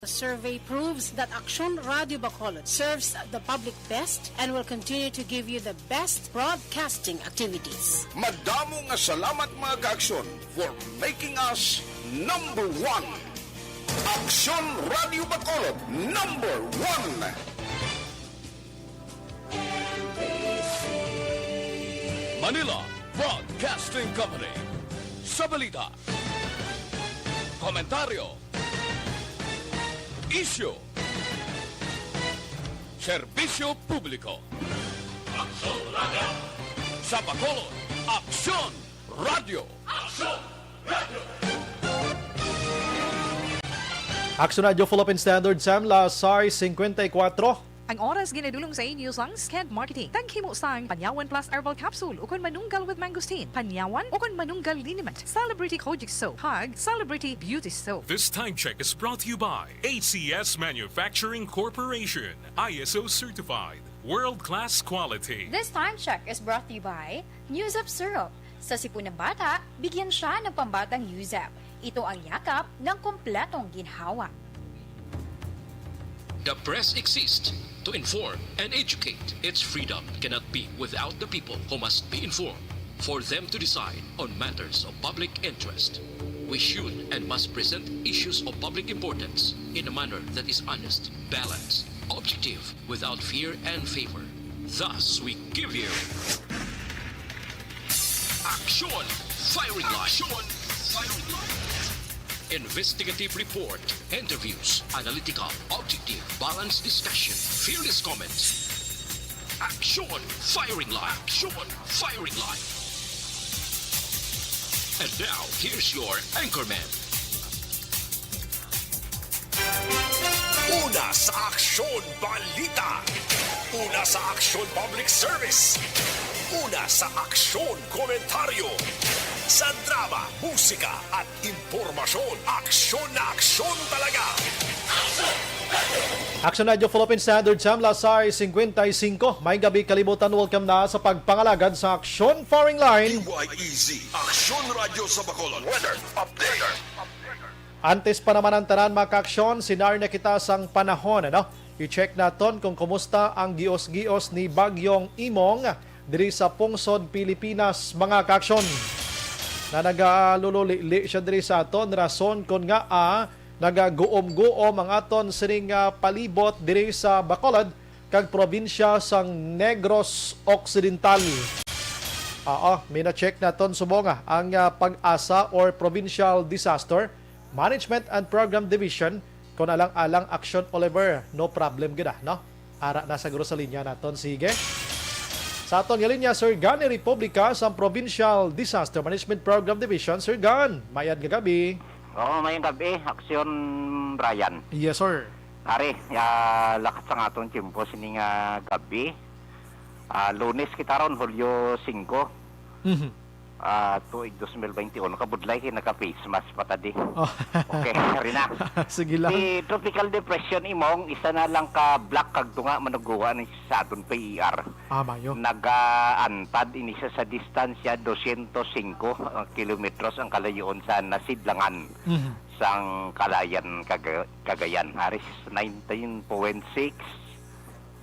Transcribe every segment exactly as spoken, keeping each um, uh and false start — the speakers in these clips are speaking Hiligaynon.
Survey proves that Aksyon Radio Bacolod serves the public best and will continue to give you the best broadcasting activities. Madamo nga salamat, mga ka-Aksyon, for making us number one. Aksyon Radio Bacolod, number one. Manila Broadcasting Company. Sa balita, komentaryo, isyu, serbisyo publiko. Aksyon Radio. Sa Bacolod, Aksyon Radio. Aksyon Radio. Aksyon Radio Philippine Standard Time, las sais cincuenta y cuatro. Ang oras ginadulong sa inyo sang Sked Marketing. Taghimo sang Panyawan Plus Herbal Capsule ukon Manunggal with Mangosteen, Panyawan ukon Manunggal Liniment, Celebrity Kojic Soap, kag Celebrity Beauty Soap. This time check is brought to you by A C S Manufacturing Corporation, I S O certified, world-class quality. This time check is brought to you by News of Syrup. Sa sipon ng bata, bigyan siya ng pambatang News Up. Ito ang yakap ng kompletong ginhawa. The press exists to inform and educate. Its freedom cannot be without the people, who must be informed for them to decide on matters of public interest. We should and must present issues of public importance in a manner that is honest, balanced, objective, without fear and favor. Thus, we give you Aksyon Firing Line. Aksyon Firing Line. Investigative report, interviews, analytical, objective, balanced discussion, fearless comments. Aksyon Firing Line. Aksyon Firing Line. And now, here's your anchorman. Una sa Aksyon Balita. Una sa Aksyon Public Service. Una sa Aksyon Komentaryo. Sa drama, musika, at impormasyon, aksyon na aksyon talaga. Aksyon Radio Philippine Standard Time, las sais cincuenta y cinco. May gabi, kalibutan. Welcome na sa pagpangalagad sa Aksyon Firing Line. D Y E Z, Aksyon Radio sa Bacolod. Weather update. Antes pa naman ang tanan, mga ka-aksyon, sinari na kita sang panahon, ano? I-check naton kung kumusta ang gios-gios ni Bagyong Imong diri sa pungsod Pilipinas, mga ka-aksyon. Na nagalululili siya diri sa aton, rason kon ngaa nagaguom-guom ang aton sining, ah, palibot diri sa Bacolod kag probinsya sang Negros Occidental. Oo, mina-check naton subong, ah, ang, ah, PAGASA or Provincial Disaster Management and Program Division, kon alang-alang aksyon, Oliver, no problem gid, ah, no? Ara na siguro sa linya naton. Sige. Sa aton nga linya, Sir Gan ni Republika sa Provincial Disaster Management Program Division. Sir Gan, mayad nga gabi. Oo, mayad nga gabi, Aksyon Ryan. Yes, sir. Ari, ah, lakat sang aton tiyempo sini nga gabi. Ah, Lunes kita ron, Hulyo singko. Mhm. Ah, tuig dos mil bente uno, kabudlay kay naka-face mask pa ta di. Oh. Okay, ari na. Sige lang. Si Tropical Depression Imong, isa na lang ka block kag tunga, manugguwa ni sa aton P E R. Ah, mayo. Nagaantad ini siya sa distansya dosyentos singko, ah, kilometros ang kalayoon sa nasidlangan Mhm. sang Calayan, Caga-, Cagayan. Ari, nineteen point six,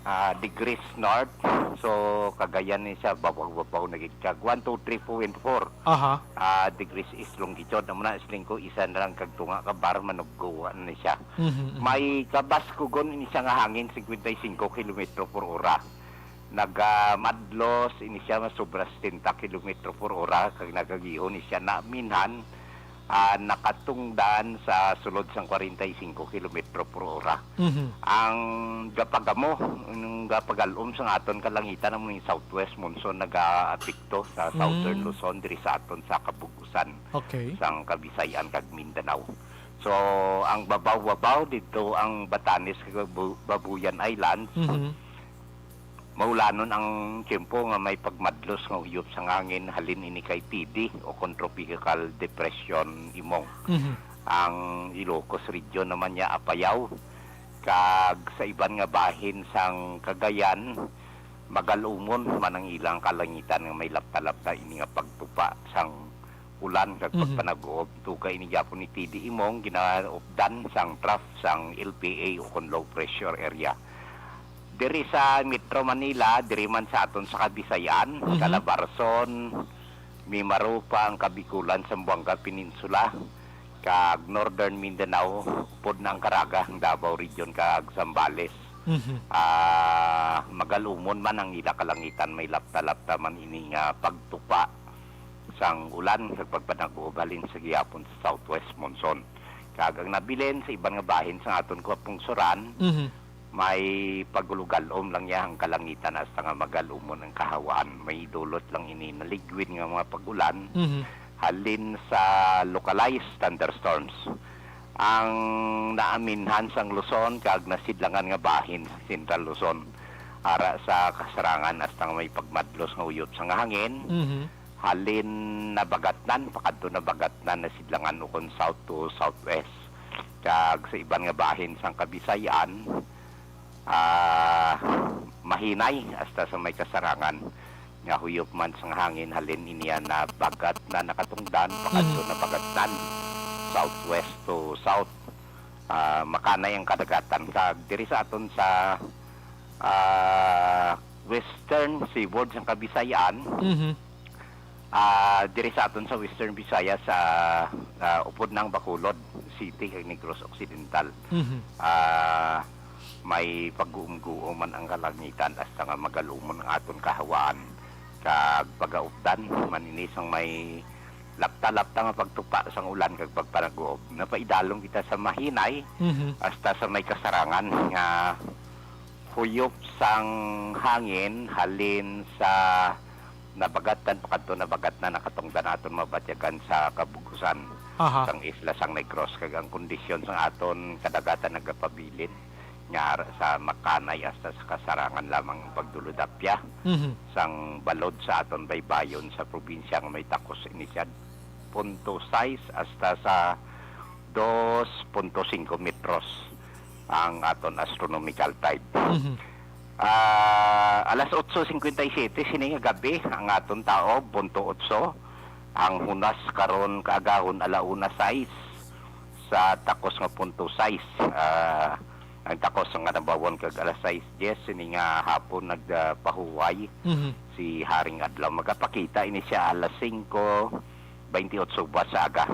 ah, degrees north. So, Cagayan ni siya, babaw-babaw na gid kag one two three point four, Aha. ah, degrees east longitude. Amo na, siling ko, isa na lang kag tunga ka bar, manugguwa na ni siya. Mhm, mhm. May kabaskugon ini siya nga hangin, cincuenta y cinco kilometro por hora. Nagamadlos ini siya nga sobra setenta kilometro por hora, kag nagagihon ni siya naminhan, ah, nakatungdan sa sulod sang kwarenta y singko kilometro por hora. Mhm. Ang gapagamo, ang gapagal-om sang aton kalangitan, amo ning southwest monsoon nagaapekto sa southern Mm. Luzon, diri sa aton sa kabug-usan Okay. sang Kabisayan kag Mindanao. So, ang babaw-babaw didto ang Batanes kag Babu-, Babuyan Islands. Mhm. Maulanon ang tiyempo nga may pagmadlos nga uyop sang hangin, halin ini kay T D o kon Tropical Depression Imong. Mhm. Ang Ilocos Region naman niya, Apayao, kag sa iban nga bahin sang Cagayan, magal-umon man ang ilang kalangitan nga may lapta-lapta ini nga pagtupa sang ulan kag Mhm. pagpanaguob. Tuga ini gyapon ni T D Imong ginaupdan sang trough sang L P A ukon low pressure area. Diri sa Metro Manila, diri man sa aton sa Kabisayan, Mhm. Calabarzon, Mimaropa, ang Kabikulan, Zamboanga Peninsula, kag Northern Mindanao, upod na ang Caraga, ang Davao Region, kag Zambales. Mhm. Ah, magalumon man ang ila kalangitan, may lapta-lapta man ini nga pagtupa sang ulan kag pagpanaguob halin sa gihapon sa southwest monsoon. Kag ang nabilin sa iban nga bahin sang aton kapungsoran, Mhm. may pagulugalom lang niya ang kalangitan hasta nga magalumon ang kahawaan. May dulot lang ini naligwid nga mga pag-ulan Mhm. halin sa localized thunderstorms. Ang naaminhan sang Luzon kag nasidlangan nga bahin sa Central Luzon, ara sa kasarangan hasta nga may pagmadlos nga uyop sang hangin, Mhm. halin Nabagatnan, pakadto Nabagatnan, nasidlangan ukon south to southwest. Kag sa iban nga bahin sang Kabisayan, ah, mahinay hasta sa may kasarangan nga huyop man sang hangin halin iniya Nabagatnan, nakatungdan, pakadto Mhm. Nabagatnan, southwest to south. Ah, makanay ang kadagatan. Kag diri sa aton sa, ah, western seaboard sang Kabisayan, Mhm. ah, diri sa aton sa Western Visayas, sa, ah, upod ng Bacolod City kag Negros Occidental. Mhm. Ah, may pagguom-guom man ang kalangitan hasta nga magalumon ang aton kahawaan kag pagaupdan man ini sang may lapta-lapta nga pagtupa sang ulan kag pagpanaguob. Napaidalom kita sa mahinay Mhm. hasta sa may kasarangan nga huyop sang hangin halin sa Nabagatnan pakadto Nabagatnan, nakatungdan aton mabatyagan sa kabug-usan Aha. sang isla sang Negros, kag ang kondisyon sang aton kadagatan nagapabilin nga ara sa makanay hasta sa kasarangan lamang ang pagduludapya Mhm. sang balod sa aton baybayon sa probinsya nga may takos ini siya punto sais hasta sa dos punto singko metros ang aton astronomical tide. Mhm. Ah, alas otso cincuenta y siete sini nga gabi ang aton taob, punto otso. Ang hunas karon kaagahon, ala una sais sa takos nga punto sais. Ah, ang takos nga nabawon kag alas sais dies sini nga hapon nagpahuway Mhm. si Haring Adlaw. Magapakita ini siya alas singko, baynte otso ba sa aga.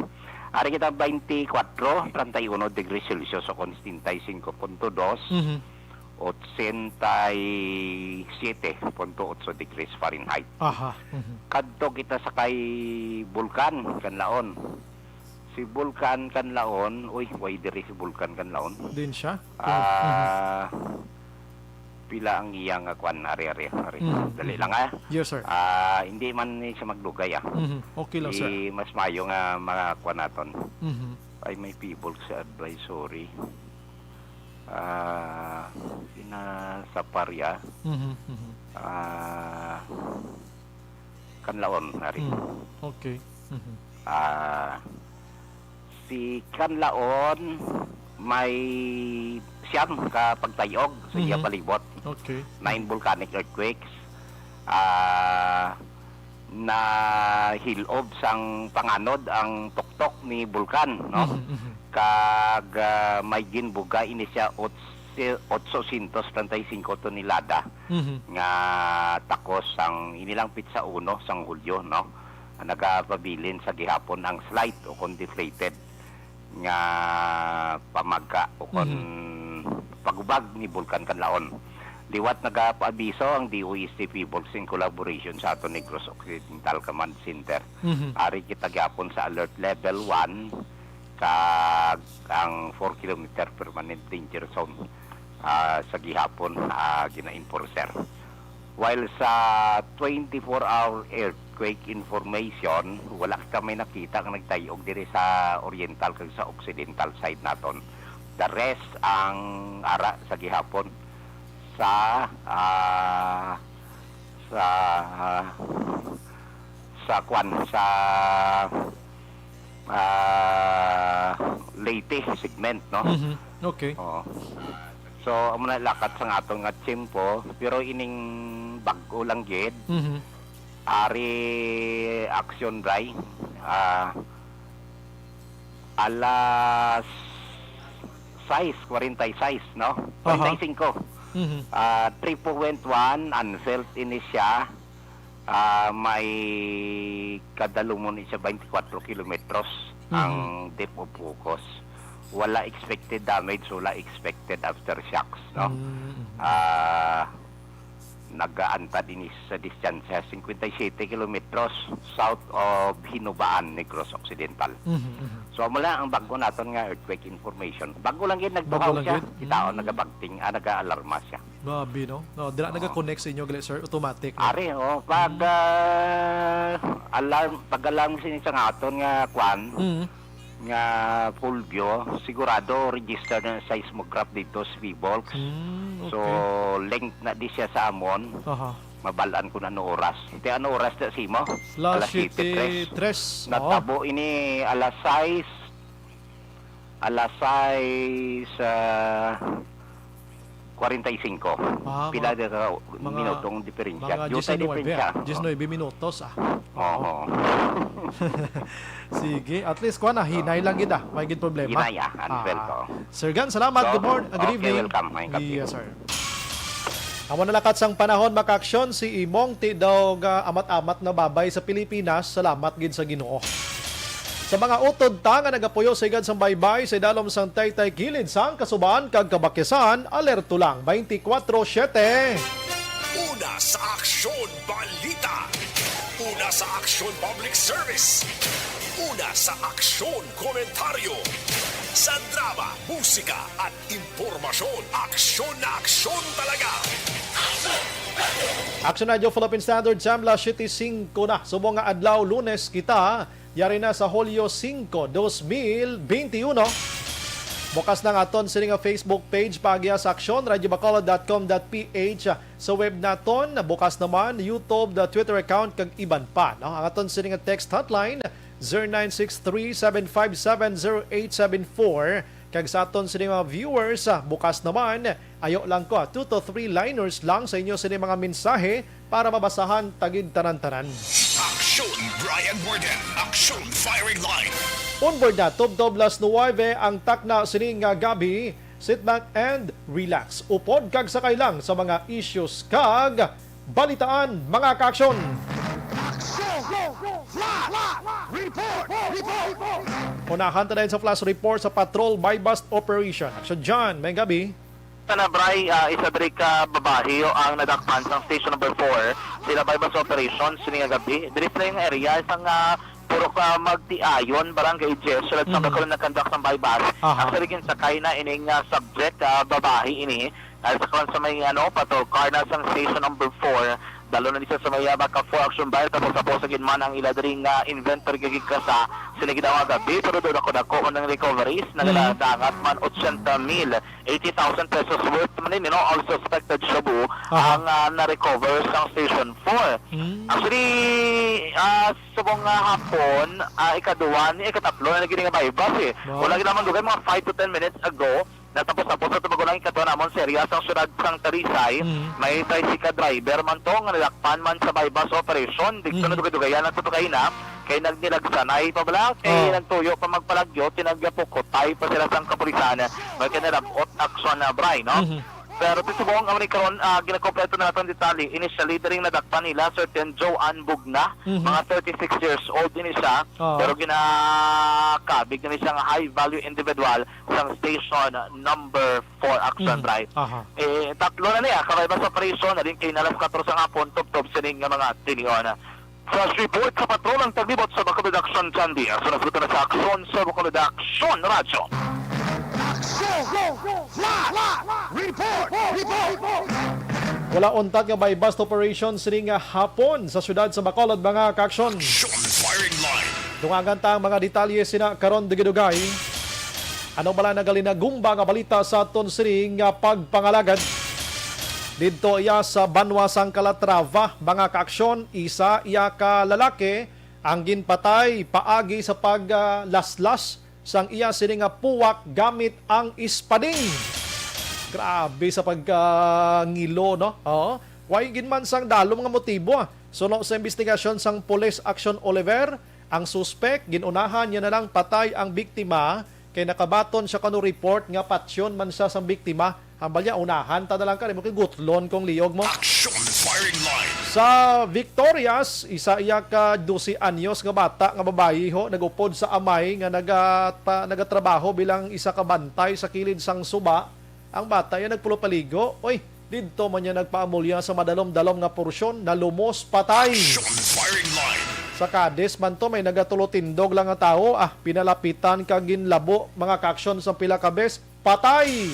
Ari kita, baynte kwatro, treinta y uno degrees Celsius o kon setenta y cinco punto dos, Mhm. ochenta y siete punto otso degrees Fahrenheit. Aha. Mhm. Kadto kita sa kay Bulkan Kanlaon. Si Bulkan Kanlaon, uy, way diri si Bulkan Kanlaon. Din siya? Ah, Mhm. pila ang iya nga kwan? Ari, ari, ari. Mhm, Dali mhm. lang, ah. Yes, sir. Ah, hindi man ni siya magdugay, ah. Mhm. Okay lang, sir. Di mas mayo nga mga kwan naton. Mhm. Ay, may P-BOLCC sa advisory. Ah, sina Saparia. Mhm, mhm. Ah, Kanlaon, ari. Mm, okay. Mhm. Ah, si Kanlaon may siyam ka pagtayog sa iya Mhm. palibot. Okay. Nine volcanic earthquakes. Ah, nahilob sang panganod ang tuktok ni bulkan, no? Mhm, mhm. Kag, ah, may ginbuga ini siya otse-, otsosyentos treinta y cinco tonelada Mhm. nga takos sang inilang pitsa uno sang Hulyo, no? Nagapabilin sa gihapon ang slight o kon deflated nga pamagka o kon Mhm. pagubag ni Bulkan Kanlaon. Liwat nagapaabiso ang D O S T P-BOLCC in collaboration sa aton Negros Occidental Command Center. Mhm. Ari kita gihapon sa alert level one, kag ang four kilometer permanent danger zone, ah, sa gihapon, ah, gina-enforcer. While sa twenty-four hour earthquake information, wala kita may nakita nga nagtayog diri sa oriental kag sa occidental side naton. The rest ang ara sa gihapon sa, ah, sa, sa kwan, sa, ah, Leyte segment, no? Mhm. Okay. Oo. So, amo na lakat sang aton nga tiyempo, pero ining bag-o lang gid, Mhm. Ari aksyon, Bray. Ah, alas sais kwarenta y sais, no? Aha. Kwarenta y singko. Mhm. Ah, three point one, unfelt ini siya. Ah, may kadalumon ni siya, twenty-four kilometros Mhm. ang depth of focus. Wala expected damage, wala expected aftershocks, no? Mm, mhm. Ah, nagaantad ini sa distansya, cincuenta y siete kilometros south of Hinubaan, Negros Occidental. Mhm, mhm. So, amo lang ang bago naton nga earthquake information. Bago lang gid nagtuhaw Bago lang siya. gid. Kitaon, Mm. nagabagting, ah, nag-aalarma siya. Grabe, no? No, dira Oo. naga-connect sa inyo, gali, sir. Automatic, no? Ari, oh, pag, Mm. ah, alarm, pag-alarm sa inyo sa nga aton nga kwan, Mm. nga Fulvio, sigurado register na seismograph dito sa Vivolx. Mm, So, okay. linked na di siya sa amon. Aha. Mabal-an ko na ano oras. Iti ano oras na simo? Alas Alas siyete siyete tres. tres. Oo. Natabo ini alas sais, alas sais, ah, kwarenta y singko. Ah, Pila mga, na ka mga, minutong diferensya? mga Diyo tayo diecinuebe, diferensya. ah. Diecinuebe minutos, ah. Oo. Sige, at least, kuwan, ah, hinay lang gid, ah. May gid problema. Hinay, ah. Unfelt, Ah. oh. Sir Gan, salamat. So, Good morning. Good okay, evening. welcome. Maayong gabi. Yes, sir. Amo na lakat sang panahon, makaaksyon si imong ti daw ga amat-amat na babay sa Pilipinas. Salamat gid sa Ginoo. Sa mga utod ta nga nagapuyo sa higad sang baybay sa idalom sang taytay kilid sang Kasuban kag Kabakyasan, alerto lang twenty-four siete. Una sa aksyon, balita. Una sa aksyon, public service. Una sa aksyon, komentaryo. Sa drama, musika, at impormasyon, aksyon na aksyon talaga. Action Radio Philippine Standard Time, alas siyete singko na. Subong nga adlaw, Lunes kita, yari na sa Hulyo singko, dos mil benti uno. Bukas na ang aton sini nga Facebook page, paagi sa aksyon, radyo bacolod dot com dot P H. Sa web naton, bukas naman, YouTube, the Twitter account, kag iban pa, no? Ang aton sini nga text hotline, zero nine six three, seven five seven, zero eight seven four. Kag sa aton sini mga viewers, ah, bukas naman, ayo lang ko, ah, two to three liners lang sa inyo sini mga mensahe para mabasahan ta gid tanan-tanan. Aksyon, Brian Warden. Aksyon, firing line. Onboard na, tubtob las nuwebe ang takna sini nga gabi. Sit back and relax. Upod kag sakay lang sa mga issues kag balitaan, mga kaaksyon. Aksyon! Flash! Report! Report! Unahan ta dayon sa flash report sa patrol buy-bust operation. Aksyon, John, may gabi. Sa Nabray, ah, isa diri ka babayi ang nadakpan sang station number four. Sila buy-bust operation sini nga gabi. Diri sa area, isang, ah, puro ka magtiayon, Barangay Diez, sulod sa Mhm. Bacolod nag-conduct sang buy-bust. Aha. Actually, ginsakay na ining, ah, subject, ah, babayi ini. Dahil sa karon sa may, ano, patrol car na sang station number four, dalo na ni siya sa may, ah, Baca four action buyer, tapos sa pusa gid man ang ila diri nga inventory nga gigkasa sila gid ang gabi, pero do dako-dako ang recoveries, Mhm. nagdadangat man ochenta mil, eighty thousand pesos worth man ni, no, all suspected shabu Aha. ang, ah, na-recover sang station four. Mm. Actually, ah, subong nga hapon, ah, ikaduha ni, ikatatlo na lagi nga buy-bust, eh. Wow. Wala gid naman dugay, mga five to ten minutes ago, natapos-tapos na tumago lang ikaduha namon sa area sang syudad sang Talisay. Mm. May tricycle driver man to nga nadakpan man sa buy-bust operation. Dito Mhm. na dugay-dugayan ang tutukay na. Kay nagnilagsanay pa bala, kay Oh. nagtuyo pa magpalagyo, tinagapukutay pa sila sang kapulisan. May kinalabot aksyon na, Bray, no? Mhm. Pero ti subong, amo ni karon, ah, ginakompleto na naton detalye. Initially, diri nadakpan nila certain Joanne Bugna, Mhm. mga thirty-six years old din siya, Oo. pero ginakabig na ni siya nga high value individual sang station number four action, Mhm. Bray. Aha. Eh, tatlo na niya, kabayba sa operasyon, na din kay nalas kuwatro sa hapon, tubtob sining nga mga tinion. Flash report sa patrol ang taglibot sa Bacolod Action Sunday. Sa nasbutan na sa aksyon sa Bacolod Action Radyo. Aksyon! Flash! Report! Report! Wala untat nga buy-bust operation sining nga hapon sa siyudad sa Bacolod, mga kaaksyon. Action firing line. Dungagan ta ang mga detalye sina karon dugay-dugay. Ano bala nagalinagumba nga balita sa aton sining nga pagpangalagad? Didto iya sa banwa sang Calatrava, mga kaaksyon, isa iya ka lalaki ang ginpatay paagi sa paglaslas sang iya sini nga puwak gamit ang espading. Grabe sa pagkangilo, no? Oo. Way gid man sang dalom nga motibo, ah. Suno sa investigasyon sang Police Action Oliver, ang suspek, gin-unahan niya na lang patay ang biktima kay nakabaton siya kuno report nga patyon man siya sang biktima. Hambal niya, unahan ta na lang ka, di mo kay gutlon kung liyog mo. Action firing line. Sa Victorias, isa iya ka dose anyos nga bata nga babayi ho, nag-upod sa amay nga nagata-, nagatrabaho bilang isa ka bantay sa kilid sang suba. Ang bata iya nagpulopaligo. Oy, didto man niya nagpaamulya sa madalom-dalom nga porsyon, nalumos, patay. Action firing line. Sa Cadiz man to, may nagatulotindog lang nga tawo, ah, pinalapitan kag ginlabo, mga kaaksyon, sa pila ka bes, patay.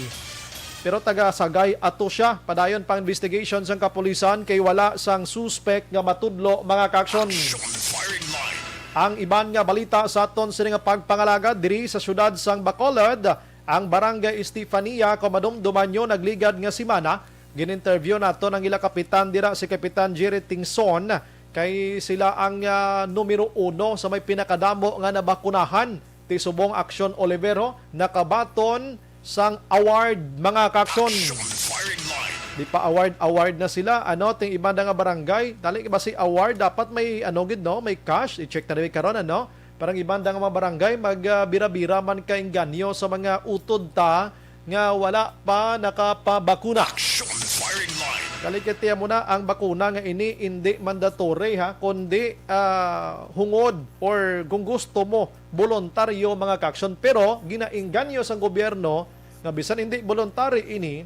Pero taga Sagay ato siya. Padayon pang investigation sang kapulisan kay wala sang suspek nga matudlo, mga kaaksyon. Action firing line. Ang iban nga balita sa aton sini nga pagpangalagad diri sa siyudad sang Bacolod, ang Barangay Estefania, kung madumduman nyo, nagligad nga semana, gin-interview naton ang ila kapitan dira, si Kapitan Jerry Tingson, kay sila ang, ah, numero uno sa may pinakadamo nga nabakunahan. Ti subong Action Olivero, nakabaton sang award, mga kaaksyon. Action firing line. Di pa award, award na sila. Ano, ting iban nga barangay, dali ba si award, dapat may, ano gid, no? May cash. I-check na rin karon, ano? Parang iban nga mga barangay, mag, ah, bira-bira man kainganyo sa mga utod ta nga wala pa nakapabakuna. Action firing line. Kalikatiya mo na, ang bakuna nga ini hindi mandatory, ha, kundi, ah, hungod or kung gusto mo, voluntaryo, mga kaaksyon. Pero ginainganyo sang gobyerno nga bisan hindi voluntary ini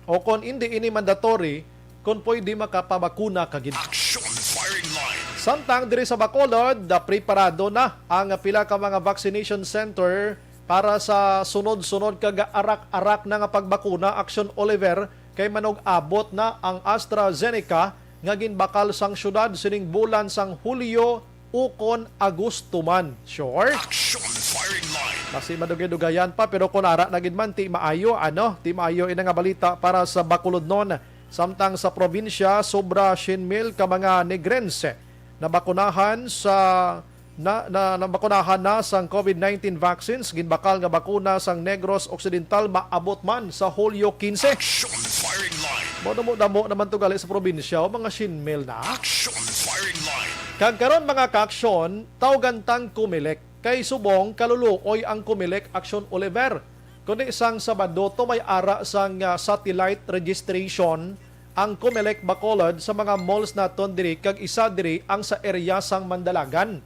o kon hindi ini mandatory, kon pwede makapabakuna ka gid. Action firing line. Samtang diri sa Bacolod, ah, preparado na ang pila ka mga vaccination center para sa sunod-sunod kag arak-arak na nga pagbakuna, Action Oliver, kay manug-abot na ang AstraZeneca nga ginbakal sang syudad sining bulan sang Hulyo ukon Agosto man. Sure? Action firing line. Basi madugay-dugayan pa, pero kung ara na gid man, ti maayo, ano? Ti maayo ina nga balita para sa Bacolodnon. Samtang sa probinsya, sobra syen mil ka mga Negrense nabakunahan sa na, na, nabakunahan na sang COVID nineteen vaccines. Ginbakal nga bakuna sang Negros Occidental maabot man sa Hulyo quince. Action firing line. Mo damo-damo naman to gali sa probinsya, o mga syen mil na. Action firing line. Kag karon, mga kaaksyon, tawgan tang Comelec. Kay subong kaluluoy ang Comelec, Action Oliver, kundi sang Sabado to may ara sang, ah, satellite registration ang Comelec Bacolod sa mga malls naton diri, kag isa diri ang sa area sang Mandalagan.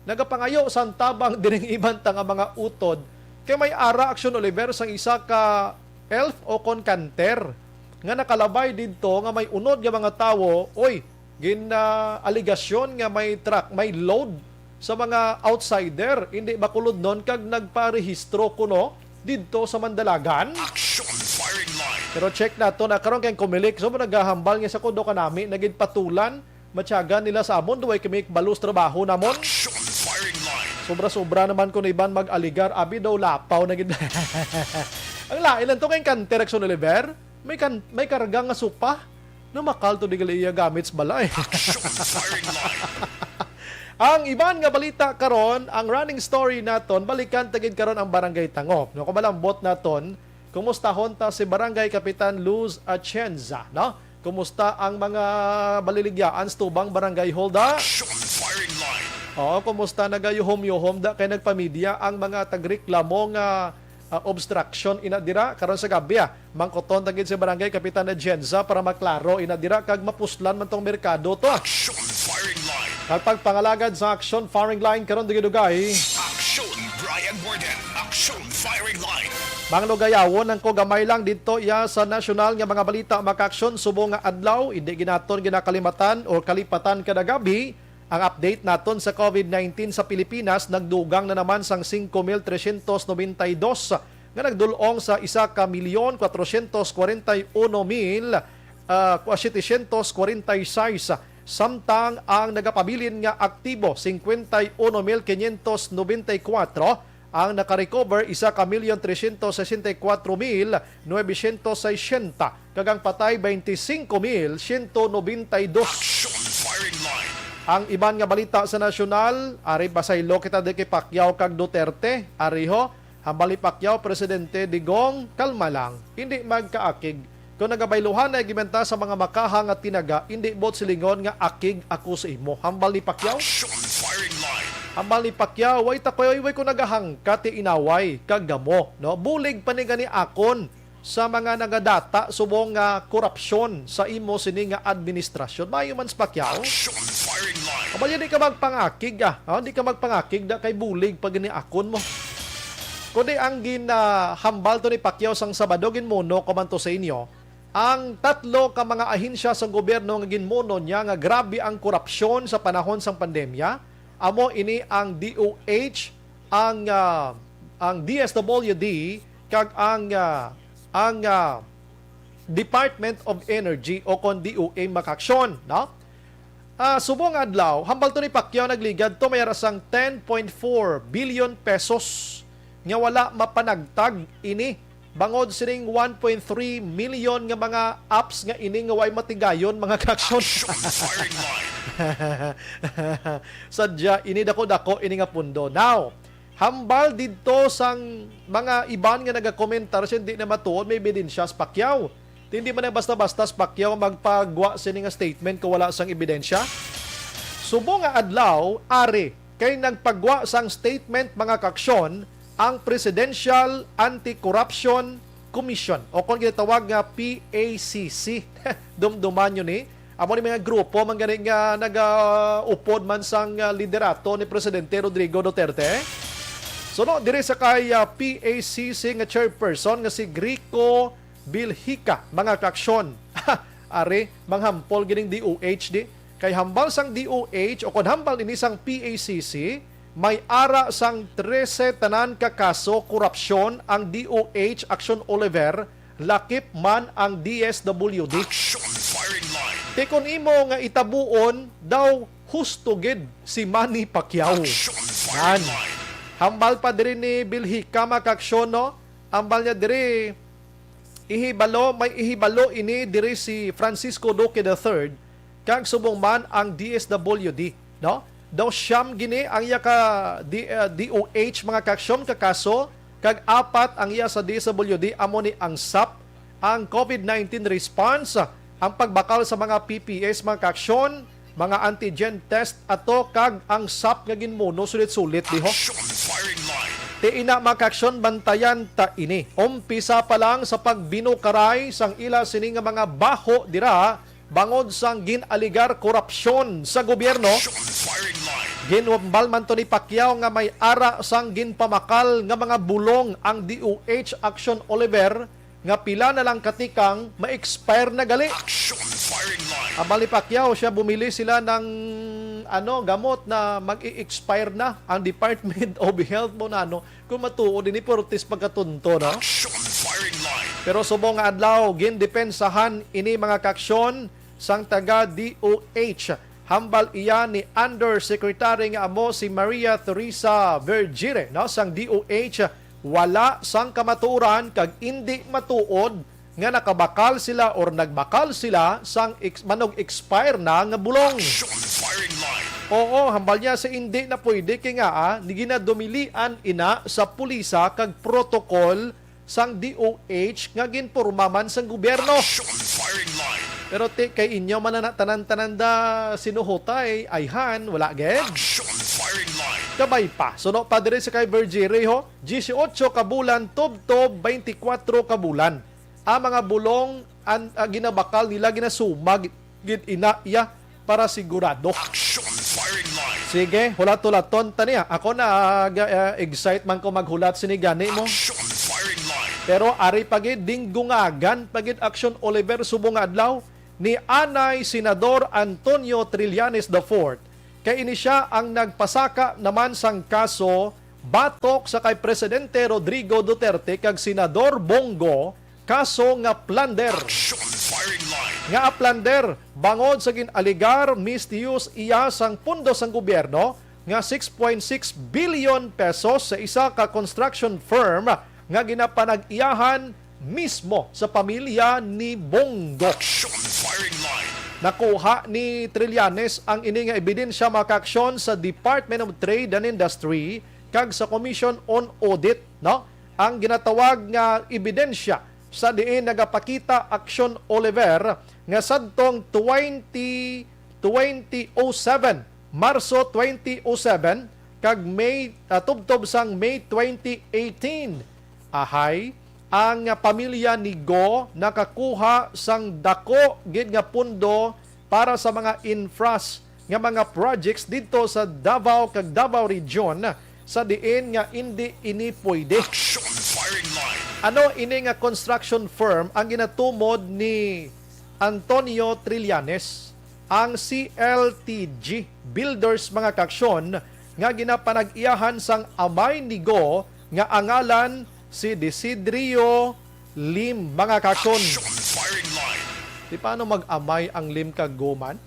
Nagapangayo sang tabang diring iban ta nga mga utod kay may ara, Action Oliver, sang isa ka elf o kon kanter nga nakalabay didto nga may unod nga mga tawo, oy, gin, ah, aligasyon nga may truck, may load sa mga outsider, hindi Bacolodnon, kag nagparehistro kuno didto sa Mandalagan. Action firing line. Pero check nato na karon kay Comelec, so, naghahambal nga sa kundo kanami, nagin patulan, matyagan nila sa amon, duway kami balos trabaho namon. Action firing line. Sobra-sobra naman kung iban mag-aligar, abi daw lapaw na gid. Ang lain lang to kay kanter, Action Oliver, may kan-, may karga nga supa. Namakal to di gali iya gamit sa balay. Action firing line. Ang iban nga balita karon, ang running story naton, balikan ta gid karon ang Barangay Tango. No, kung malambot naton, kumustahon ta si Barangay Kapitan Luz Atienza, no? Kumusta ang mga baliligyaan sa tubang Barangay Holda? Action firing line. Oo, kumusta, nagayuhom-yuhom da kay nagpamidya ang mga tagreklamo nga, ah, obstruction ina dira karon sa gabi, ah. Mangkuton ta gid si Barangay Kapitan Atienza para maklaro ina dira kag mapuslan man tong merkado to. Action firing line. Kag pagpangalagad sa Action Firing Line karon, dugay-dugay. Action Brian Warden. Action firing line. Mga lugayawon, ang ko gamay lang didto iya sa nasyonal nga mga balita, mga kaaksyon, subong nga adlaw, hindi ginaton ginakalimatan o kalipatan kada gabi ang update naton sa COVID nineteen sa Pilipinas. Nagdugang na naman sang singko mil tresyentos nobenta y dos nga nagdul-ong sa isa ka milyon kwatrosyentos kwarenta y uno mil, ah, setecientos kwarenta y seis, samtang ang nagapabilin nga aktibo, singkwenta y uno mil kinyentos nobenta y kuwatro, ang nakarecover, isa ka milyon tresyentos sesenta y kuwatro mil nobesyentos sesenta, kag ang patay, baynte singko mil syento nobenta y dos. Action firing line. Ang iban nga balita sa nasyonal, ari, pasaylo kita di kay Pacquiao kag Duterte. Ari ho, hambal ni Pacquiao, Presidente Digong, kalma lang. Hindi magkaakig. Kung nagabayluhan na gimenta sa mga makaha nga tinaga, indi buot silingon nga akig ako sa imo. Hambal ni Pacquiao. Action firing line. Hambal ni Pacquiao, way ta koy, way ko nagahangkat ti inaway kag gamo, no? Bulig pa ni gani akon sa mga nagadata subong nga korupsyon sa imo sini nga administrasyon. Maayo man si Pacquiao. Action firing line. Aba, di ka magpangakig, ah. Oh, di ka magpangakig da kay bulig pa gani akon mo. Kundi ang ginahambal to ni Pacquiao sang Sabado, ginmuno ko man to sa inyo, ang tatlo ka mga ahensya sang gobyerno nga ginmuno niya nga grabe ang korupsyon sa panahon sang pandemya, amo ini ang D O H, ang, ah, ang D S W D, kag ang, ah, ang, ah, Department of Energy o kon D O E, mga kaaksyon, no? Ah, subong nga adlaw, hambal to ni Pacquiao, nagligad to may ara sang ten point four billion pesos nga wala mapanagtag ini bangod sining one point three million nga mga apps nga ini nga way matigayon, mga kaaksyon. Action firing line. Sadya, ini dako-dako ini nga pundo. Now, hambal didto sang mga iban nga nagakomentar sa hindi na matuod may ebidensya si Pacquiao. Hindi man na basta-basta si Pacquiao magpagwa sini nga statement kung wala sang ebidensya. Subong nga adlaw, ari, kay nagpagwa sang statement, mga kaaksyon, ang Presidential Anti-Corruption Commission o kon ginatawag nga P A C C. Dumduman nyo ni. Amo ni mga grupo man gani nga nagaupod man sang, ah, liderato ni Presidente Rodrigo Duterte. Suno diri sa kay, ah, P A C C nga chairperson nga si Grico Bilhica, mga kaaksyon. Ari, manghampol gining D O H di. Kay hambal sang D O H o kon hambal ini sang P A C C, may ara sang trese tanan ka kaso korupsyon ang D O H, Action Oliver, lakip man ang D S W D. Action firing line. Ti kon imo nga itabuon daw, husto gid si Manny Pacquiao. Action firing line. Hambal pa diri ni Bilhica, mga kaaksyon, no? Hambal niya diri, ihibalo, may ihibalo ini diri si Francisco Duque the third, kag subong man ang D S W D, no? Daw siyam gini ang iya ka D-, uh, D O H, mga kaaksyon, ka kaso, kag apat ang iya sa D S W D, amo ni ang sap, ang COVID nineteen response, ang pagbakal sa mga P P Es, mga kaaksyon, mga antigen test ato, kag ang sap nga ginmuno sulit-sulit, diho. Action firing line. Ti ina, mga kaaksyon, bantayan ta ini. Umpisa pa lang sa pagbinukaray sang ila sini nga mga baho dira bangod sang gin-alegar korupsyon sa gobyerno. Action firing line. Ginhambal man to ni Pacquiao nga may ara sang ginpamakal nga mga bulong ang D O H, Action Oliver, nga pila na lang katikang ma-expire na gali. Action firing line. Hambal ni Pacquiao, siya bumili sila ng, ano, gamot na mag-i-expire na. Ang Department of Health mo na, ano, kung matuod ini, purtis pagkatunto, no? Action firing line. Pero subong nga adlaw, gindepensahan ini, mga kaaksyon, sang taga D O H. Hambal iya ni Undersecretary nga amo si Maria Teresa Vergire, no, sang D O H, wala sang kamatuoran kag indi matuod nga nakabakal sila or nagbakal sila sang ex-, manog-expire na nga bulong. Action firing line. Oo, hambal niya sa indi na pwede kay nga, ah, ni ginadumilian ina sa pulisa kag protocol sang D O H nga ginporma man sang gobyerno. Action firing line. Pero ti, kay inyo man na tanan-tanan da sinuhotay, ayhan, wala gid. Action firing line. Kabay pa. Suno pa diri sa kay Vergire, ho, dieciocho ka bulan, tubtob, twenty-four ka bulan. Ang mga bulong, an-, ang ginabakal nila, ginasuma gid, gid ina iya para sigurado. Action firing line. Sige, hulat-hulaton ta niya. Ako na, ah, ga-, ah, excite man ko maghulat sini gani mo. Action firing line. Pero ari pa gid, dinggungagan pa gid, Action Oliver, subong nga adlaw ni anay Senador Antonio Trillanes the fourth, kay ini sia ang nagpasaka naman sang kaso batok sa kay Presidente Rodrigo Duterte kag Senador Bong Go, kaso nga plunder. Action firing line. Nga plunder bangod sa gin-alegar misuse iya sang pondo sang gobyerno nga six point six billion pesos sa isa ka construction firm nga ginapanag-iyahan mismo sa pamilya ni Bong Go. Action firing line. Nakuha ni Trillanes ang ini nga ebidensya, mga kaaksyon, sa Department of Trade and Industry kag sa Commission on Audit, no? Ang ginatawag nga ebidensya sa diin nagapakita, Action Oliver, nga sadtong twenty, twenty oh seven, Marso twenty oh seven, kag May, ah, tubtob sang May twenty eighteen, ahay, ang pamilya ni Go nakakuha sang dako gid nga pundo para sa mga infras nga mga projects didto sa Davao kag Davao Region, sa diin nga indi ini pwede. Action Firing Line. Ano ini nga construction firm ang ginatumod ni Antonio Trillanes? Ang C L T G Builders, mga kaaksyon, nga ginapanag-iyahan sang amay ni Go nga angalan si Desidrio Lim, mga kaaksyon. Action Firing Line. Di paano mag-amay ang Lim kag Go man?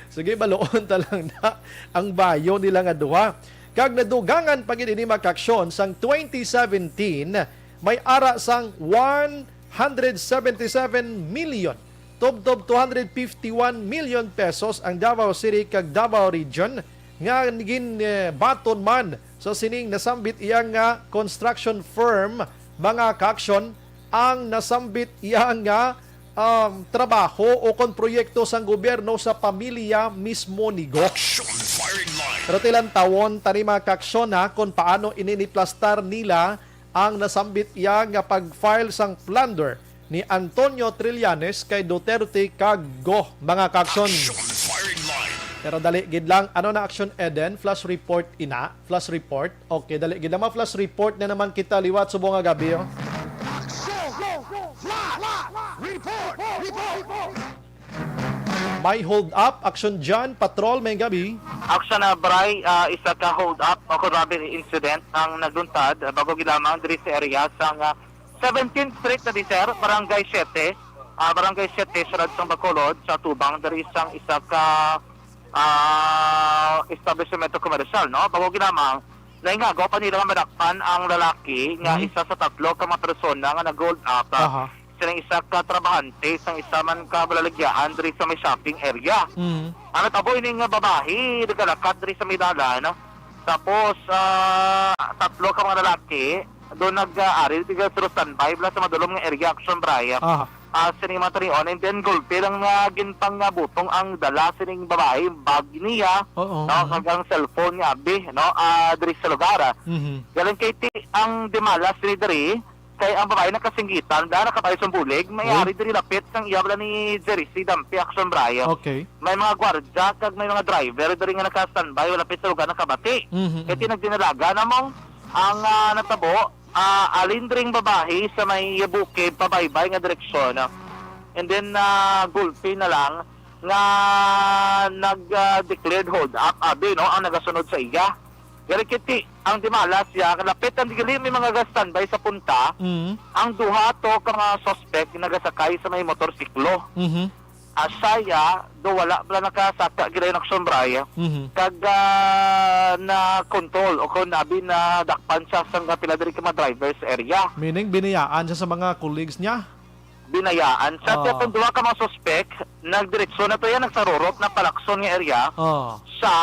Sige, baloon ta lang na ang bio nila nga duha. Kag nadugangan pa gid ini, mga kaaksyon, sang twenty seventeen, may ara sang one hundred seventy-seven million tubtob two hundred fifty-one million pesos ang Davao City kag Davao Region nga gin, eh, baton man sa sining nasambit iya nga construction firm, mga kaaksyon, ang nasambit iya nga, um, trabaho o kon proyekto sang gobyerno sa pamilya mismo ni Go. Action Firing Line. Pero tilantawon tani, mga kaaksyon, ha, kung paano ini niplastar nila ang nasambit iya nga pag-file sang plunder ni Antonio Trillanes kay Duterte kag Go, mga kaaksyon. Action Firing Line. Pero dali gid lang, ano na, Action Eden? Flash report ina? Flash report? Okay, dali gid lang. Ma-flash report na naman kita liwat subong nga gabi, oh. Action! Flash! Report! Report! May hold up, Action John, Patrol, may gabi. Action na, Bray, ah, isa ka hold up o kon robbery incident ang nagluntad, ah, bago gid lamang diri sa area sang, ah, seventeenth Street na di, sir, Barangay Siete, ah, Barangay Siete, Syudad sang Bacolod, sa tubang diri sang isa ka, ah, establishmento komersyal, no? Bago gid lamang, naingagaw pa nila nga madakpan ang lalaki nga Hmm. isa sa tatlo ka mga persona nga nag-hold up, ah, Aha. sining isa ka trabahante sang isa man ka balaligyaan diri sa may shopping area. Mm. Ang natabo, ini nga babayi nagalakat diri sa may dalan, no? Tapos, ah, tatlo ka mga lalaki doon nag-aari, tiga sila standby bala sa madulom nga area, Action Bray. Aha. Ah, sining mga tanion, and then gulpi lang nga ginpang nga butong ang dala sining babayi, bag niya, Oo, no, mhm. kag ang cellphone niya, abi, no, ah, diri sa lugar. Mhm. Galing kay ti, ang dimalas ni diri, kay ang babayi nakasinggitan, da, nakabayo sang bulig, may Uy. ari diri lapit sang iya bala ni Jerry C. Dampi, Action Bray. Okay. May mga gwardya kag may mga driver diri nga naka-standby, lapit sa lugar nakabati. Mhm, Kay ti mhm. nagdinalaga na mong ang, ah, natabo, ah, alin dring babayi sa may bukid pabaybay nga direksyon. And then, ah, gulpi na lang nga nag, ah, declared hold up, abi, no, ang nagasunod sa iya. Gani kiti, ang dimalas siya, lapit ang dili may mga ga-standby sa punta, Mm. ang duha to ka mga suspect nagasakay sa may motorsiklo. Mhm. Asaya, do wala pala nakasaka gid ang Action Bray, Mhm. kag, ah, na-control o kung abi nadakpan siya sang pila diri ka mga drivers sa area. Meaning, biniyaan siya sa mga colleagues niya? Binayaan. Sa Ah. atong duha ka mga suspek, nagdiretso na to yan, nagsarurot na palakson nga area. Ah. Sa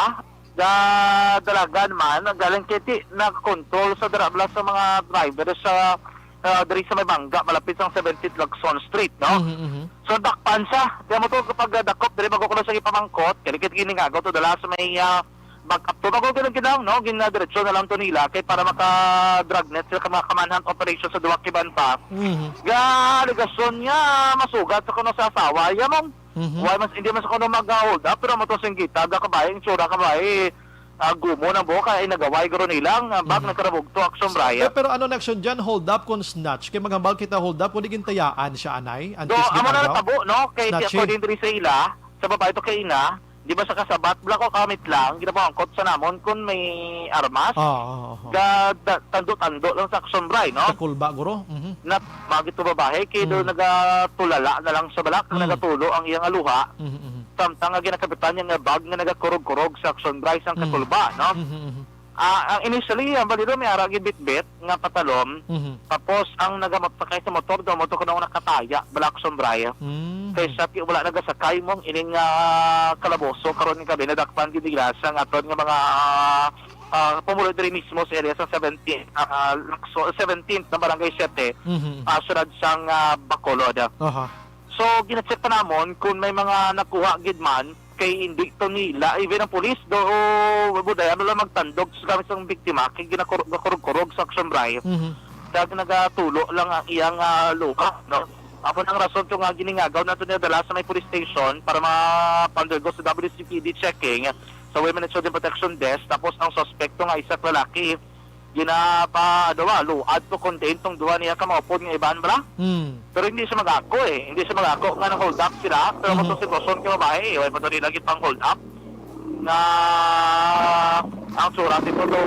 ga-, dalagan man, galing kay ti, nag-control sa dira bala sa mga driver sa, ah, diri sa may bangga, malapit sa seventeenth Lacson Street, no? Mhm, mhm. So, dakpan siya. Kaya mo to, kapag, ah, dakop, diri bago ko na siya ipamangkot, kaya kit giningagaw to, dala sa may, ah, back up to. Bago gid lang, no? Ginadiretso na lang to nila kay para maka-dragnet sila, ka mga ka-manhunt operation sa duha kiban pa. Mhm. Ga alegasyon niya, masugat sa kuno sa asawa. Ya, ma'am. Mhm. Why mas, hindi man sa kuno mag-hold up, pero mo to singgita, ga kabayi, itsura kabayi, ah, gumo ng buhok, ay nagaway guro nila, ang, ah, bag Mhm. nagkarabog to, Action Bray. Pero, pero ano na action dyan? Hold up kung snatch? Kay maghambal kita hold up, kung di gintayaan siya, anay? Do, Antes amo na ginagaw? Natabo, no? Kay Snatching. according diri sa ila, sa babae to kay ina, di ba sa kasabat, bala ko kamit lang, ginapangangkot sa namon kung may armas. Oo, oo, oo. Ga-, da-, tando-tando lang sa Action Bray, no? Kakulba, guro. Mhm. Nat-, magi to babae, kay do Mm. nagatulala na lang sa balak, Mm. nagatulo ang iyang aluha. Mhm, mhm. Samtang nga ginakapitan niya nga bag nga nagakurog-kurog sa Action Bray sang Mm. kakulba, no? Mhm, mhm. Ah, ang initially, ang balido may ara gibitbit nga patalom. Mhm. Tapos, ang nagamot sakay sa motor, do motor kuno nakataya, bala Action Bray. Mhm. Kay siya ti wala nagasakay mo, ining, ah, kalaboso, karon nga gabi, nadakpan gid nila sa aton nga mga, ah, ah, pumulo diri mismo sa area sa seventeenth, ah, Lacson, seventeenth na Barangay Siete, Mhm. ah, syudad sang, ah, Bacolod. Aha. So, gina-check pa namon kung may mga nakuha gid man, kay hindi to nila. Even ang pulis do, o, buday, ano lang magtandog sa gamit sang biktima, kay ginakur-, gakurog-kurog sa action, Bri. Mhm. Kag nagatulo lang ang iyang, ah, luha, no? Amo ang rason to nga giningagaw nato niya dala sa may police station para ma-undergo sa W C P D checking sa Women and Children Protection Desk. Tapos ang suspekto nga isa ka lalaki, ginapa-, ano ba, luad to contain tong duha niya ka maupod nga iban, Bri. Hmm. Pero hindi siya mag-ako eh. Hindi siya mag-ako nga na-hold up sila. Pero Mhm. kung sa sitwasyon ka babae, eh, wala pa to nila gid pang hold up. Nga ang tsura dito to,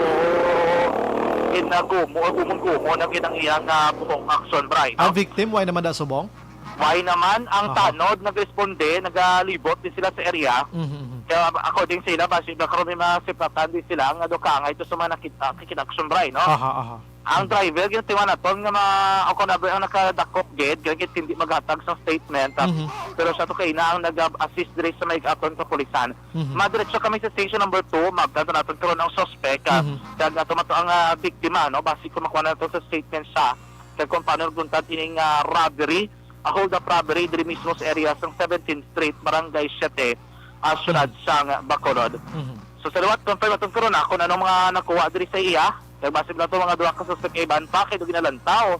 in, uh, gumo, gumon-gumo na gid ang iyang, uh, buhok action, Bri, Ang no? victim, why naman da subong? Why naman ang Aha. tanod nagresponde, nagalibot din sila sa area. Mhm, mhm. Kaya according sa ila, basi na karon may mga sipatan din sila nga dukangay to sa mga nakita, kikita action, Bri, no? Aha, aha. Ang Mhm. driver, ginatiman naton nga ma-, o kung ano ang nakadakop gid, kaya gid hindi maghatag sa statement, ah, Mhm. pero siya to kay na ang nag-assist diri sa may aton kapulisan. Mhm. Madiretso kami sa station number two, mabdan naton karon ang suspect, ah, Mhm. kag ato mato ang, ah, biktima, no? Basi kung makuha nato sa statement siya, kag kung paano nagbuntad ining, ah, robbery, a hold-up robbery diri mismo sa area sang seventeenth Street, Barangay Siete, ah, syudad Mhm. sang Bacolod. Mhm. So, sa liwat, confirm naton karon, ah, kung anong mga nakuha diri sa iya. Kag base na to, mga duha ka suspect kay iban pa, kay do ginalantaw.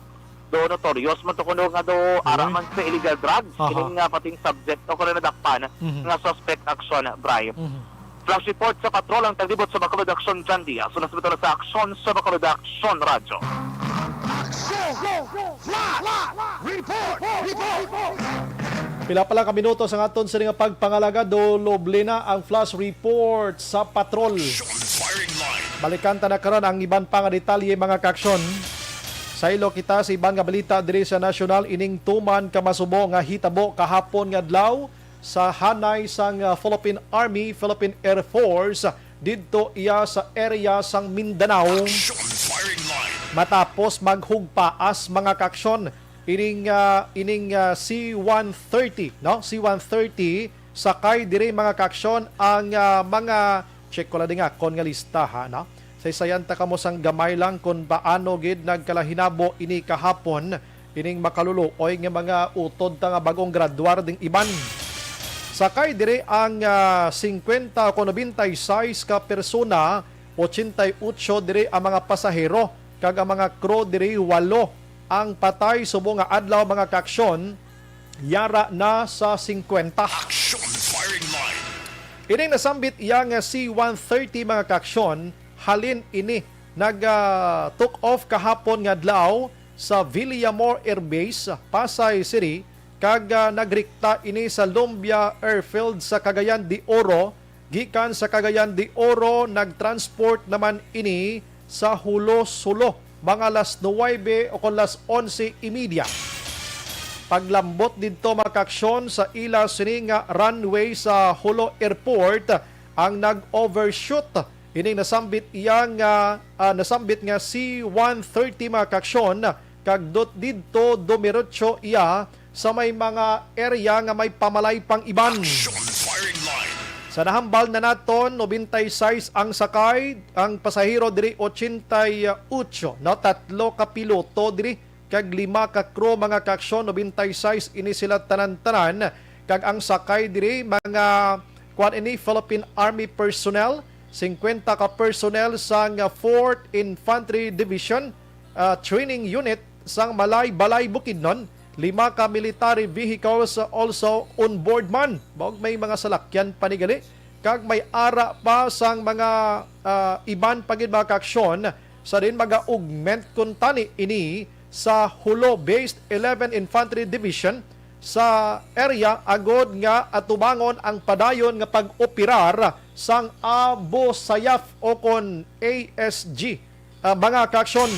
Do notorious man to kuno nga do ara Uy. man sa illegal drugs. Aha. Kining, ah, pating subject o kung nadakpan Mhm. nga suspect action, Bri. Mhm. Flash report sa patrol ang taglibot sa Bacolod Action, John Diaz. Una sa sa aksyon sa Bacolod Action Radyo. Action! Flash! Report! Report! Pila pa lang ka minuto sa aton sini nga pagpangalaga, doloble na ang flash report sa patrol. Action firing line. Balikan ta na karon ang iban pa nga detalye, mga kaaksyon. Saylo kita sa iban nga balita diri sa nasyonal, ining tuman ka masubo nga hitabo kahapon nga adlaw sa hanay sang, ah, Philippine Army, Philippine Air Force, didto iya sa area sang Mindanao. Action firing line. Matapos maghugpaas, mga kaaksyon, ining, ah, ining, ah, C one thirty, no? C one thirty, sakay diri, mga kaaksyon, ang, ah, mga, check ko lang din nga, kon nga lista, ha, no? Saysayan ta kamo sang gamay lang kon paano gid nagkalahinabo ini kahapon, ining makaluloy nga mga utod ta nga bag-ong graduar ding iban. Sakay diri ang, ah, singkwenta o kon nobenta y seis ka persona, ochenta y ocho diri ang mga pasahero, kag ang mga crew diri, walo. Ang patay subong nga adlaw, mga kaaksyon, yara na sa singkwenta. Action firing line. Ining nasambit iya nga C one thirty, mga kaaksyon, halin ini nag, ah, took off kahapon nga adlaw sa Villamor Air Base, Pasay City, kag, ah, nagrikta ini sa Lumbia Airfield sa Cagayan de Oro. Gikan sa Cagayan de Oro, nag-transport naman ini sa Jolo Solo, mga las nuwebe o kon las onse y media. Paglambot didto, mga kaaksyon, sa ila sini nga runway sa Jolo Airport ang nag-overshoot. Ining nasambit iya nga, ah, nasambit nga C one thirty, mga kaaksyon, kag dot didto dumiretso iya sa may mga area nga may pamalaypang iban. Action firing line. Sa nahambal na naton, nobenta y seis ang sakay, ang pasahero diri, ochenta y ocho, no? Tatlo ka piloto diri, kag lima ka crew, mga kaaksyon, nobenta y seis ini sila tanan-tanan, kag ang sakay diri, mga, kuan ini, Philippine Army personnel, singkwenta ka personnel sang Fourth Infantry Division, ah, training unit sang Malaybalay, Bukidnon, lima ka military vehicles also on board man. Maog may mga salakyan pa ni gali, kag may ara pa sang mga, ah, iban pa gid, mga kaaksyon, sa din mag-augment kuntani ini sa Jolo-based eleven Infantry Division sa area agod nga atubangon ang padayon nga pag-operar sang Abu Sayyaf o kon A S G. Ah, mga kaaksyon,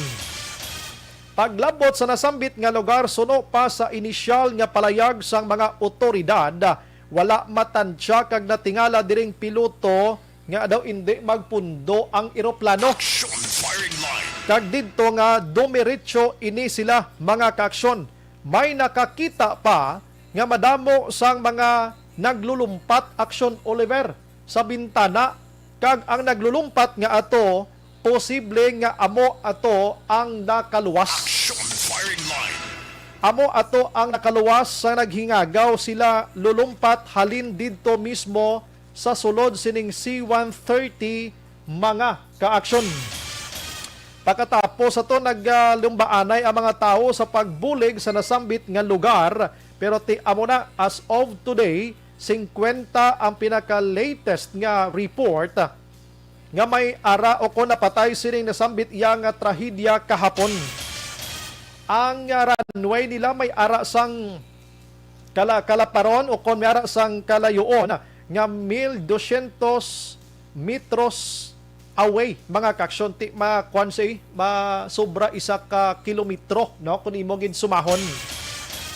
paglabot sa nasambit nga lugar, suno pa sa inisyal nga palayag sang mga otoridad, wala matansya kag natingala diring piloto nga daw indi magpundo ang eroplano. Action firing line. Kag didto nga dumiretso ini sila, mga kaaksyon. May nakakita pa nga madamo sang mga naglulumpat, Aksyon Oliver, sa bintana, kag ang naglulumpat nga ato posible nga amo ato ang nakaluwas. Action firing line. Amo ato ang nakaluwas sa naghingagaw sila lulumpat halin didto mismo sa sulod sining C one thirty, mga kaaksyon. Pagkatapos ato nagalumbaanay ang mga tawo sa pagbulig sa nasambit nga lugar, pero ti amo na, as of today, singkwenta ang pinaka-latest nga report nga may ara o kon napatay sining nasambit iya nga trahedya kahapon. Ang, ah, runway nila may ara sang kala-, kalaparon o kon may ara sang kalayoon nga mil dosyentos metros away, mga kaaksyon. Ti ma-, kuwan siya, eh, masobra isa ka kilometro, no, kung imo gid sumahon.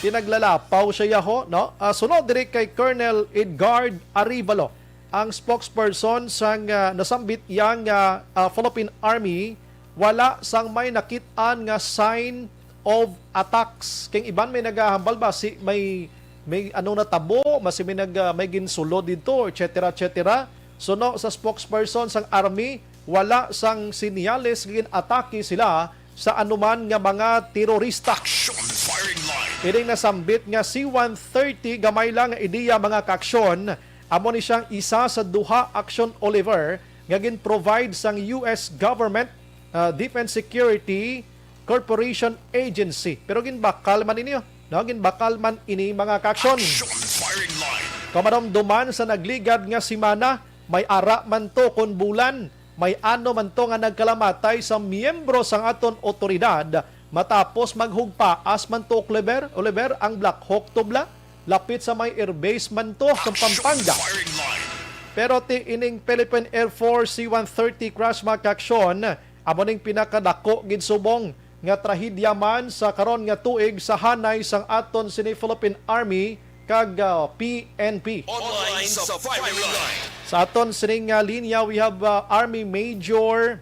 Ti naglalapaw siya, yaho, no? Ah, sunod diri kay Colonel Edgard Arevalo, ang spokesperson sang, ah, nasambit yang, ah, ah, Philippine Army, wala sang may nakit-an nga sign of attacks. Kay iban may nagahambal ba si may, may ano natabo, masi may nag, ah, may ginsulod didto, et cetera, et cetera. Suno sa spokesperson sang Army, wala sang sinyales nga gin-atake sila sa anuman nga mga terorista. Action firing line. Ining nasambit nga C one thirty, gamay lang nga ideya, mga kaaksyon, amo ni siyang isa sa duha action, Oliver, nga gin-provide sang U S government, ah, Defense Security Corporation Agency. Pero ginbakal man ini, no? Ginbakal man ini, mga kaaksyon. Action firing line. Kamarumduman sa nagligad nga semana, may ara man to kon bulan, may ano man to nga nagkalamatay sa miyembro sang aton otoridad matapos maghugpaas man to, Oliver, Oliver, ang Black Hawk tubla. Lapit sa may airbase man to sa Pampanga. Action firing line. Pero ti ining Philippine Air Force C one thirty crash, mga kaaksyon, amo ning pinakadako gid subong nga trahedya man sa karon nga tuig sa hanay sang aton sini Philippine Army kag, ah, P N P. Online sa firing line. Sa aton sining, ah, linya, we have, ah, Army Major,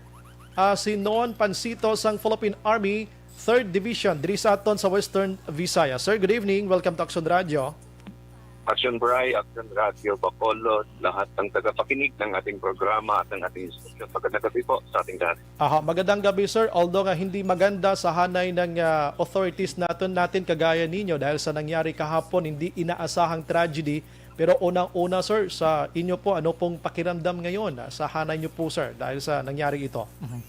ah, Sinon Pansito sang Philippine Army, Third Division, diri sa aton sa Western Visayas. Sir, good evening. Welcome to Action Radio. Action Bri, Action Radio Bacolod, lahat ng tagapakinig ng ating programa at ng ating istasyon. Magandang gabi po sa ating lahat. Aha, magandang gabi, sir. Although nga hindi maganda sa hanay ng, ah, authorities natin, natin kagaya ninyo dahil sa nangyari kahapon, hindi inaasahang tragedy. Pero unang-una, sir, sa inyo po, ano pong pakiramdam ngayon, ah, sa hanay niyo po, sir, dahil sa nangyari ito? Mhm.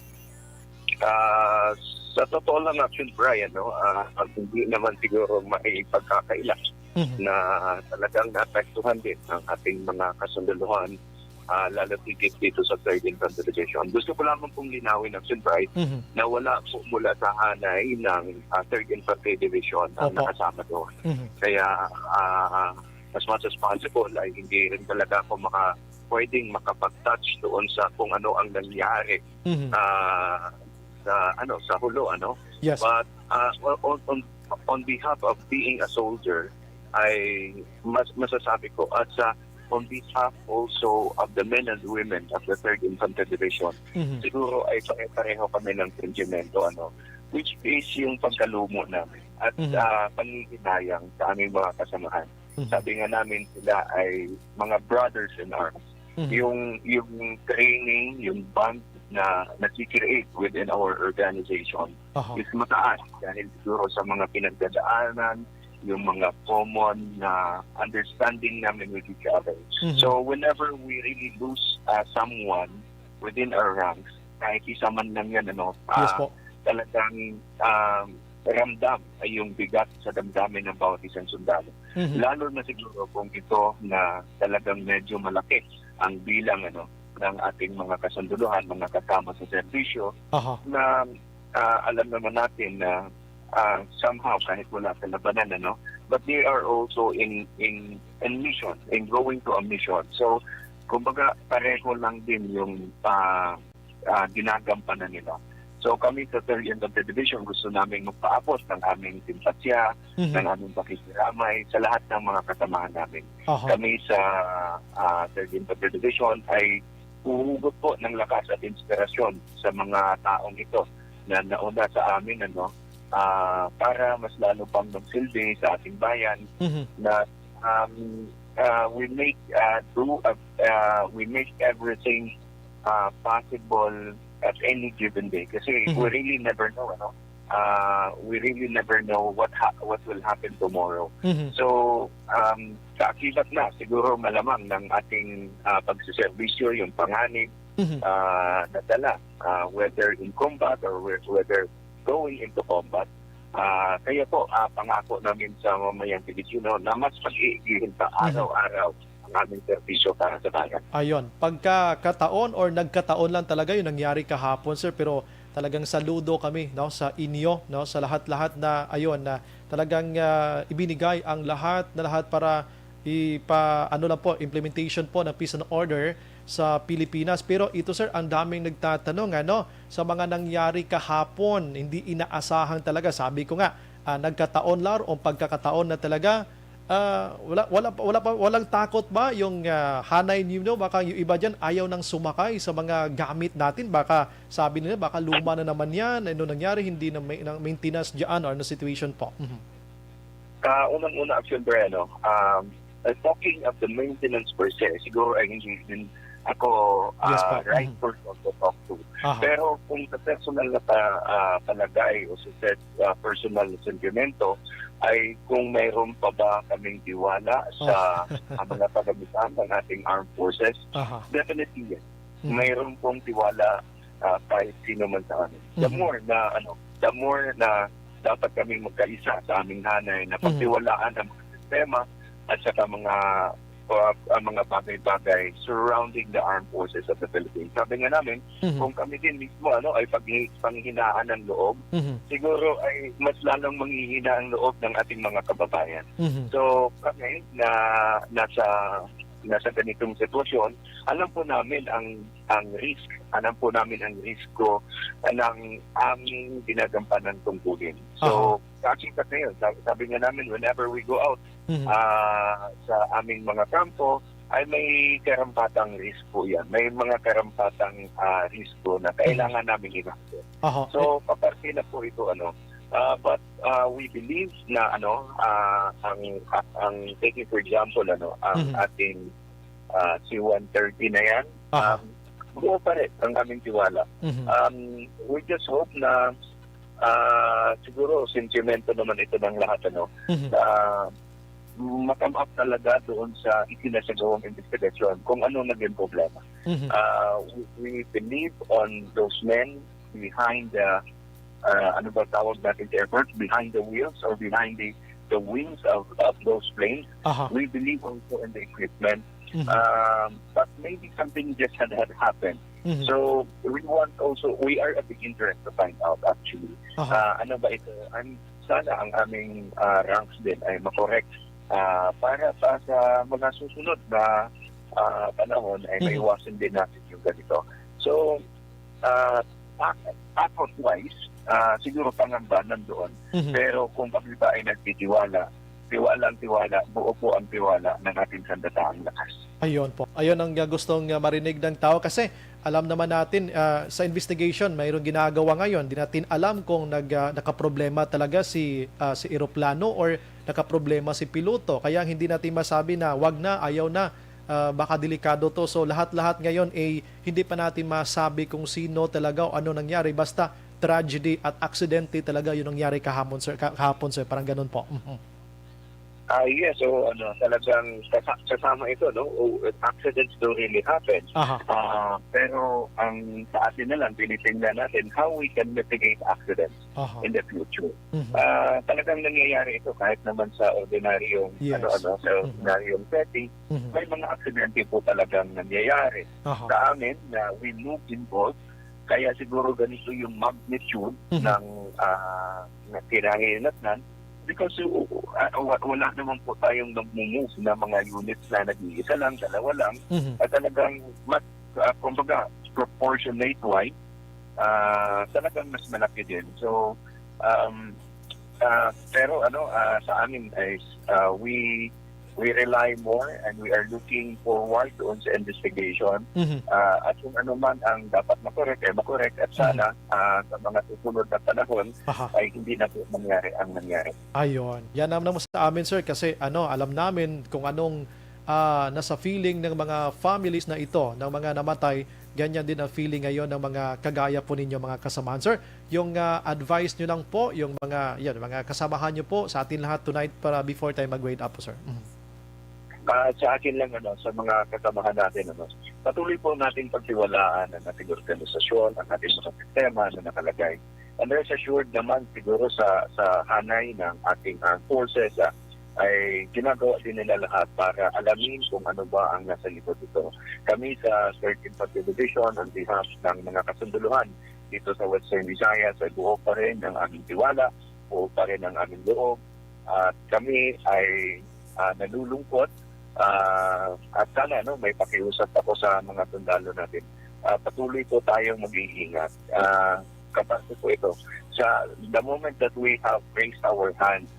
Ah, sa totoo lang, Action Bri, ano, ah, hindi naman siguro maipagkakaila Mhm. na talagang naapektuhan din ang ating mga kasundalohan, ah, lalo tigit dito sa Third Infantry Division. Gusto ko lamang pong linawin, Action Bri, Mhm. na wala po mula sa hanay ng, ah, Third Infantry Division ang Opo. nakasama doon. Mhm. Kaya, ah, as much as possible ay hindi rin talaga ako maka-, pwedeng makapag-touch doon sa kung ano ang nangyari Mhm. ah, sa, ano, sa hulo, ano. Yes. But, ah, on, on, on behalf of being a soldier, ay mas, masasabi ko, at sa, on behalf also of the men and women of the Third Infantry Division, Mhm. siguro ay pare-pareho kami ng sentimento, ano, which is yung pagkalumo namin at, Mhm. ah, panghihinayang sa aming mga kasamahan. Mhm. Sabi nga namin, sila ay mga brothers in arms. Mhm. Yung, yung training, yung bond na nagki-create within our organization Aha. is mataas dahil siguro sa mga pinagdadaanan, yung mga common na understanding namin with each other. Mhm. So whenever we really lose, uh, someone within our ranks, kahit isa man lang yan, ano, Yes ah, po. talagang, um, ramdam ay yung bigat sa damdamin ng bawat isang sundalo. Mhm. Lalo na siguro kung ito na talagang medyo malaki ang bilang, ano, ng ating mga kasunduluhan, mga kasama sa serbisyo Aha. na, ah, alam naman natin na, ah, somehow, kahit wala sa labanan, ano, but they are also in, in, in mission, in going to a mission. So, kumbaga, pareho lang din yung, ah, ah, ginagampanan nila. So, kami sa Third Infantry Division, gusto namin magpaabot ng aming simpatya, Mhm. ng aming pakikiramay sa lahat ng mga kasamahan namin. Aha. Kami sa, ah, Third Infantry Division ay huhugot po ng lakas at inspirasyon sa mga taong ito na nauna sa amin, ano, ah, para mas lalo pang magsilbi sa ating bayan Mhm. na, um, ah, we make, ah, do, ah, ah, we make everything, ah, possible at any given day. Kasi Mhm. we really never know, ano? Uh, we really never know what ha- what will happen tomorrow. Mhm. So, um, sa akibat na, siguro malamang ng ating uh, pagsiservisyo, yung panganib, Mhm. uh, nadala, uh, whether in combat or whe- whether going into combat. Uh, kaya po, uh, pangako namin sa mamayang Pilipino na mas pag-iigihin pa Mhm. araw-araw ang aming serbisyo para sa bayan. Ayon, pagkakataon or nagkataon lang talaga yung nangyari kahapon, sir, pero talagang saludo kami, no, sa inyo, no, sa lahat-lahat na, ayon, na talagang, ah, ibinigay ang lahat na lahat para ipa-, ano lang po, implementation po ng peace and order sa Pilipinas. Pero ito, sir, ang daming nagtatanong, ano, sa mga nangyari kahapon, hindi inaasahang talaga. Sabi ko nga, ah, nagkataon lang o pagkakataon na talaga. Ah, wala, wala, wala pa, walang takot ba yung, ah, hanay ninyo? Baka yung iba diyan ayaw nang sumakay sa mga gamit natin. Baka sabi nila, "Baka luma na naman yan. Ano nangyari? Hindi na may, na maintenance diyan or ano situation po?" Mhm. Ah, unang-una, siyempre, ano, um, uh, talking of the maintenance per se, siguro ay hindi din ako Yes ah, po. right Mhm. person to talk to. Aha. Pero kung sa personal na pa, ah, palagay o sa set, ah, personal na sentimento, ay kung mayroon pa ba kaming tiwala sa Oh. ah, mga kagamitan ng ating armed forces, Aha. definitely yes. Mhm. Mayroon pong tiwala ah, kahit sino man sa amin. The Mhm. more na, ano, the more na dapat kami magkaisa sa aming hanay na Mhm. pagtiwalaan ang mga sistema at saka mga, uh, ang mga bagay-bagay surrounding the armed forces of the Philippines. Sabi nga namin, Mhm. kung kami din mismo, ano, ay paghi-, panghihinaan ng loob, Mhm. siguro ay mas lalong manghihina ang loob ng ating mga kababayan. Mhm. So, kami na nasa, nasa ganitong sitwasyon, alam po namin ang, ang risk, alam po namin ang risko ng aming ginagampanang tungkulin. So, Aha. sa aking pagkayon, sabi, sabi nga namin, whenever we go out, Mhm. ah, sa aming mga kampo, ay may karampatang risk po yan. May mga karampatang, ah, risko na Mhm. kailangan namin i-monitor. Aha. So, paparte na po ito, ano. Ah, but, ah, we believe na, ano, ah, ang, ang taking for example, ano, ang Mhm. ating, ah, C one thirty na yan, Aha. um, buo pa rin ang aming tiwala. Mhm. Um, we just hope na, ah, siguro, sentimento naman ito ng lahat, ano, Mhm. na ma-come up talaga doon sa isinasagawang investigasyon kung ano naging problema. Mhm. Ah, we, we believe on those men behind the, ah, ano ba tawag natin sa airport? Behind the wheels or behind the, the wings of, of those planes. Aha. We believe also in the equipment. Mhm. Um, but maybe something just had, had happened. Mhm. So, we want also, we are a big interest to find out actually. Aha. Ah, ano ba ito? Ang, sana ang aming, ah, ranks din ay makorek, ah, para pa sa mga susunod na, ah, panahon ay Mhm. maiwasan din natin yung ganito. So, ah, pa-, effort-wise, ah, siguro pangamba nandoon. Mhm. Pero kung kami ba ay nagtitiwala, tiwala ang tiwala, buo po ang tiwala ng ating sandataang lakas. Ayun po. Ayun ang, ah, gustong, ah, marinig ng tao kasi alam naman natin, ah, sa investigation, mayroong ginagawa ngayon. Di natin alam kung nag-, ah, nakaproblema talaga si, ah, si eroplano or nakaproblema si piloto. Kaya hindi natin masabi na wag na, ayaw na, ah, baka delikado to. So lahat-lahat ngayon, eh, hindi pa natin masabi kung sino talaga o ano nangyari. Basta tragedy at aksidente talaga yung nangyari kahapon, sir. Ka-, kahapon, sir. Parang ganun po. Mhm. Ah, yes, so ano, talagang kasa- kasama ito, no? O, accidents do really happen. Aha. Ah, pero ang sa atin na lang, tinitingnan natin how we can mitigate accidents Aha. in the future. Mhm. Ah, talagang nangyayari ito kahit naman sa ordinaryong, Yes. ano, ano, sa Mhm. ordinaryong setting. Mhm. May mga aksidente po talagang nangyayari Aha. sa amin na we move in bulk. Kaya siguro ganito yung magnitude Mhm. ng, ah, na kinahanglan because, uh, uh, wa-, wala naman po tayong nagmo-move na mga units na nag-iisa lang, dalawa lang. Mhm. At talagang mas, ah, kumbaga, proportionate wise, ah, talagang mas malaki din. So, um, ah, pero ano, ah, sa amin ay, ah, we, we rely more and we are looking forward doon sa investigation. Mhm. Ah, at kung ano man ang dapat makorek, ay makorek. At Mhm. sana, ah, sa mga susunod na panahon, Aha. ay hindi na po mangyari ang nangyari. Ayun. Yan naman mo sa amin, sir, kasi ano, alam namin kung anong, ah, nasa feeling ng mga families na ito, ng mga namatay, ganyan din ang feeling ngayon ng mga kagaya po ninyo, mga kasamahan. Sir, yung, ah, advice nyo lang po, yung mga, yan, mga kasamahan nyo po sa atin lahat tonight para before tayo mag-wade up po, sir. Mhm. Ah, sa akin lang, ano, sa mga kasamahan natin, ano, patuloy po nating pagtiwalaan ang ating organisasyon, ang ating mga sistema na nakalagay. And rest assured naman siguro sa sa hanay ng ating armed forces, ah, ay ginagawa din nila lahat para alamin kung ano ba ang nasa likod nito. Kami sa third Infantry Division, on behalf ng mga kasunduluhan dito sa Western Visayas, ay buo pa rin ang aming tiwala, buo pa rin ang aming loob, at kami ay, ah, nalulungkot, ah, at sana, no, may pakiusap ako sa mga sundalo natin. Ah, patuloy po tayong mag-iingat. Ah, kapaso po ito. Sa the moment that we have raised our hand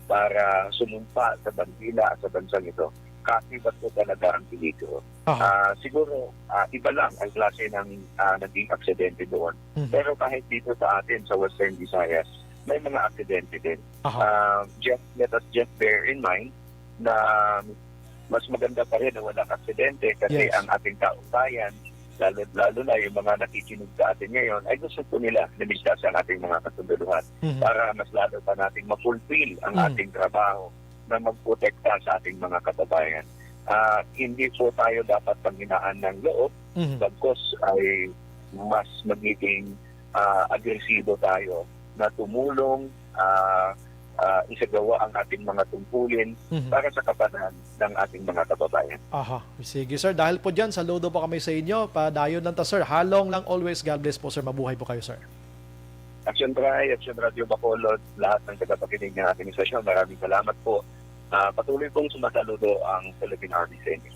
para sumumpa sa bandila sa bansang ito, kaakibat po talaga ang peligro. Aha. Ah, siguro, ah, iba lang ang klase ng, ah, naging aksidente doon. Mhm. Pero kahit dito sa atin, sa Western Visayas, may mga aksidente din. Aha. Ah, just, let us just bear in mind na mas maganda pa rin na walang aksidente kasi Yes. ang ating taong bayan, lalo, lalo na yung mga nakikinig sa atin ngayon, ay gusto po nila na ligtas ang ating mga kasunduluhan Mhm. para mas lalo pa nating ma-fulfill ang Mhm. ating trabaho na magprotekta sa ating mga kababayan. Ah, hindi po tayo dapat panghinaan ng loob, Mhm. bagkus ay mas magiging, ah, agresibo tayo na tumulong, ah, ah, isagawa ang ating mga tungkulin Mhm. para sa kapanahan ng ating mga kababayan. Aha. Sige, sir. Dahil po dyan, saludo po kami sa inyo. Padayon lang ta, sir. Halong lang always. God bless po, sir. Mabuhay po kayo, sir. Action Try, Action Radio Bacolod, lahat ng tagapakinig ng ating istasyon, maraming salamat po. Ah, patuloy pong sumasaludo ang Philippine Army sa inyo.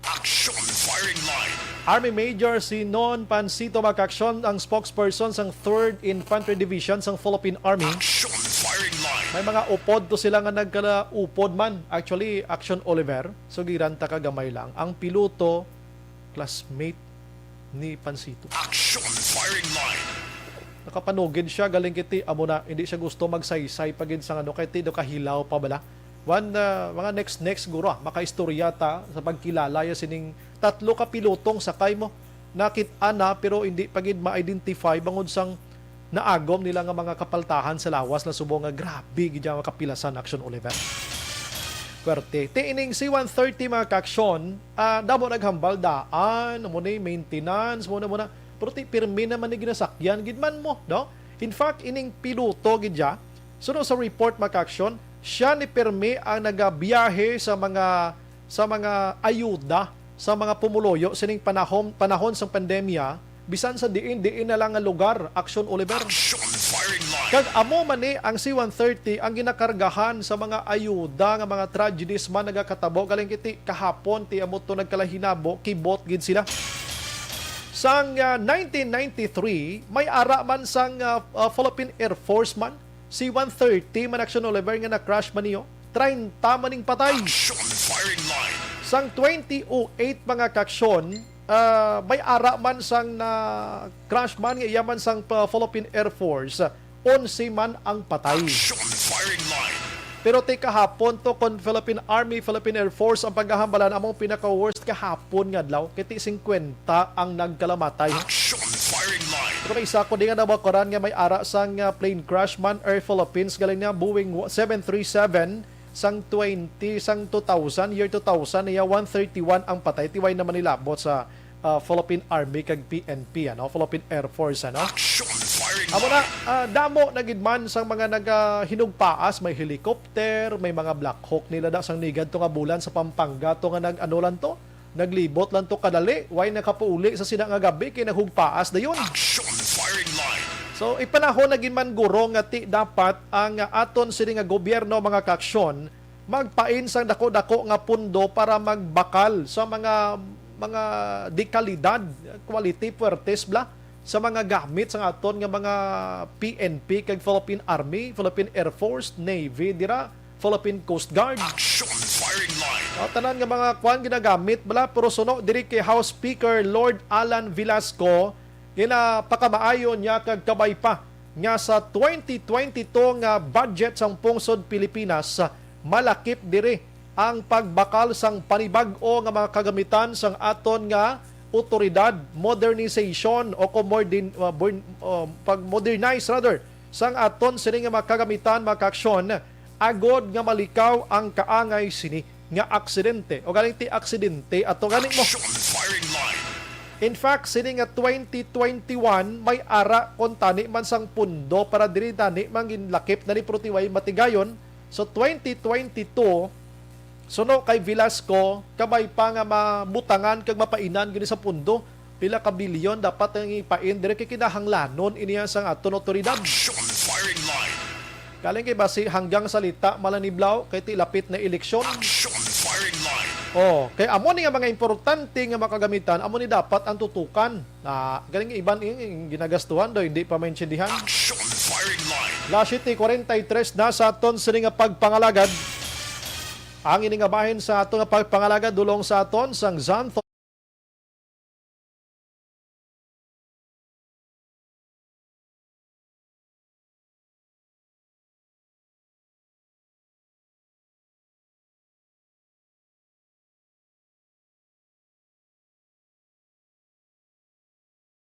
Action Firing Line. Army Major Sinon Pancito, mga kaaksyon, ang spokesperson sang third Infantry Division sang Philippine Army. Action Firing Line. May mga upod to sila nga nagkalaupod man. Actually, Action Oliver, sugiran ta ka gamay lang. Ang piloto, classmate ni Pancito. Action Firing Line. Nakapanugid siya, galing kiti, amo na, hindi siya gusto magsaysay pa gid sang ano, kay ti do kahilaw pa bala. One, ah, mga next, next, guro, ah, makaistorya ta sa pagkilala ya sining tatlo ka pilotong sakay mo. Nakit-an na, pero hindi pa gid ma-identify bangod sang naagom nila nga mga kapaltahan sa lawas na subong nga grabe gid ang kapilasan, Action Oliver. Puwerte. Ti ining C one thirty, mga kaaksyon, ah, damo naghambal daan, mo ni maintenance, mo na, mo na. Pero ti pirmi naman ni ginasakyan gid man mo, no? In fact, ining piloto gid ya, suno sa report, mga kaaksyon, siya ni pirmi ang nagabiyahe sa mga, sa mga ayuda sa mga pumuluyo sining panahon, panahon sang pandemya, bisan sa diin-diin na lang nga lugar, Action Oliver. Action Firing Line. Kag amo man ni ang C one thirty ang ginakargahan sa mga ayuda nga mga tragedies man nagakatabo. Galing kiti kahapon, ti amo to nagkalahinabo, kibot gid sila. Sang, ah, nineteen ninety-three, may ara man sang, ah, ah, Philippine Air Force man, C one thirty man, Action Oliver, nga na-crash man niyo. Treinta man ning patay. Action Firing Line. Sang twenty oh eight, mga kaaksyon, ah, may ara man sang na-crash man nga iya man sang pa-, Philippine Air Force, onse man ang patay. Action Firing Line. Pero ti kahapon to, kon Philippine Army, Philippine Air Force ang paghahambalan, among pinaka-worst kahapon nga adlaw, kay ti singkwenta ang nagkalamatay. Action Firing Line. Pero may isa ko di nga nabakuran nga may ara sang, ah, plane crash man, Air Philippines, galing na Boeing seven three seven, sang twenty, sang two thousand, year two thousand, iya one thirty-one ang patay. Ti way naman nilabot sa, ah, Philippine Army kag P N P, ano? Philippine Air Force, ano? Action Firing Amo na, Line. ah, damo na gid man sang mga nagahinugpaas, may helicopter, may mga Black Hawk nila da sang nigadto nga bulan sa Pampanga to nga nag-ano lang to, naglibot lang to kadali, way nakapauli sa sina nga gabi kay naghugpaas dayon. Action Firing Line. So, ipanahon na gid man, guro, nga ti dapat ang, ah, aton sini nga gobyerno, mga kaaksyon, magpain sang dako-dako nga pundo para magbakal sa mga, mga dekalidad, quality, puwertes bala, sa mga gamit sang aton nga mga P N P kag Philippine Army, Philippine Air Force, Navy, dira, Philippine Coast Guard. Action Firing Line. O, tanan nga mga kwan ginagamit bala, pero suno diri kay House Speaker Lord Alan Velasco, ginapakamaayo niya kag kabay pa nga sa twenty twenty-two nga budget sang pungsod Pilipinas, malakip diri ang pagbakal sang panibag-o nga mga kagamitan sang aton nga otoridad, modernization o kung modern, uh, born- uh, pag-modernize rather sang aton sini nga mga kagamitan, mga kaaksyon, agod nga malikaw ang kaangay sini nga aksidente o galing ti aksidente ato gani mo. Action firing line. In fact, sini nga twenty twenty-one may ara kon tani man sang pundo para diri tani man ginlakip na ni Purtiway Matigayon. So twenty twenty-two, suno kay Velasco, kabay pa nga mabutangan kag mapainan gini sa pundo, pila ka bilyon dapat ang ipain diri kay kinahanglanon iniya sang aton otoridad. Action firing line. Kaling kay basi hanggang salita malaniblaw kay ti lapit na eleksyon. Action firing line. Oh, kay amo ni nga mga importante nga makagamitan, amo ni dapat ang tutukan. Na galing iban ing ing ginagastuhan daw hindi pa maintindihan. Action firing line. Las siete cuarenta y tres na sa aton sini nga pagpangalagad. Ang ini nga bahin sa ato nga pagpangalagad dulong sa aton sang Xanthone.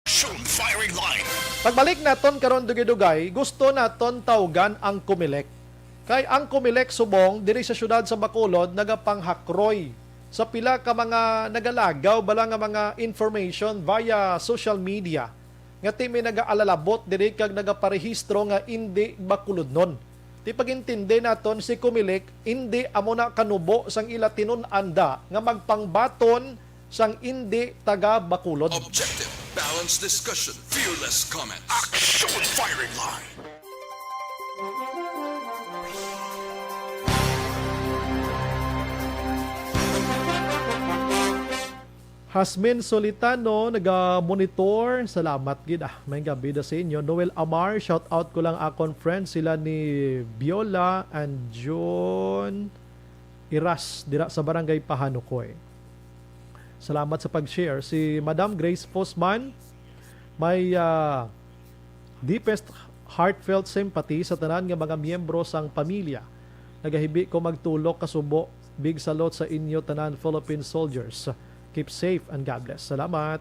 Action firing line. Pagbalik naton karon dugay-dugay, gusto naton tawgan ang Comelec. Kay ang Comelec subong diri sa siyudad sa Bacolod nagapanghakroy sa pila ka mga nagalagaw bala nga mga information via social media nga ti may nagaalalabot diri kag nagaparehistro nga indi Bacolodnon. Ti pagintindi naton si Comelec indi amo na kanubo sang ila tinun-an da nga magpangbaton sang indi taga Bacolod. Objective, balanced discussion, fearless comment. Action firing line. Hasmin Solitano, naga-monitor. Salamat gid, ah. May gabi da sa inyo. Noel Amar, shout out ko lang akon friend, sila ni Biola and John Iras, dira sa Barangay Pahanukoy. Salamat sa pag-share. Si Madam Grace Fosman, may, ah, deepest heartfelt sympathy sa tanan nga mga miyembro sang pamilya. Nagahibi ko magtulok kasubo, big salute sa inyo tanan, Philippine soldiers. Keep safe and God bless. Salamat.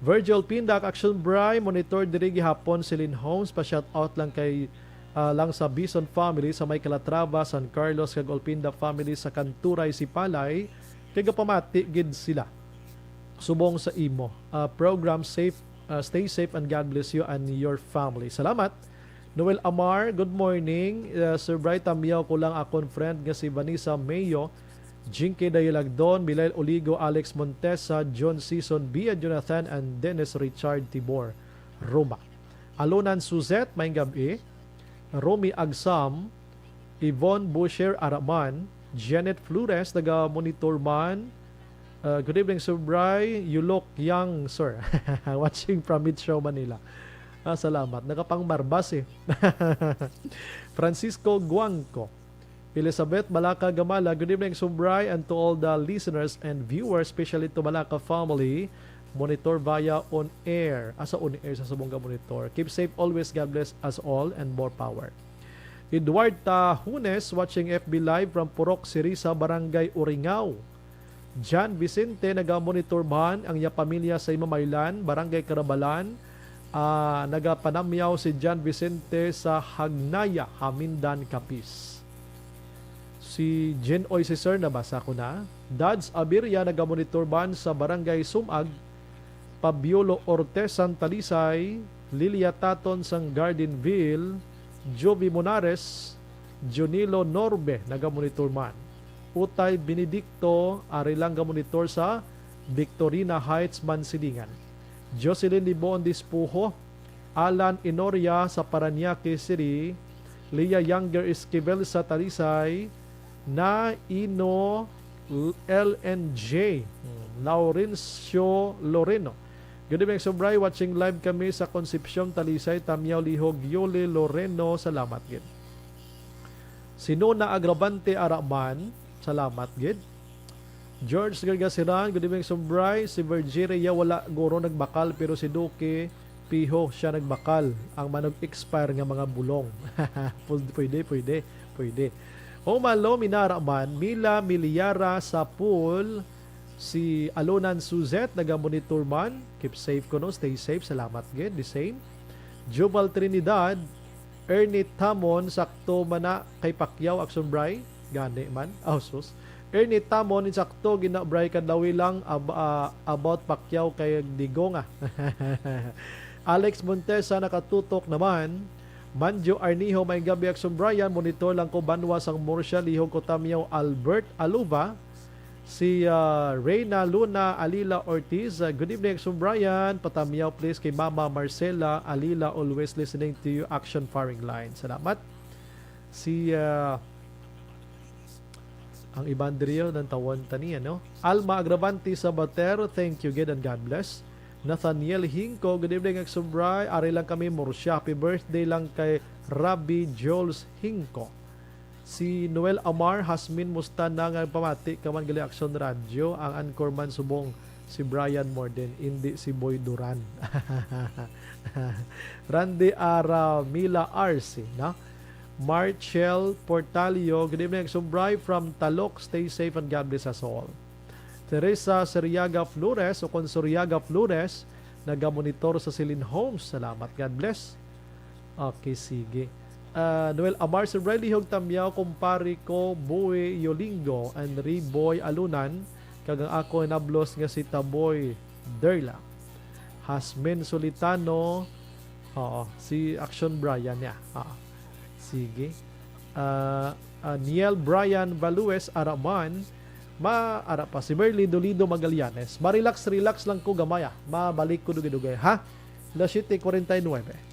Virgil Pindak, Action Bry, monitor diri gihapon si Lynn Holmes, pa shout out lang kay, ah, lang sa Bison family sa may Calatrava, San Carlos, kag Olpinda family sa Kanturay, Sipalay, kay gapamati gid sila subong sa imo, ah, program. Safe, ah, stay safe and God bless you and your family. Salamat. Noel Amar, good morning. Uh, Sir Bright, tamiyaw ko lang akon friend nga si Vanessa Mayo, Jinky Dayalagdon, Milail Oligo, Alex Montesa, John Season, Bia Jonathan, and Dennis Richard Tibor Roma. Alunan Suzette, maayong gab-i. Romy Agsam, Yvonne Busher Araman, Janet Flores, naga-monitor man. Uh, good evening, Sir Bry. You look young, sir. Watching from Metro Manila. Ah, salamat. Nakapangmarbas eh. Francisco Guangco. Elizabeth Malaka Gamala, good evening, Sir Bry, and to all the listeners and viewers, especially to Malaka family. Monitor via on air. Asa on air sa subong ka monitor. Keep safe always. God bless us all and more power. Edward Tahunes, watching F B Live from Purok Sirisa, Barangay Uringao. John Vicente, naga-monitor man ang iya pamilya sa Imamaylan, Barangay Carabalan. Ah, nagapanamyaw si John Vicente sa Hagnaya, Hamindan, Capiz. Si Jen Oy, si Sir, nabasa ko na. Dads Abiria, naga-monitor man sa Barangay Sumag, Pabiolo Ortezan, Talisay, Lilia Taton sang Gardenville, Jovi Monares, Junilo Norbe, naga-monitor man. Utay Benedicto, ari lang ga-monitor sa Victorina Heights, Mansilingan. Jocelyn Liboon Dispuho, Alan Enoria sa Parañaque City, Leah Younger Esquivel sa Talisay, na Ino L N J, Laurencio Loreno. Good evening, Sir Bry. Watching live kami sa Concepcion, Talisay, Tamyaw, Lihog, Yuli Loreno. Salamat gid. Si Nona Agravante Araman. Salamat gid. George Gargasiran, good evening, Sir Bry. Si Virgie Rhea wala guro nagbakal, pero si Duque Piho siya nagbakal. Ang manog-expire nga mga bulong. Pul-, pwede, pwede, pwede. O Malo, Minara man, Mila Miliara sa pool, Si Alonan Suzette, naga-monitor man. Keep safe kuno, stay safe. Salamat gid, the same. Jubal Trinidad, Ernie Tamon, sakto man na kay Pacquiao, action, Bri? Gani man. Oh, sus. Ernie Tamon, insakto gina, Bri, kadlawi lang ab-, ah, about Pacquiao kay Digonga. Alex Montesa, nakatutok naman. Manjo Arnijo, may gabi, action, Brian. Monitor lang ko, banwa sang Murcia, lihog ko Tamyaw, Albert Aluva. Si, ah, Reyna Luna Alila Ortiz, ah, "Good evening, Action Brian. Patamyaw, please, kay Mama Marcela Alila, always listening to you, Action Firing Line." Salamat. Si, ah, ang iban diri, oh, nang tawon tani, ano? Alma Agravante Sabater, thank you, gid, and God bless. Nathaniel Hinco, "Good evening, Action Bri. Ari lang kami, Murcia. Happy birthday lang kay Rabbi Jules Hinco." Si Noel Amar, "Hasmin, musta na nga pamati ka man gali Action Radyo? Ang anchor man subong si Brian Morden, indi si Boy Duran." Randy Aramila R C, no? Marchel Portalio, "Good evening, Action Bri, from Talok. Stay safe and God bless us all." Teresa Seriaga Flores, o kon Soriaga Flores, nagamonitor sa Silin Homes. Salamat, God bless. Okay, sige. Ah, Noel Amar, "Sir Bri, lihog Tamyaw, kumpare ko, Boy Yolingo, and Reboy Alunan, kag ang ako hinablos nga si Taboy Derla." Hasmin Solitano, oo, si Action Brian niya. Ah, sige. Ah, ah, Niel Brian Values, ara man, ma, ara pa, si Merly Dolido Magallanes, "Ma-relax, relax lang ko gamay, ah. Mabalik ko dugay-dugay, ha?" Las siete cuarenta y nueve.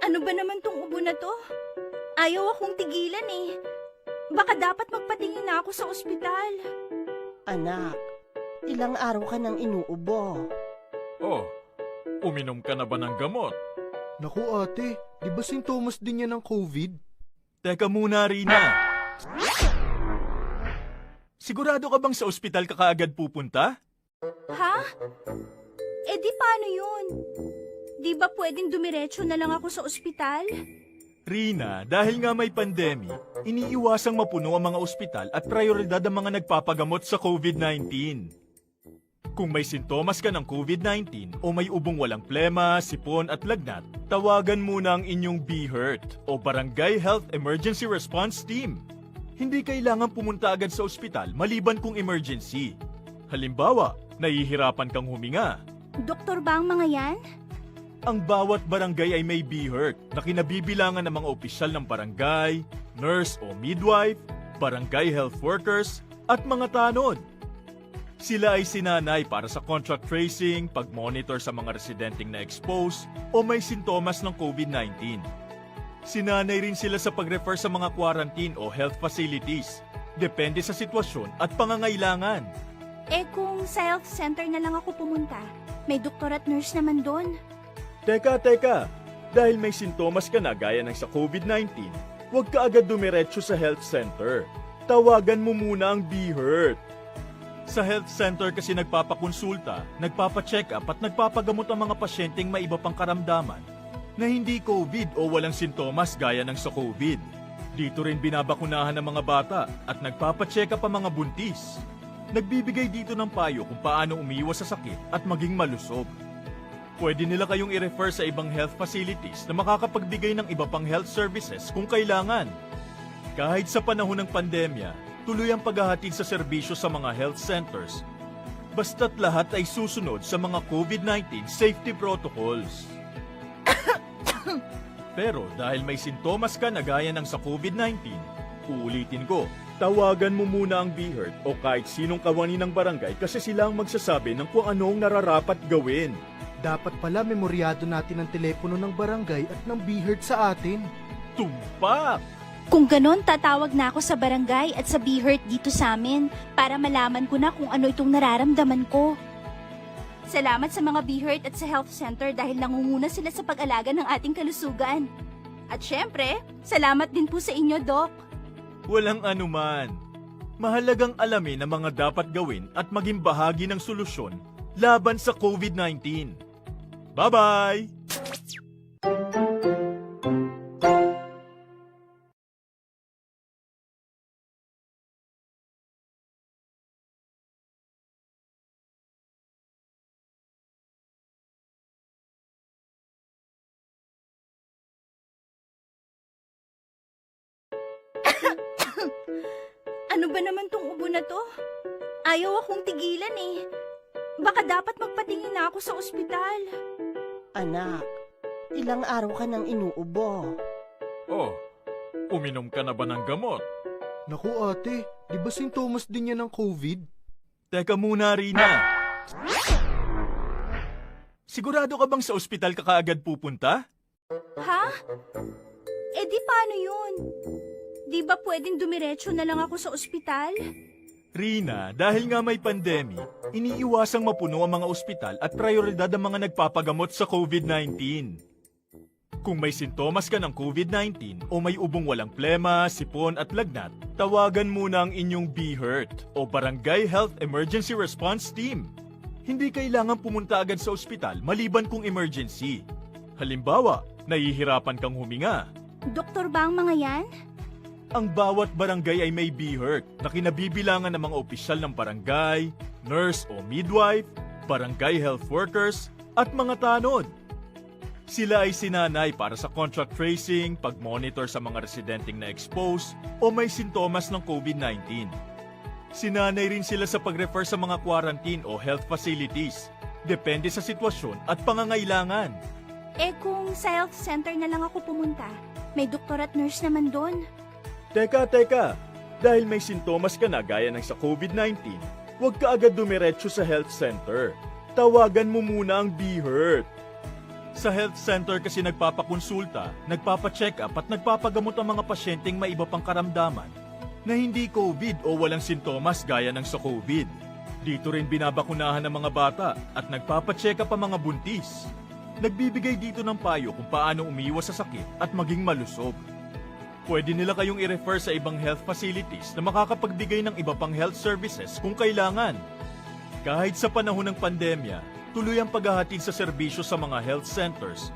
Ano ba naman tong ubo na to? Ayaw akong tigilan eh. Baka dapat magpatingin na ako sa ospital. Anak, ilang araw ka nang inuubo. Oh, uminom ka na ba ng gamot? Naku, ate, di ba sintomas din yan ng covid? Teka muna, Rina. Sigurado ka bang sa ospital ka kaagad pupunta? Ha? Eh di paano yun? Di ba pwedeng dumiretso na lang ako sa ospital? Rina, dahil nga may pandemic, iniiwasang mapuno ang mga ospital at prioridad ang mga nagpapagamot sa covid nineteen. Kung may sintomas ka ng covid nineteen o may ubong walang plema, sipon at lagnat, tawagan muna ang inyong BHERT o Barangay Health Emergency Response Team. Hindi kailangan pumunta agad sa ospital maliban kung emergency. Halimbawa, nahihirapan kang huminga. Doktor ba ang mga yan? Ang bawat barangay ay may BHERT na kinabibilangan ng mga opisyal ng barangay, nurse o midwife, barangay health workers, at mga tanod. Sila ay sinanay para sa contact tracing, pag-monitor sa mga residenteng na-expose o may sintomas ng covid nineteen. Sinanay rin sila sa pag-refer sa mga quarantine o health facilities, depende sa sitwasyon at pangangailangan. Eh, kung sa health center na lang ako pumunta, may doktor at nurse naman doon. Teka, teka! Dahil may sintomas ka na gaya ng sa covid nineteen, huwag ka agad dumiretso sa health center. Tawagan mo muna ang BHERT. Sa health center kasi nagpapakonsulta, nagpapacheck-up at nagpapagamot ang mga pasyenteng may iba pang karamdaman na hindi covid o walang sintomas gaya ng sa covid. Dito rin binabakunahan ang mga bata at nagpapacheck-up ang mga buntis. Nagbibigay dito ng payo kung paano umiwas sa sakit at maging malusog. Pwede nila kayong i-refer sa ibang health facilities na makakapagbigay ng iba pang health services kung kailangan. Kahit sa panahon ng pandemya, tuloy ang paghahatid sa serbisyo sa mga health centers. Basta't lahat ay susunod sa mga COVID nineteen safety protocols. Pero dahil may sintomas ka na gaya ng sa COVID nineteen, uulitin ko, tawagan mo muna ang BHERT o kahit sinong kawani ng barangay kasi sila ang magsasabi ng kung ano ang nararapat gawin. Dapat pala memoryado natin ang telepono ng barangay at ng BHERT sa atin. Tumpak! Kung ganon, tatawag na ako sa barangay at sa BHERT dito sa amin para malaman ko na kung ano itong nararamdaman ko. Salamat sa mga BHERT at sa health center dahil nangunguna sila sa pag-alaga ng ating kalusugan. At syempre, salamat din po sa inyo, Doc. Walang anuman. Mahalagang alamin ang mga dapat gawin at maging bahagi ng solusyon laban sa COVID nineteen. Bye-bye! Ano ba naman tong ubo na to? Ayaw akong tigilan eh. Baka dapat magpatingin na ako sa ospital. Anak, ilang araw ka nang inuubo. Oh, uminom ka na ba ng gamot? Naku ate, di ba sintomas din yan ng COVID? Teka muna, Rina. Sigurado ka bang sa ospital ka kaagad pupunta? Ha? Eh di paano yun? Di ba pwedeng dumiretso na lang ako sa ospital? Rina, dahil nga may pandemic, iniiwasang mapuno ang mga ospital at prioridad ang mga nagpapagamot sa COVID nineteen. Kung may sintomas ka ng COVID nineteen o may ubong walang plema, sipon at lagnat, tawagan muna ang inyong BHERT o Barangay Health Emergency Response Team. Hindi kailangan pumunta agad sa ospital maliban kung emergency. Halimbawa, nahihirapan kang huminga. Doktor ba ang mga yan? Ang bawat barangay ay may BHERT na kinabibilangan ng mga opisyal ng barangay, nurse o midwife, barangay health workers, at mga tanod. Sila ay sinanay para sa contact tracing, pag-monitor sa mga residenteng na-expose o may sintomas ng COVID nineteen. Sinanay rin sila sa pag-refer sa mga quarantine o health facilities, depende sa sitwasyon at pangangailangan. Eh kung sa health center na lang ako pumunta, may doktor at nurse naman doon. Teka, teka. Dahil may sintomas ka na gaya ng sa COVID nineteen, huwag ka agad dumiretso sa health center. Tawagan mo muna ang BHERT. Sa health center kasi nagpapakonsulta, nagpapacheck-up at nagpapagamot ang mga pasyenteng may iba pang karamdaman na hindi COVID o walang sintomas gaya ng sa COVID. Dito rin binabakunahan ang mga bata at nagpapacheck-up ang mga buntis. Nagbibigay dito ng payo kung paano umiwas sa sakit at maging malusog. Pwede nila kayong i-refer sa ibang health facilities na makakapagbigay ng iba pang health services kung kailangan. Kahit sa panahon ng pandemya, tuloy ang paghahatid sa serbisyo sa mga health centers,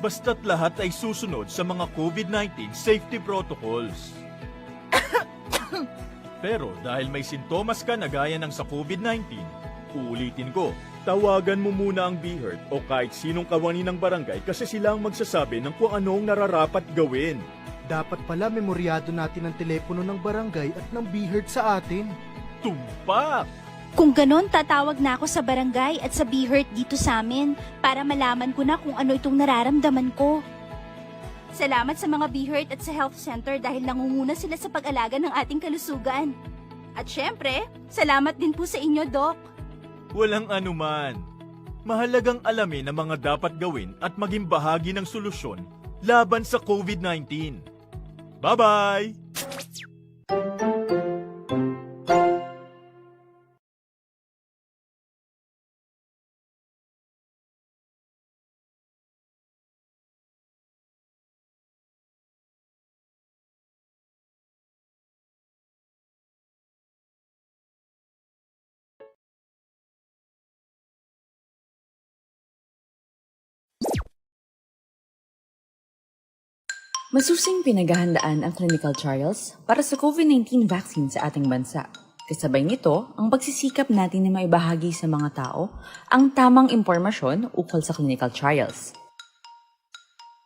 basta't lahat ay susunod sa mga COVID nineteen safety protocols. Pero dahil may sintomas ka na gaya ng sa COVID nineteen, uulitin ko, tawagan mo muna ang BHERT o kahit sinong kawani ng barangay kasi sila ang magsasabi ng kung ano ang nararapat gawin. Dapat pala memoryado natin ang telepono ng barangay at ng BHERT sa atin. Tumpak! Kung ganon, tatawag na ako sa barangay at sa BHERT dito sa amin para malaman ko na kung ano itong nararamdaman ko. Salamat sa mga BHERT at sa health center dahil nangunguna sila sa pag-alaga ng ating kalusugan. At syempre, salamat din po sa inyo, Doc. Walang anuman. Mahalagang alamin ang mga dapat gawin at maging bahagi ng solusyon laban sa COVID nineteen. Bye-bye! Masusing pinaghahandaan ang clinical trials para sa COVID nineteen vaccine sa ating bansa. Kasabay nito, ang pagsisikap natin na maibahagi sa mga tao ang tamang impormasyon ukol sa clinical trials.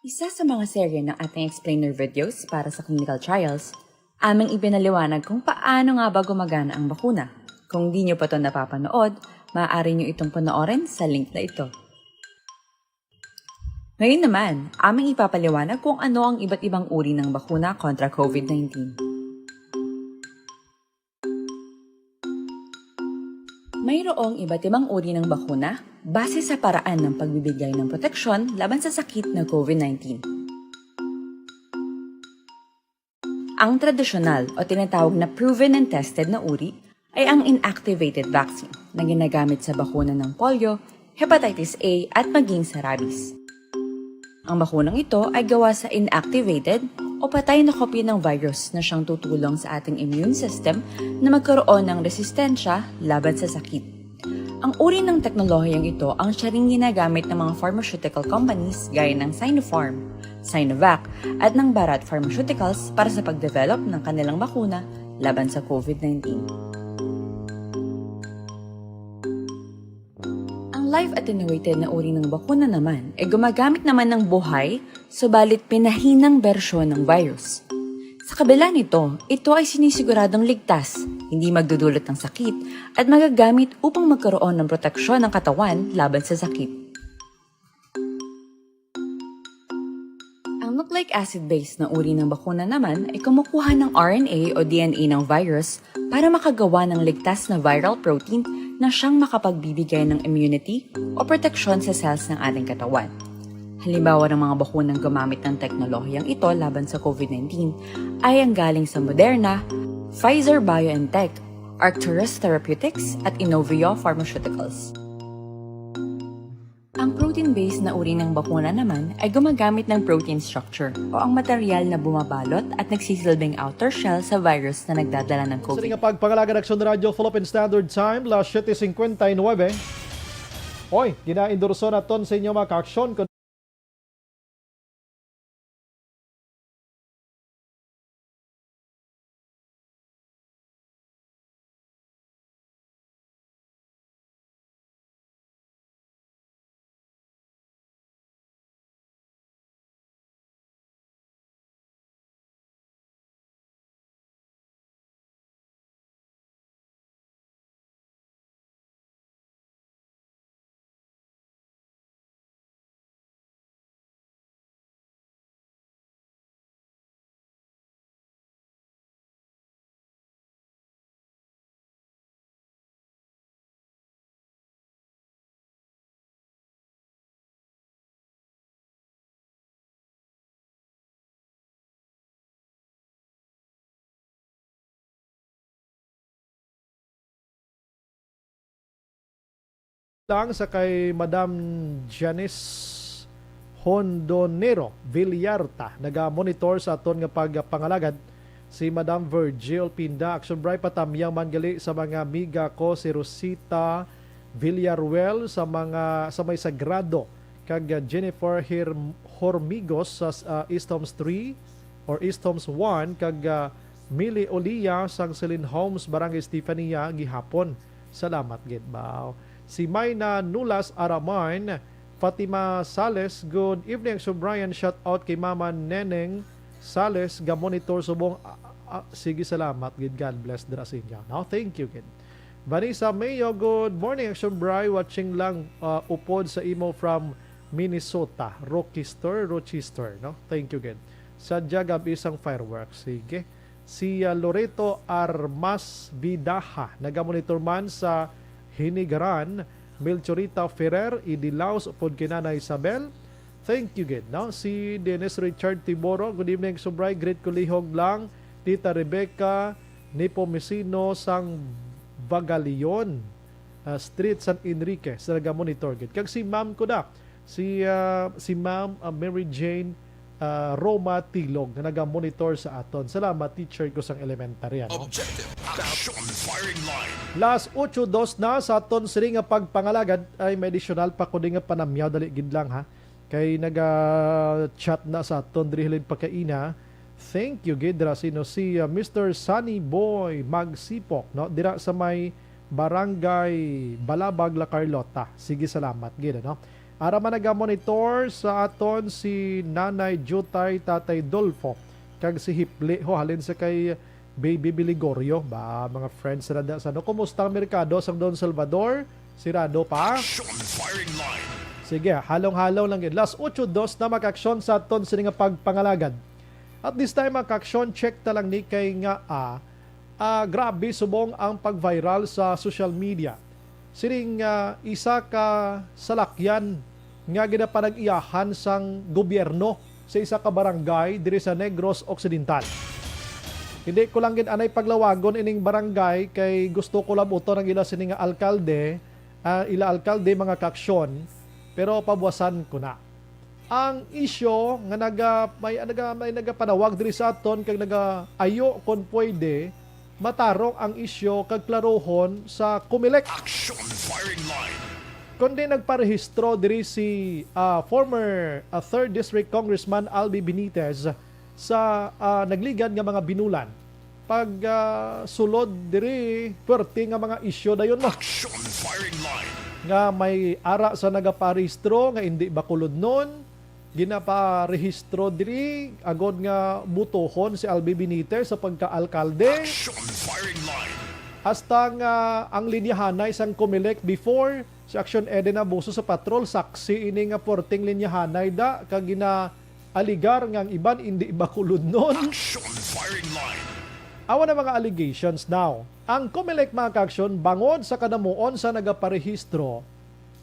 Isa sa mga serye ng ating explainer videos para sa clinical trials, aming ipinaliwanag kung paano nga ba gumagana ang bakuna. Kung di nyo pa to napapanood, Maaari niyo itong panoorin sa link na ito. Ngayon naman, aming ipapaliwanag kung ano ang iba't ibang uri ng bakuna kontra COVID nineteen. Mayroong iba't ibang uri ng bakuna base sa paraan ng pagbibigay ng proteksyon laban sa sakit na COVID nineteen. Ang tradisyonal o tinatawag na proven and tested na uri ay ang inactivated vaccine na ginagamit sa bakuna ng polio, hepatitis A at maging sa rabies. Ang bakunang ito ay gawa sa inactivated o patay na kopya ng virus na siyang tutulong sa ating immune system na magkaroon ng resistensya laban sa sakit. Ang uri ng teknolohiyang ito ang siya ring ginagamit ng mga pharmaceutical companies gaya ng Sinopharm, Sinovac, at ng Bharat Pharmaceuticals para sa pagdevelop ng kanilang bakuna laban sa COVID nineteen. Ang live attenuated na uri ng bakuna naman ay gumagamit naman ng buhay, subalit pinahinang bersyon ng virus. Sa kabila nito, ito ay sinisiguradong ligtas, hindi magdudulot ng sakit, at magagamit upang magkaroon ng proteksyon ng katawan laban sa sakit. Ang nucleic acid-based na uri ng bakuna naman ay kumukuha ng R N A o D N A ng virus para makagawa ng ligtas na viral protein na siyang makapagbibigay ng immunity o proteksyon sa cells ng ating katawan. Halimbawa ng mga bakunang gumamit ng teknolohiyang ito laban sa COVID nineteen ay ang galing sa Moderna, Pfizer-BioNTech, Arcturus Therapeutics, at Inovio Pharmaceuticals. Ang protein-based na uri ng bakuna naman ay gumagamit ng protein structure o ang material na bumabalot at nagsisilbing outer shell sa virus na nagdadala ng COVID. Sa nga pagpangalagad, Aksyon Radyo, Philippine Standard Time, las siete cincuenta y nueve. Oy, ginaendorso naton sa inyo, mga ka-aksyon, Lang sa kay Madam Janice Hondonero Villarta, naga-monitor sa aton nga pagpangalagad, si Madam Virgil Pinda. Action Bright, patamyang man gali sa mga amiga ko, si Rosita Villaruel, sa mga, sa may Sagrado, kag Jennifer Hir-, Hormigos sa, ah, East Homes three or East Homes one, kag, ah, Mili Olia sang Celine Homes, Barangay Estefania, gihapon. Salamat gid, baw. Si Mayna Nulas Araman, Fatima Sales, good evening, Action Bright. Shout out kay Mama Neneng Sales, ga-monitor subong. Ah, ah, sige, salamat gid. God bless dira sa inyo, no? Thank you gid. Vanessa Mayo, good morning, Action Bright. Watching lang, ah, upod sa imo from Minnesota, Rochester, Rochester, no? Thank you gid. Sadya gab-i sang fireworks. Sige. Si, ah, Loreto Armas Vidaja, nagamonitor man sa Hinigaran. Melchorita Ferrer, Idilaos, upod kay Nanay Isabel. Thank you gid, no? Si Dennis Richard Tiboro, good evening, Action Bright. Greet ko lihog lang, Tita Rebecca Nepomuceno sang Bagalion, ah, Street, San Enrique, sa nagamonitor gid. Kag si Ma'am Kuda, si, ah, si Ma'am, ah, Mary Jane, ah, Roma Tilog nga nagamonitor sa aton. Salamat, teacher ko sang elementary, ano? Objective Action Firing Line. Las ocho dos na sa aton sini nga pagpangalagad. Ay, may additional pa ko di nga panamyaw, dali gid lang, ha. Kay naga-chat na sa aton diri halin pagkaina. Thank you gid, dira sino si, ah, Mister Sunny Boy Magsipok, no? Dira sa may Barangay Balabag, La Carlota. Sige, salamat gid, ano? Ara man naga-monitor sa aton si Nanay Jutay, Tatay Dolfo, kag si Hipli, ho, halin sa kay Baby Biligorio. Ba, mga friends na da sa, no? Kumusta ang merkado sang Don Salvador? Sirado pa. Action firing line. Sige, halong-halong lang gid. Last ocho dos na, mga kaaksyon, sa aton sini nga pagpangalagad. At this time, mga kaaksyon, check ta lang ni kay nga, ah, ah, grabe subong ang pag-viral sa social media. Sining, ah, isa ka salakyan nga ginapanag-iyahan sang gobyerno sa isa ka barangay diri sa Negros Occidental. Hindi ko lang gid anay paglawagon ining barangay kay gusto ko labuton ang ila sini nga alkalde, ah, ila alkalde, mga kaaksyon, pero pabuwasan ko na. Ang isyu nga naga-, may, naga-, may nagapanawag diri sa aton kag nagaayo kon pwede matarong ang isyu kag klarohon sa Comelec. Action firing line. Kundi nagparehistro diri si, ah, former, ah, third District Congressman Albi Benitez sa, ah, nagligad nga mga binulan. Pag, ah, sulod diri, puwerte nga mga isyu dayon, no? Action firing line. Nga may ara sa nagaparehistro nga indi Bacolodnon, ginaparehistro diri agod nga butohon si Albi Benitez sa pagka-alkalde. Action firing line. Hasta nga ang linyahanay sang Comelec before, si Action Eden Abuso sa patrol, saksi ini nga puwerteng linyahanay da kag ginaaligar nga ang iban indi Bacolodnon. Action firing line. Awa na mga allegations now. Ang Comelec, mga kaaksyon, bangod sa kadamuon sa nagaparehistro,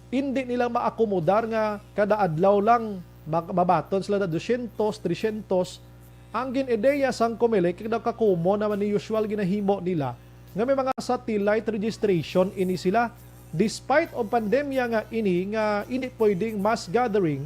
indi nila maakomodar nga kada adlaw lang mag-, mabaton sila na dosyentos, tresyentos. Ang gin-ideya sang Comelec, kag nakakomo naman ni usual ginahimo nila, nga may mga satellite registration ini sila. Despite of pandemya nga ini nga hindi pwedeng mass gathering,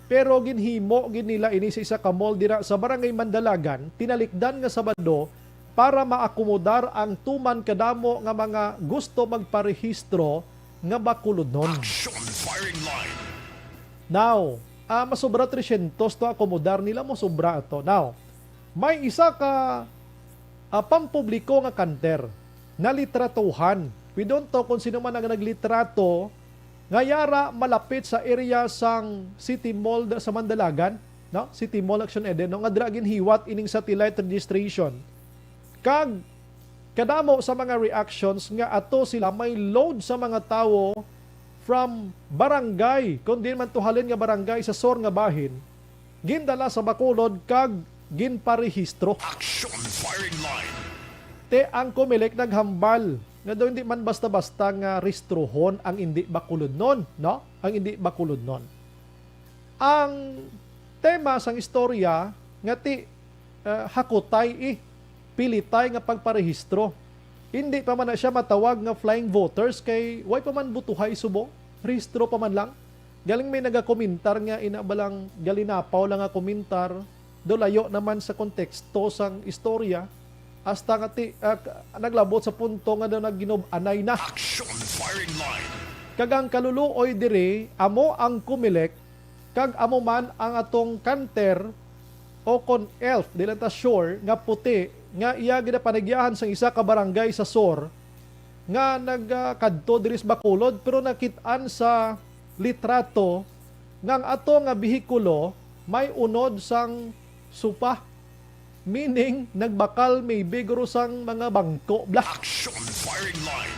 pero ginhimo gid nila ini sa isa ka mall dira sa Barangay Mandalagan, tinalikdan nga Sabado, para maakomodar ang tuman kadamo nga mga gusto magparehistro nga Bacolodnon. Action firing line. Now, ah, masobra tresyentos to akomodar nila, masobra ato. Now, may isa ka, ah, pampubliko nga kanter, nalitratuhan. We don't know kung sino man ang naglitrato nga yara malapit sa area sang City Mall da-, sa Mandalagan, no? City Mall, Action Eden, no? Nga dira ginhiwat ining satellite registration. Kag kadamo sa mga reactions nga ato sila may load sa mga tawo from barangay, kung di man to halin nga barangay, sa sur nga bahin, gindala sa Bacolod kag ginparehistro. Action firing line. Te, ang Comelec naghambal nga daw hindi man basta-basta nga rehistrohon ang indi Bacolodnon, no? Ang indi Bacolodnon. Ang tema sang istorya nga ti, ah, hakutay, eh, pilitay nga pagparehistro. Hindi pa man na siya matawag nga flying voters kay way pa man butuhay subong. Rehistro pa man lang. Galing may nagakomentar nga ina ba lang galinapaw lang nga komentar, do layo naman sa konteksto sang istorya, hasta nga ti-, ah, k-, naglabot sa punto nga daw nagginub-anay na. Action firing line. Kag ang kaluluoy diri, amo ang Comelec, kag amo man ang atong kanter, o kon elf, di lang ta sure, nga puti, nga iya ginapanagyahan sang isa ka barangay sa sur, nga nagkadto diri sa Bacolod, pero nakit-an sa litrato nga ang ato nga behikulo may unod sang supa. Meaning, nagbakal maybe guro sang mga bangko, bla. Action firing line.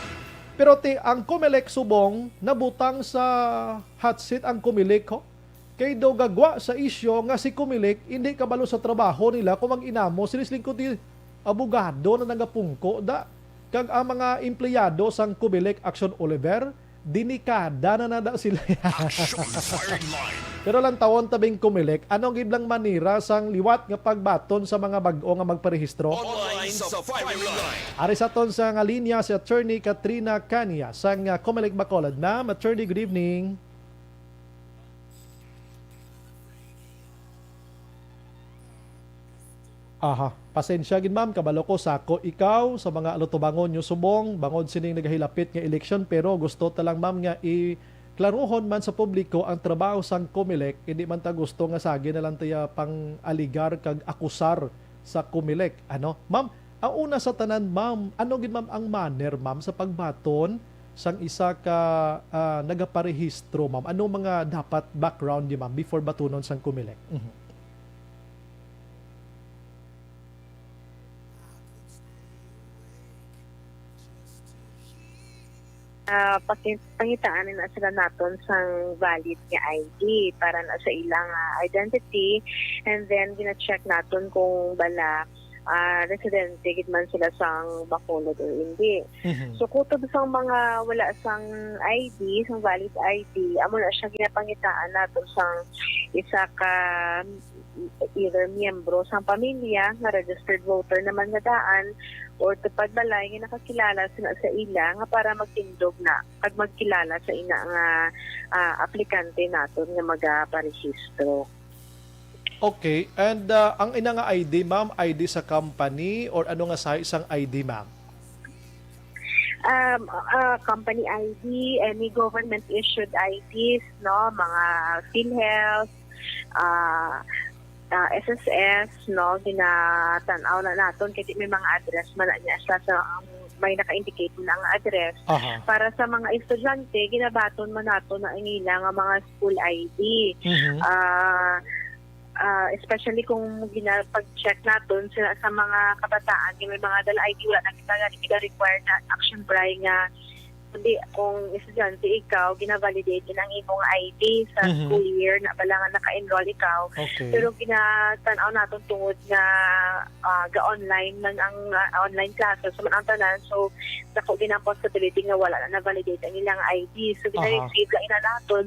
Pero ti, ang Comelec subong, nabutang sa hot seat ang Comelec, ho? Kay daw gagwa sa isyu nga si Comelec hindi kabalo sa trabaho nila kung mag-inamo sila sa lingkod ti abogado na nagapungko da. Kag ang mga empleyado sang Comelec Action Oliver, denikada na nada sila. Action firing line. Pero lantawon ta bing Comelec, ano gid lang manera sang liwat nga pagbaton sa mga bag-o nga magparehistro? Online sa firing line. Ari sa aton sa nga linya si Attorney Katrina Cania sang, ah, Comelec Bacolod. Ma'am, Attorney, good evening. Aha, pasensya gid, ma'am, kabalo ko sako ikaw sa mga alutubangon nyo subong bangod sining nagahilapit nga eleksyon, pero gusto ta lang, ma'am, nga iklaruhon man sa publiko ang trabaho sang Comelec, hindi man ta gusto nga sagi na lang taya pang-aligar kag akusar sa Comelec, ano? Ma'am, ang una sa tanan, ma'am, ano gid, ma'am, ang manner, ma'am, sa pagbaton sang isa ka, ah, nagaparehistro, ma'am? Ano mga dapat background ni, ma'am, before batunon sang Comelec? Mhm. ah, paki-, pangitaan na sila naton sang valid nga I D para na sa ilang, ah, identity, and then gina-check naton kung bala, ah, residente gid man sila sang Bacolod or hindi. Mhm. So, kutob sang mga wala sang I D, sang valid I D, amo na siya ginapangitaan naton sang isa ka either miyembro sang pamilya nga registered voter naman nga daan or tupad balay nga nakakilala sina sa ila nga para magtindog na kag magkilala sa ina nga, ah, aplikante naton nga magaparehistro. Okay. And, ah, ang ina nga I D, ma'am, I D sa company or ano nga sahi sang I D, ma'am? Um, ah, company I D, any government issued I Ds, no, mga PhilHealth, ah, ah, S S S, no, ginatan-aw na naton kay di may mga address man na niya sa, sa, um, may naka-indicate na nga address. Aha. Para sa mga estudyante, ginabaton man nato na ang ila nga mga school I D. Mhm. Ah, ah, especially kung ginapag-check naton sa, sa mga kabataan nga may mga dala I D, wala na kita gani gina-require na action bri nga kundi kung estudyante ikaw, gina-validate din ang imong I D sa Mhm. school year na bala nga naka-enroll ikaw. Okay. Pero ginatan-aw naton tungod nga, ah, ga-online lang ang, ah, online classes man ang tanan. So, dako din ang possibility nga wala na na-validate ang ilang I D. So, Aha. gina-receive lang ina naton,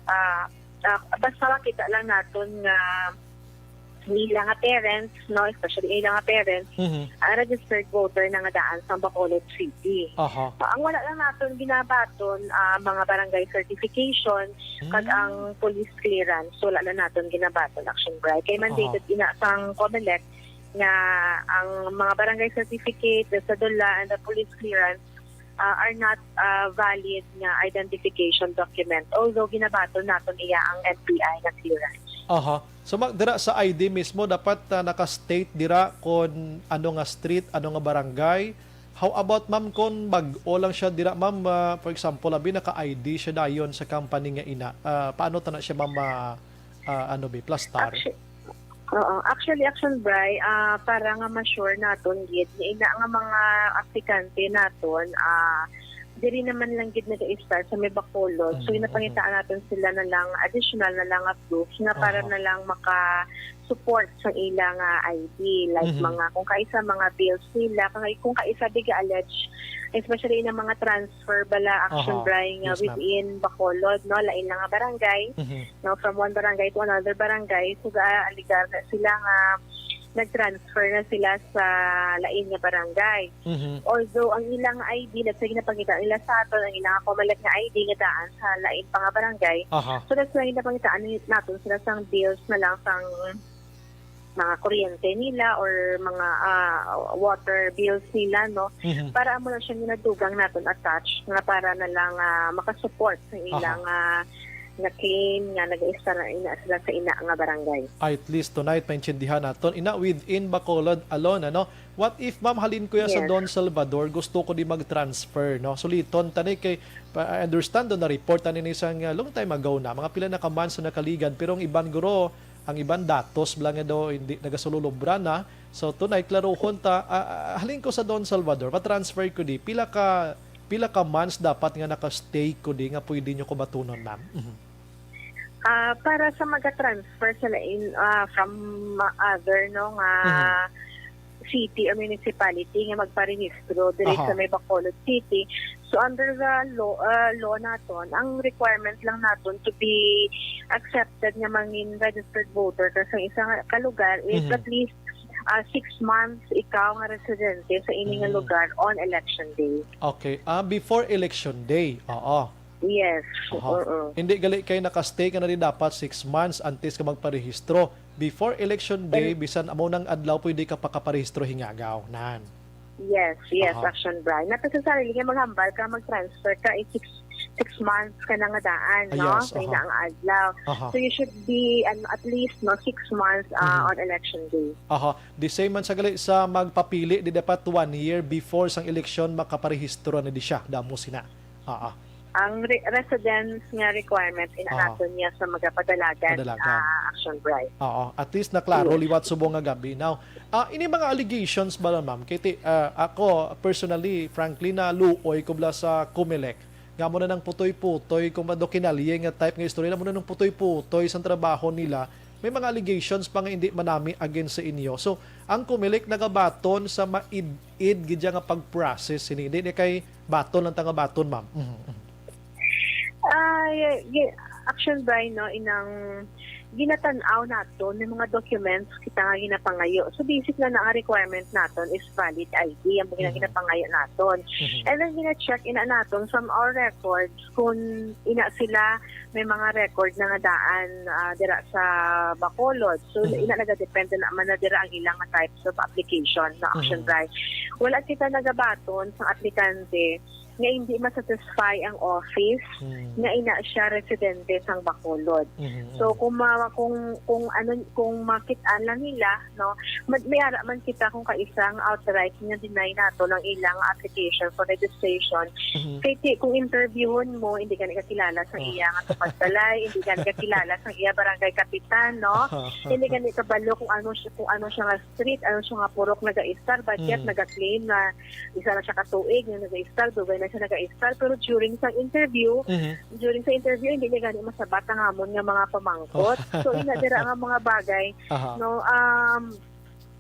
ah, ah, basta makita lang naton nga ang ila nga parents, no, especially ang ila nga parents, Mhm. ang registered voter na nga daan sa Bacolod City. Aha. So, ang wala lang naton ginabaton, ah, mga barangay certification, kag Mm. ang police clearance, wala lang naton ginabaton, action bri. Kay mandated Aha. ina sang COMELEC nga ang mga barangay certificate, the sadula, and the police clearance, ah, are not, ah, valid nga identification document, although ginabaton naton iya ang N B I nga clearance. Aha. So, ma-, dira sa I D mismo, dapat, ah, naka-state dira kon ano nga street, ano nga barangay. How about, ma'am, kon bag-o lang siya dira, ma'am, ah, for example, abi, naka-I D siya dayon sa company nga ina. Ah, paano ta na siya, ma'am, ma-, ah, ano, bi, plastar? Actu-, oo. Actually, action bri, ah, para nga ma-sure naton gid, nga ina nga mga aplikante naton, ah, diri naman lang gid nag-start sa may Bacolod. So, Mm, ginapangitaan mm. naton sila na lang, additional na lang nga proof nga para Aha. na lang maka-support sa ila nga I D. Like, Mhm. mga, kung kaisa mga bills nila, kung, kung kaisa biga allege, especially na mga transfer bala, action Aha. bri nga Yes, ma'am. within Bacolod, no? Lain lang nga barangay, Mhm. no? From one barangay to another barangay, so ga-alegar na sila nga nag-transfer na sila sa lain nga barangay. Mhm. Although ang ilang I D, let's say, ginapangita nila sa aton, ang ilang COMELEC nga I D nga daan sa lain pa nga barangay. Aha. So that's why ginapangitaan ni-, naton sila sang bills na lang sang mga kuryente nila or mga, ah, water bills nila, no? Mhm. Para amo na siya ginadugang naton attached nga para na lang, ah, makasupport sa Aha. ilang, ah, nga claim nga nag-istar na ina sila sa ina nga barangay. At least tonight, maintindihan naton. Ina, within Bacolod alone, ano? What if, ma'am, halin ko ya sa Yes. Don Salvador, gusto ko di mag-transfer, no? Suliton ta ni kay, pa-, I understand do na-report ta ni isang, uh, long time ago na, mga pila na ka months na nakaligad, pero ang iban guro, ang iban datos bala nga daw hindi nagasululubra na. So tonight, klaruhon ta, ah, ah, halin ko sa Don Salvador, pa-transfer ko di, pila ka, pila ka months dapat nga naka-stay ko di nga pwede nyo ko batunon, ma'am? Mhm. Ah, para sa maga-transfer sa lain, ah, from other, no, nga Mhm. city or municipality nga magparehistro diri Aha. sa may Bacolod City. So, under the law, ah, law naton, ang requirement lang naton to be accepted nga mangin registered voter ka sa isa nga ka lugar is Mhm. at least, ah, six months ikaw nga residente sa ini nga Mm. lugar on election day. Okay. Ah, before election day. Oo. Yes. Aha. Oo. Hindi gali kay naka-stay ka na rin dapat six months antes ka magparehistro. Before election day, And bisan amo nang adlaw, pwede ka pakaparehistro hingagaw. Nan. Yes, yes, Aha. Action Brian. Not necessarily nga maghambal ka, mag-transfer ka, eh, six, six months ka na nga daan, Ah, no? yes, Sa aha. ina ang adlaw. Aha. So you should be, ano, at least, no, six months, ah, Mhm. on election day. Aha. The same man sa gali sa magpapili, di dapat one year before sang eleksyon makaparehistro na di siya. Damo sina. Ah, ah. Ang re-, residence nga requirement, ina Ah. naton niya sa magapadalagan, Padalagan. ah, Action Brian. Oo, at least naklaro Yes. liwat subong nga gabi. Now, ah, ini mga allegations ba lang, ma'am? Kay ti-, ah, ako, personally, frankly, naluoy ko bala sa Comelec. nga amo na nang putoy-putoy, kung ano kinalye nga type nga istorya, amo na nang putoy-putoy sa trabaho nila. May mga allegations pa nga hindi manami against sa inyo. So, ang Comelec nagabaton sa maid-id gid nga pag-process sini. Hindi ni kay baton lang ta nga baton, ma'am. Mhm, mhm. Ah, y- y- action by, no, inang ginatan-aw naton may mga documents kita nga ginapangayo. So basic na na ang requirement naton is valid I D ang mga Mhm. ginapangayo naton. Mhm. And then gina-check ina naton from our records kung ina sila may mga record na nga daan ah, dira sa Bacolod. So Mhm. ina nagadepende na man na dira ang ilang nga types of application na action Mhm. drive. Wala kita nagabaton sa aplikante nga hindi masatisfy ang office Mhm. nga ina siya residente sang Bacolod. Mhm, So mhm. kung ma, kung kung ano kung makit-an lang nila, no, ma- may ara man kita kung kaisa nga authorized nga deny nato lang ilang application for registration. Mhm. Kay ti, kung interviewon mo, hindi ka ni kakilala sa Oh. iya nga tupad balay, hindi ka ni kakilala sa iya barangay kapitan, no? Hindi ka ni kabalo kung ano siya kung ano siya nga street, ano siya nga purok naga-start, but yet Mm. naga-claim na isa na siya katuig nga naga-start, dugay na siya naga-start, pero during sa interview, Mhm. during sa interview hindi niya gani masabat ang amon nga mga pamangkot. So ina dira nga mga bagay, Aha. no, um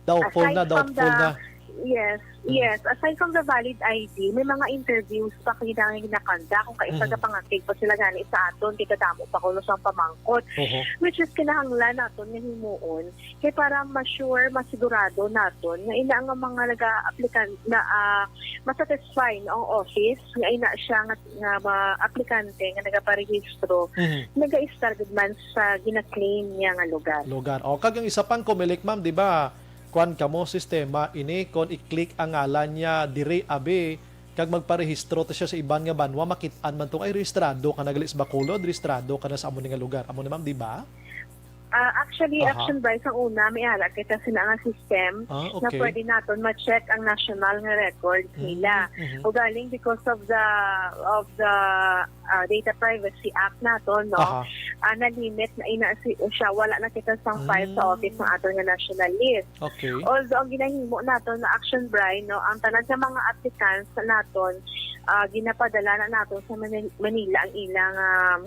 Doubtful aside na, from doubtful the na. Yes, Mm. yes. Aside from the valid I D, may mga interviews pa kita nga ginakanda kung kaisa Mhm. ka pangakig pa sila gani sa aton, kay kadamo pa kuno sang pamangkot. Oho. Which is kinahanglan naton nga himuon kay para ma-sure, masigurado naton nga ina nga mga naga-aplikan na ah, masatisfy na ang office nga ina siya nga, nga mga aplikante nga nagaparehistro Mhm. naga-start gid man sa gina-claim niya nga lugar. Lugar. O kag ang isa pang Comelec, ma'am, di ba? Kuan kamo sistema ini, kon i-click ang ngalan niya diri abi kag magparehistro ta siya sa iban nga banwa, makit-an man to kay rehistrado ka na gali sa Bacolod, rehistrado ka na sa amo ni nga lugar. Amo ni, ma'am, di ba? Ah, actually, Aha. action by sa una, may ara kita sina nga system Ah, na okay. pwede naton ma-check ang national nga record Mm, nila. mhm. Ugaling because of the of the ah, Data Privacy Act naton, no? Aha. Ah, na-limit na ina si siya, wala na kita sang file sa Mm. office ng aton nga national list. Okay. Although ang ginahimo naton na action by, no, ang tanan sa mga applicants naton ah, ginapadala na naton sa Mani- Manila ang ilang ah,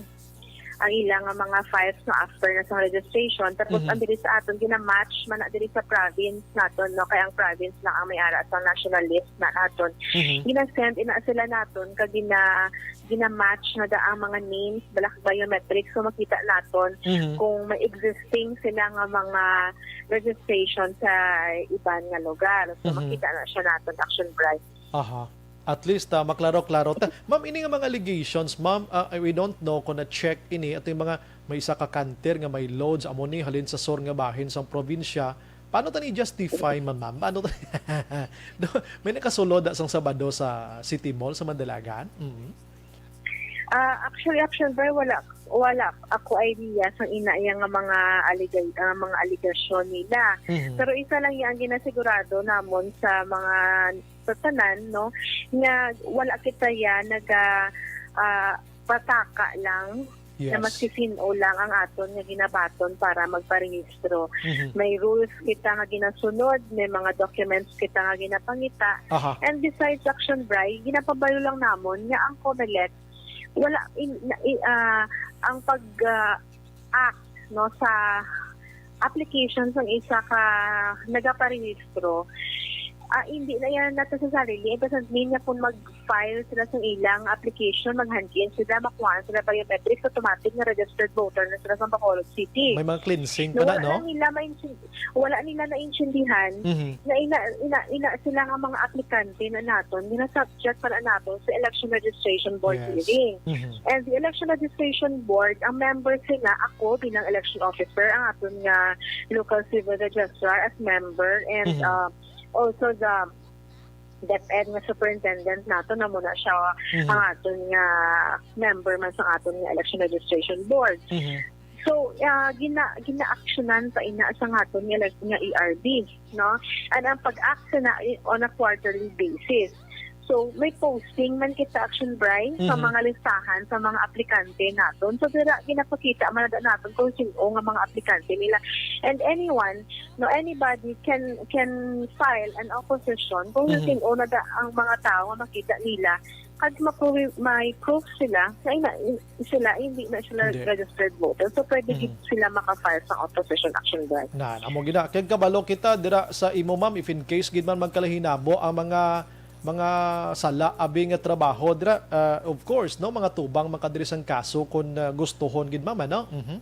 ang ilang nga mga files, no, after na sa registration. Tapos Mhm. ang diri sa aton gina-match man na diri sa province naton, no, kay ang province lang ang may ara sa national list na naton. Mhm. Gina-send ina sila naton kag gina gina-match na da ang mga names, balak biometrics, so makita naton Mhm. kung may existing sila nga mga registration sa iban nga lugar. So Mhm. makita na siya naton, action by. Aha. At least ah, maklaro-klaro ta. Ma'am, ini nga mga allegations, ma'am, ah, we don't know kung na-check ini ato yung mga may isa ka kanter nga may loads amo ni halin sa sur nga bahin sang probinsya. Paano ta ni justify man, ma'am? Paano ta Do- may nakasulod da sang Sabado sa City Mall sa Mandalagan? Mhm. Ah, actually, action by, wala wala ako idea sang ina iya nga mga alega- ah, mga alegasyon nila. Mhm. Pero isa lang iya ang ginasigurado namon sa mga sa tanan, no, nga wala kita ya naga ah, pataka lang na Yes. magsisin-o lang ang aton nga ginabaton para magparehistro. Mhm. May rules kita nga ginasunod, may mga documents kita nga ginapangita. Aha. And besides, action by, ginapabayo lang namon nga ang Comelec wala in, na, i- ah, ang pag ah, act, no, sa application sang isa ka nagaparehistro, ah, hindi na yan nato sa sarili. It doesn't mean nga kung mag-file sila sa ilang application, maghankin sila, makuhaan sila biometrics, automatic nga registered voter na sila sa Bacolod City. May mga cleansing No, pa na, wala no? Nila maintin- wala nila naintindihan Mhm. na ina, ina, ina sila nga mga aplikante na naton, nga na-subject pa na naton sa election registration board Yes. hearing. Mhm. And the election registration board, ang members sila, ako bilang election officer, ang aton nga local civil registrar as member, and Mhm. uh, also the DepEd nga superintendent nato na muna siya Mhm. ang aton nga member man sa aton nga election registration board. Mhm. So, ah, gina ginaaksyonan pa ina sa aton nga, elec- nga E R B, no? And ang pag-action na i- on a quarterly basis. So, may posting man kita, Action Bri, sa Mhm. mga listahan sa mga aplikante naton. So, dira ginapakita man na naton kung sino nga mga aplikante nila. And anyone, no, anybody can can file an opposition kung Mhm. sino na da, ang mga tao nga makita nila. Kag maprove, may proof sila na ina, sila, hindi na sila Hindi. registered voter. So, pwede Mhm. gid sila maka-file sa opposition, Action Bri. Nan, amo gina. Kag kabalo kita dira sa imo, ma'am, if in case gid man magkalahinabo ang mga mga sala abi nga trabaho dira, ah, of course, no, mga tubang man ka diri sang kaso kon, ah, gustohon gid, ma'am, ano? Mhm.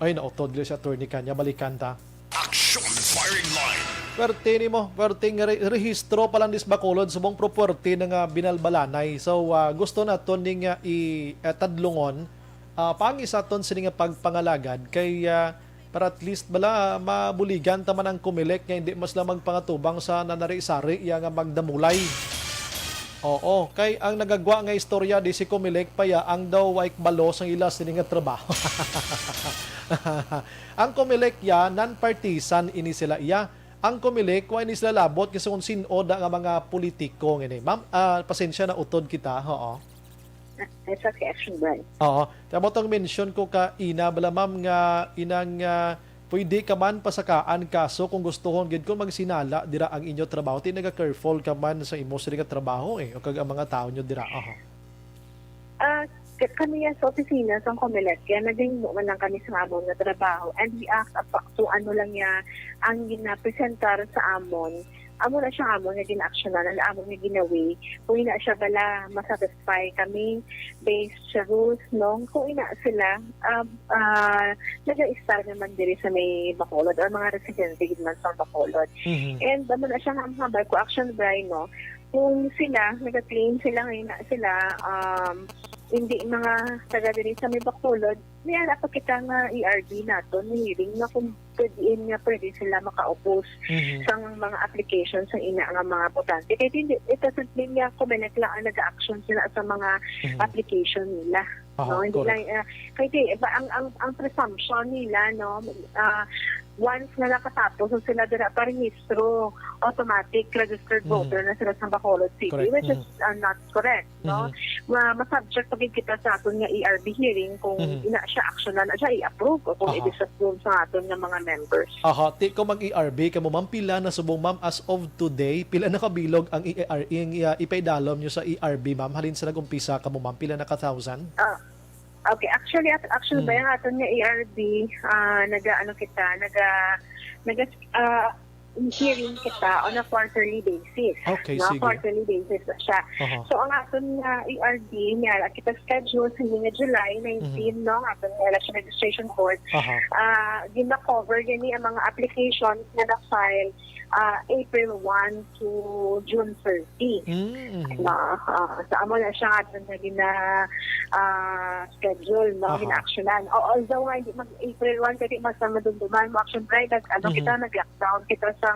Ay, nautod diri si attorney kanya. Balikan ta. Action Firing Line. Pwerte nimo, pwerte nga re-, rehistro pa lang dis Bacolod, subong pro pwerte na nga binalbalanay. So, ah, gusto naton ning, ah, i-, eh, tadlungon, ah, paagi sa aton sini nga pagpangalagad kay, ah, para at least bala mabuligan ta man ang Comelec nga hindi mas lang magpangatubang sa nanari-sari iya nga magdamulay. Oo, kay ang nagagwa nga istorya di si Comelec pa ya ang daw way kabalo sang ila sini nga trabaho. Ang Comelec ya, non-partisan ini sila iya. Ang Comelec, wa ini sila labot kay sa kung sin-o da nga mga politiko ngini. Ma'am, ah, pasensya na utod kita, oo. It's okay, Action Bri. Oo. Kaya mo tong mention ko ka ina bala, ma'am, nga inang, ah, pwede ka man pasakaan kaso kung gustohon gid ko magsinala dira ang inyo trabaho. Ti naga-careful ka man sa imo sila nga trabaho eh, o kag ang mga tao nyo dira. Aha. Ah, k-, kami yan sa opisina sa Comelec, kaya nagahimo man lang kami sa amon nga trabaho. And we act apa kung ano lang niya ang ginapresentar sa amon. Amo na siya amon nga gina-actionan, ang amon nga ginawi. Kung ina siya bala, masatisfy kami based sa rules, no? Kung ina sila, ah, ah, naga-stay naman diri sa may Bacolod or mga residente gid man sa Bacolod. Mhm. And amo na siya nga hambal ko, Action Bri, no? Kung sila, nag-claim sila nga ina sila, um, hindi mga taga diri sa may Bacolod, may ara pa kita nga E R D naton, hearing na kung pwede nga pwede sila maka-oppose Mhm. sa mga application sa ina nga mga botante. Kaya hindi, it doesn't mean nga Comelec lang ang nag-action sila sa mga Mhm. application nila. Aha, No, hindi correct. lang, ah, kay di, iba ang, ang, ang presumption nila, no, ah, once nga nakatapos ang sila dira pa rehistro, automatic registered Mhm. voter na sila sa Bacolod City, Correct. which is, Mhm. ah, not correct, no? Mhm. Ma-, ma-subject pa gid kita sa aton nga E R B hearing kung Mhm. ina siya action na, na siya i-approve o kung Aha. i-disapprove sa aton nga mga members. Aha, ti ko mag-E R B kamo, ma'am, pila na subong, ma'am, as of today? Pila na kabilog ang E R, ang, ah, ipaidalom nyo sa E R B, ma'am? Halin sa nag-umpisa kamo, ma'am, pila na ka thousand? Ah, okay, actually, at, actually, Mm. ba yung aton nga E R B, ah, naga, ano kita, naga, naga, ah, hearing kita on a quarterly basis. Okay, No, sige. quarterly basis na siya. Aha. So, ang aton nga E R B, niya, kita schedule sa nga July nineteen, Mhm. no, ang aton nga election registration board, Aha. ah, gina-cover gani ang mga applications nga na-file, ah, April one to June thirty. Mm. Na, ah, sa amo na siya nga aton nga gina, ah, schedule, no, Aha. gina-actionan. O, although nga hindi mag-April one, kasi mas na madumduman mo action drive, nag, ano, Mhm. kita, nag-lockdown kita sa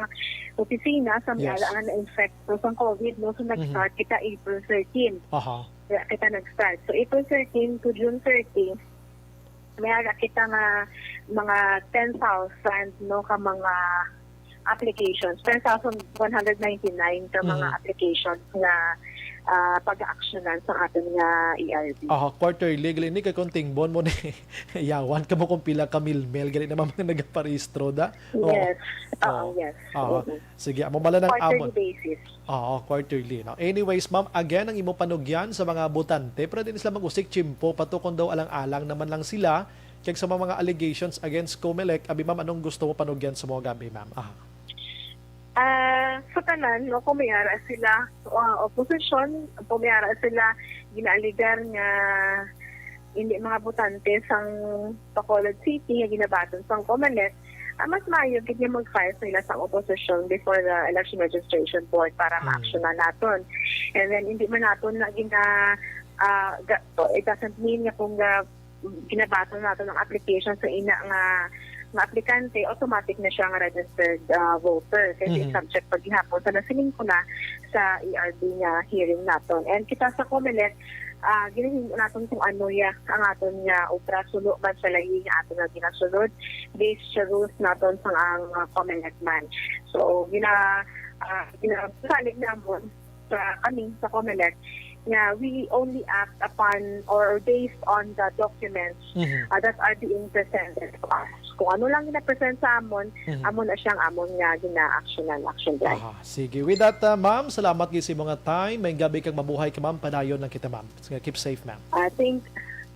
opisina, sa may Yes. ala nga na-infect sa COVID, no, so Mhm. nag-start kita April thirteen. Aha. Kaya kita nag-start. So, April thirteen to June thirty, may ara kita nga mga ten thousand, no, ka mga applications, ten thousand one hundred ninety-nine ka mga Mhm. applications nga, ah, pag-aaksyonan sa aton nga E R B. Aha, quarterly, gali ni kay kung tingbon mo ni yawan ka mo kung pila ka milmil, gali naman mga nagaparehistro da. Oo. Yes. Oo, Oo. yes. Oo. Oo. Sige, amo bala nang Quarterly amon. basis. Oo, quarterly, no? Anyways, ma'am, again, ang imo panugyan sa mga botante, pero di na sila mag-usik tiyempo, pato kung daw alang-alang naman lang sila, kag sa mga, mga allegations against Comelec, abi, ma'am, anong gusto mo panugyan sa mga gabi, ma'am? Aha. Ah, sa tanan, no, kung may ara sila, ah, opposition, kung may ara sila, ginaaligar nga hindi mga botante sang Bacolod City nga ginabaton sang Comelec, ah, mas maayo gid nga mag-file sila sa opposition before the Election Registration Board para Hmm. ma-actionan naton. And then, hindi man naton na gina-, ah, ga-, it doesn't mean nga kung ga-, ginabaton naton ang application sa ina nga, nga aplikante, automatic na siya nga registered, ah, voter. Kasi Mhm. subject pa gihapon sa nasiling ko na sa E R B nga hearing naton. And kita sa Comelec, ah, ginahimo naton kung ano ya ang aton nga obra, suno man sa lahi nga aton nga ginasunod, based sa rules naton sang ang, ah, Comelec man. So, gina-, Ah, ginasalig namon sa kami sa Comelec nga we only act upon or based on the documents, Mhm. ah, that are being presented to us. Kung ano lang gina-present sa amon, Mhm. Amo na siyang amon nga gina-actionan, action plan. Aha, sige. With that, ah, ma'am, salamat gid sa imong time. May gabi kag mabuhay ka, ma'am. Padayon lang kita, ma'am. Sige, keep safe, ma'am. Ah, thank,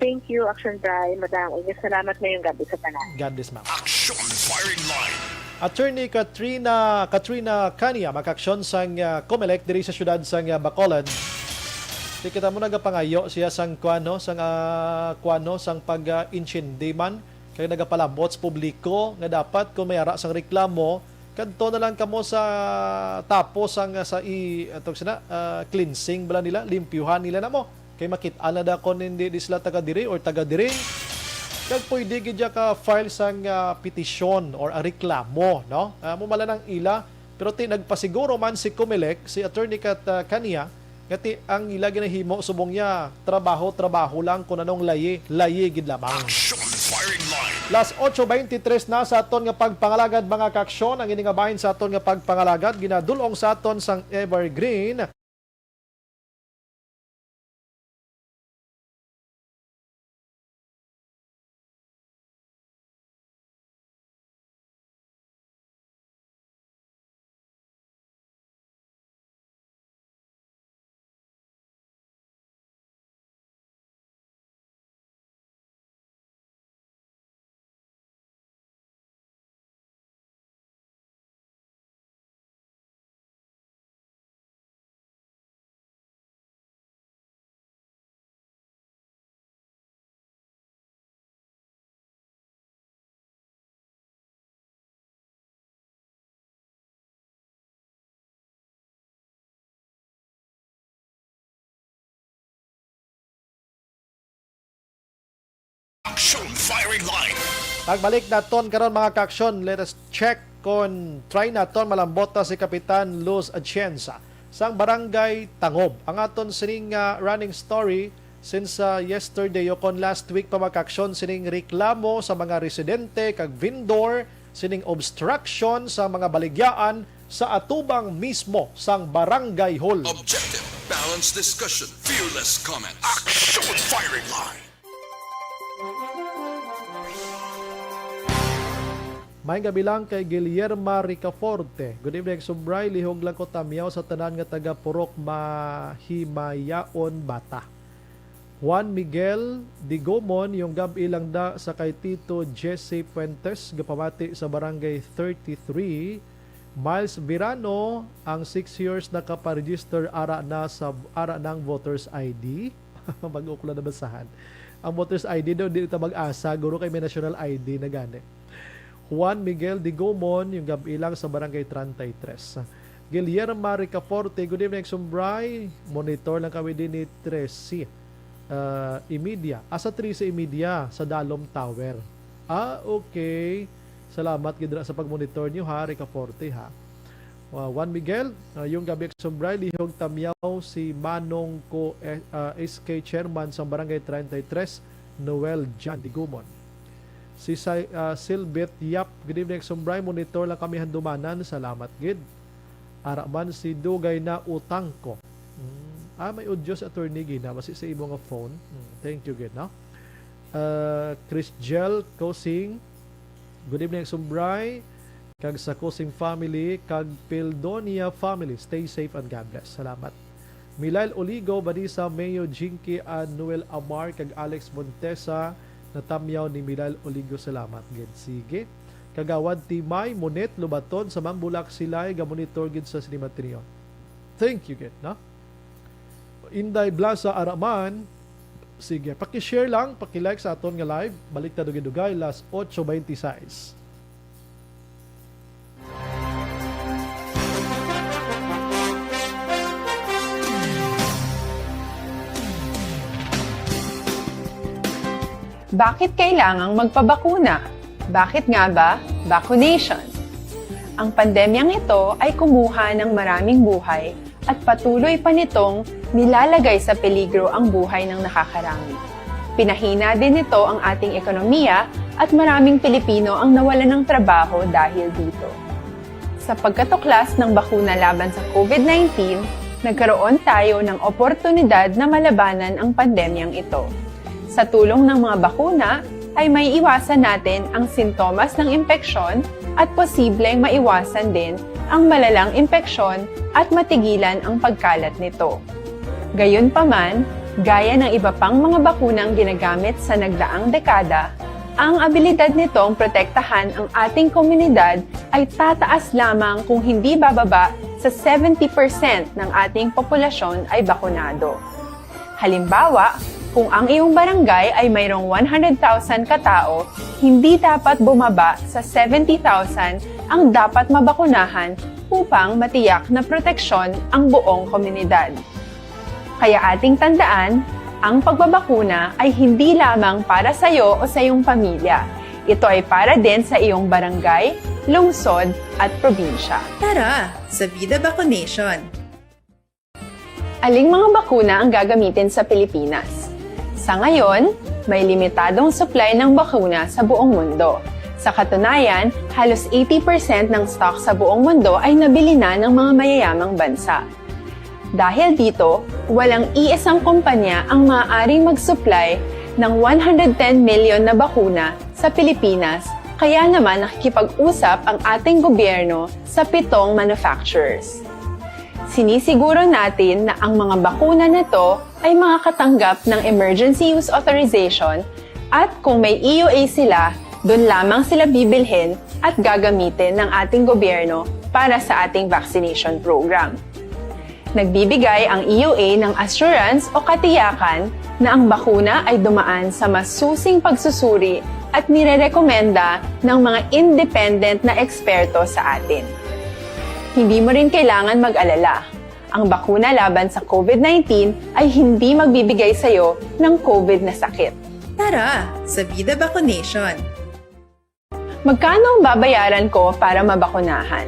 thank you, Action Bri, Madam. Ug salamat ngayong gabi sa tanan. God bless, ma'am. Action Firing Line. Attorney Katrina, Katrina Cania, makaaksyon sang, ah, Comelec diri sa siyudad sang, ah, Bacolod. Di kita mo nagapangayo siya sang kuan, no, sang, ah, kuan, no, sang pag, ah, intindiman kay nagapalambot sa publiko nga dapat kung may ara sang reklamo, kadto na lang kamo sa tapos sang, ah, sa i-, atong sina, ah, cleansing bala nila, limpyuhan nila na mo. Kay makit-an na da kon hindi di sila taga diri or taga diri. Kag pwede gid ya ka file sang, ah, petisyon or, ah, reklamo, no? Ah, mo mala nang ila, pero ti nagpasiguro man si Comelec, si Attorney Kat, ah, Cania, nga ti ang ila ginahimo subong niya, trabaho, trabaho lang, kung anong layi, layi gid lamang. Action Firing Line. Las ocho veintitrés na sa aton nga pagpangalagad, mga kaaksyon. Ang ini nga bahin sa aton nga pagpangalagad ginadul-ong sa aton sang Evergreen. Action Firing Line. Pagbalik naton karon, mga kaaksyon, let us check kon try naton malambot ta si Kapitan Luz Atienza sang Barangay Tangob. Ang aton sining, ah, running story since, ah, yesterday o kon last week pa, mga kaaksyon, sining reklamo sa mga residente kag vendor sining obstruction sa mga baligyaan sa atubang mismo sang Barangay Hall. Objective, balanced discussion, fearless comment. Action Firing Line. May gabi lang kay Guillerma Ricaforte. Good evening, Subray. Lihog lang ko tamyaw sa tanan nga taga Purok Mahimayaon, Bata. Juan Miguel Digomon, yung gab-i lang da sa kay Tito Jesse Fuentes, gapamati sa Barangay thirty-three. Miles Virano, ang six years nakaparegister, ara na sa, ara ng voter's I D. Mag-ukla na basahan. Ang voter's I D daw, di ta mag-asa, guro, kay may national I D na gani. Juan Miguel Digomon, yung gab-i lang sa Barangay treinta y tres. Guillerma Ricaforte, good evening, Sumbray. Monitor lang kami din ni trese, ah, y media. Asa trese y media? Sa Dalom Tower. Ah, okay. Salamat gid ra sa pagmonitor niyo, ha, Ricaforte, ha. Uh, Juan Miguel, uh, yung gabi, Sumbray, lihog tamyaw si Manong ko, eh, uh, S K chairman sa Barangay treinta y tres, Noel John Digumon. Si Sai-, ah, Silbit Yap, good evening, Sumbray. Monitor lang kami handumanan. Salamat gid. Ara man si Dugay na Utang Ko. Mm. Ah, may audio si Attorney Gina. Basi sa imo nga phone. Mm, thank you gid, no? Ah, Chris Jel Kosing, good evening, Sumbray. Kag sa Kosing family, kag Pildonia family. Stay safe and God bless. Salamat. Milail Oligo, Vanessa Mayo, Jinky, and Noel Amar, kag Alex Montesa, natamyaw ni Milail Oligo. Salamat gid. Sige. Kagawad Timay, Monet, Lubaton, sa Mambulak, Silay, gamonitor gid sa Cinema Trio. Thank you gid, no? Inday Blasa Araman, sige, paki-share lang, paki-like sa aton nga live. Balik ta dugay-dugay, las ocho veintiséis. Bakit kailangang magpabakuna? Bakit nga ba vaccination? Ang pandemyang ito ay kumuha ng maraming buhay at patuloy pa nitong nilalagay sa peligro ang buhay ng nakakarami. Pinahina din nito ang ating ekonomiya at maraming Pilipino ang nawalan ng trabaho dahil dito. Sa pagkatuklas ng bakuna laban sa COVID nineteen, nagkaroon tayo ng oportunidad na malabanan ang pandemyang ito. Sa tulong ng mga bakuna, ay maiiwasan natin ang sintomas ng impeksyon at posibleng maiwasan din ang malalang impeksyon at matigilan ang pagkalat nito. Gayunpaman, gaya ng iba pang mga bakunang ginagamit sa nagdaang dekada, ang abilidad nitong protektahan ang ating komunidad ay tataas lamang kung hindi bababa sa seventy percent ng ating populasyon ay bakunado. Halimbawa, kung ang iyong barangay ay mayroong one hundred thousand katao, hindi dapat bumaba sa seventy thousand ang dapat mabakunahan upang matiyak na proteksyon ang buong komunidad. Kaya ating tandaan, ang pagbabakuna ay hindi lamang para sa iyo o sa iyong pamilya. Ito ay para din sa iyong barangay, lungsod, at probinsya. Tara, sa Vida Vacunation! Aling mga bakuna ang gagamitin sa Pilipinas? Sa ngayon, may limitadong supply ng bakuna sa buong mundo. Sa katunayan, halos eighty percent ng stock sa buong mundo ay nabili na ng mga mayayamang bansa. Dahil dito, walang iisang kumpanya ang maaaring mag-supply ng one hundred ten million na bakuna sa Pilipinas, kaya naman nakikipag-usap ang ating gobyerno sa pitong manufacturers. Sinisiguro natin na ang mga bakuna na to ay makakatanggap ng emergency use authorization at kung may E U A sila, doon lamang sila bibilhin at gagamitin ng ating gobyerno para sa ating vaccination program. Nagbibigay ang E U A ng assurance o katiyakan na ang bakuna ay dumaan sa masusing pagsusuri at nirerekomenda ng mga independent na eksperto sa atin. Hindi mo rin kailangan mag-alala. Ang bakuna laban sa COVID nineteen ay hindi magbibigay sa iyo ng COVID na sakit. Tara, sa Vida Vacunation! Magkano ang babayaran ko para mabakunahan?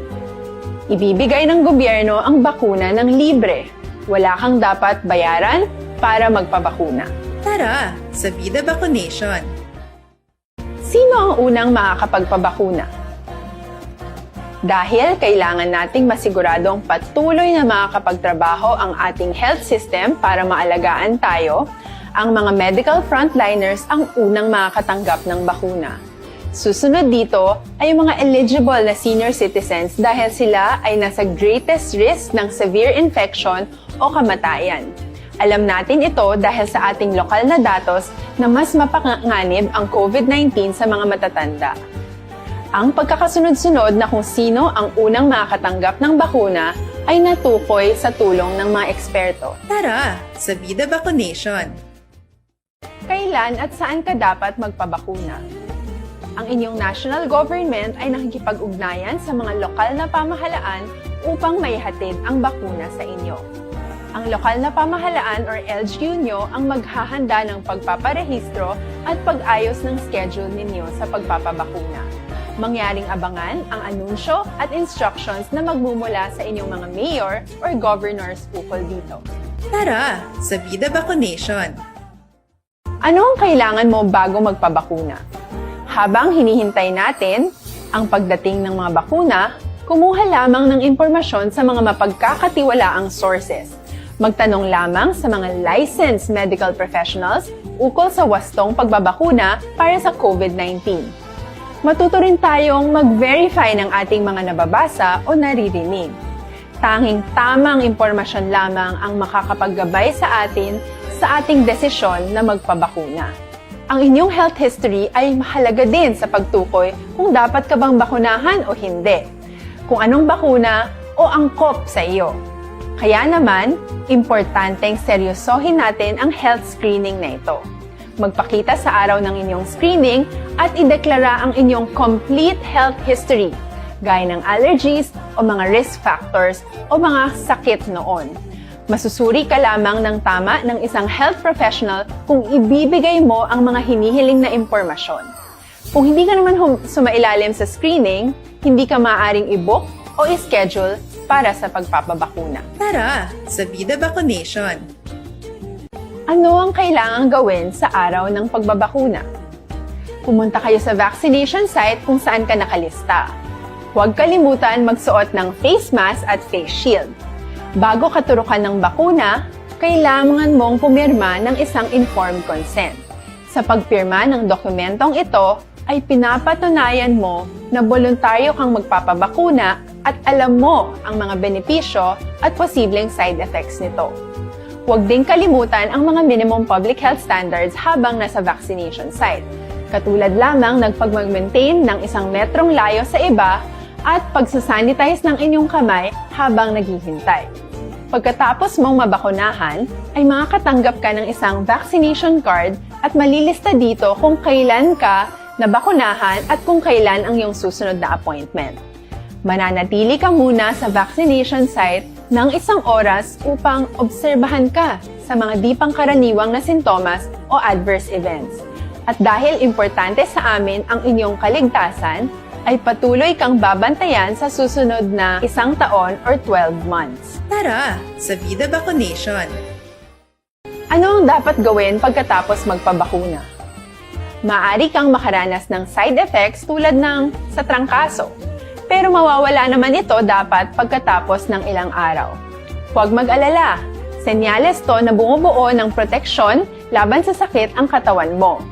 Ibibigay ng gobyerno ang bakuna ng libre. Wala kang dapat bayaran para magpabakuna. Tara, sa Vida Vacunation! Sino ang unang makakapagpabakuna? Dahil kailangan nating masiguradong patuloy na makakapagtrabaho ang ating health system para maalagaan tayo, ang mga medical frontliners ang unang makakatanggap ng bakuna. Susunod dito ay ang mga eligible na senior citizens dahil sila ay nasa greatest risk ng severe infection o kamatayan. Alam natin ito dahil sa ating lokal na datos na mas mapanganib ang COVID nineteen sa mga matatanda. Ang pagkakasunod-sunod na kung sino ang unang makakatanggap ng bakuna ay natukoy sa tulong ng mga eksperto. Tara, sa Vida Vacunation! Kailan at saan ka dapat magpabakuna? Ang inyong national government ay nakikipag-ugnayan sa mga lokal na pamahalaan upang maihatid ang bakuna sa inyo. Ang lokal na pamahalaan or L G U nyo ang maghahanda ng pagpaparehistro at pag-ayos ng schedule ninyo sa pagpapabakuna. Mangyaring abangan ang anunsyo at instructions na magmumula sa inyong mga mayor or governors ukol dito. Tara, sa Vida Vacunation! Ano ang kailangan mo bago magpabakuna? Habang hinihintay natin ang pagdating ng mga bakuna, kumuha lamang ng impormasyon sa mga mapagkakatiwalaang sources. Magtanong lamang sa mga licensed medical professionals ukol sa wastong pagbabakuna para sa COVID nineteen. Matuto rin tayong mag-verify ng ating mga nababasa o naririnig. Tanging tamang impormasyon lamang ang makakapaggabay sa atin sa ating desisyon na magpabakuna. Ang inyong health history ay mahalaga din sa pagtukoy kung dapat ka bang bakunahan o hindi, kung anong bakuna o angkop sa iyo. Kaya naman, importanteng seryosohin natin ang health screening na ito. Magpakita sa araw ng inyong screening at ideklara ang inyong complete health history, gaya ng allergies o mga risk factors o mga sakit noon. Masusuri ka lamang ng tama ng isang health professional kung ibibigay mo ang mga hinihiling na impormasyon. Kung hindi ka naman hum- sumailalim sa screening, hindi ka maaaring i-book o i-schedule para sa pagpapabakuna. Tara, sa Vida Vacunation! Ano ang kailangang gawin sa araw ng pagbabakuna? Pumunta kayo sa vaccination site kung saan ka nakalista. Huwag kalimutan magsuot ng face mask at face shield. Bago ka turukan ng bakuna, kailangan mong pumirma ng isang informed consent. Sa pagpirma ng dokumentong ito, ay pinapatunayan mo na boluntaryo kang magpapabakuna at alam mo ang mga benepisyo at posibleng side effects nito. Huwag ding kalimutan ang mga minimum public health standards habang nasa vaccination site, katulad lamang ng pagmag-maintain ng isang metrong layo sa iba at pagsasanitize ng inyong kamay habang naghihintay. Pagkatapos mong mabakunahan, ay makakatanggap ka ng isang vaccination card at malilista dito kung kailan ka nabakunahan at kung kailan ang iyong susunod na appointment. Mananatili ka muna sa vaccination site ng isang oras upang obserbahan ka sa mga di pangkaraniwang na sintomas o adverse events. At dahil importante sa amin ang inyong kaligtasan, ay patuloy kang babantayan sa susunod na isang taon or twelve months. Tara sa Vida Vaccination! Ano ang dapat gawin pagkatapos magpabakuna? Maaari kang makaranas ng side effects tulad ng sa trangkaso, pero mawawala naman ito dapat pagkatapos ng ilang araw. Huwag mag-alala, senyales to na bumubuo ng proteksyon laban sa sakit ang katawan mo.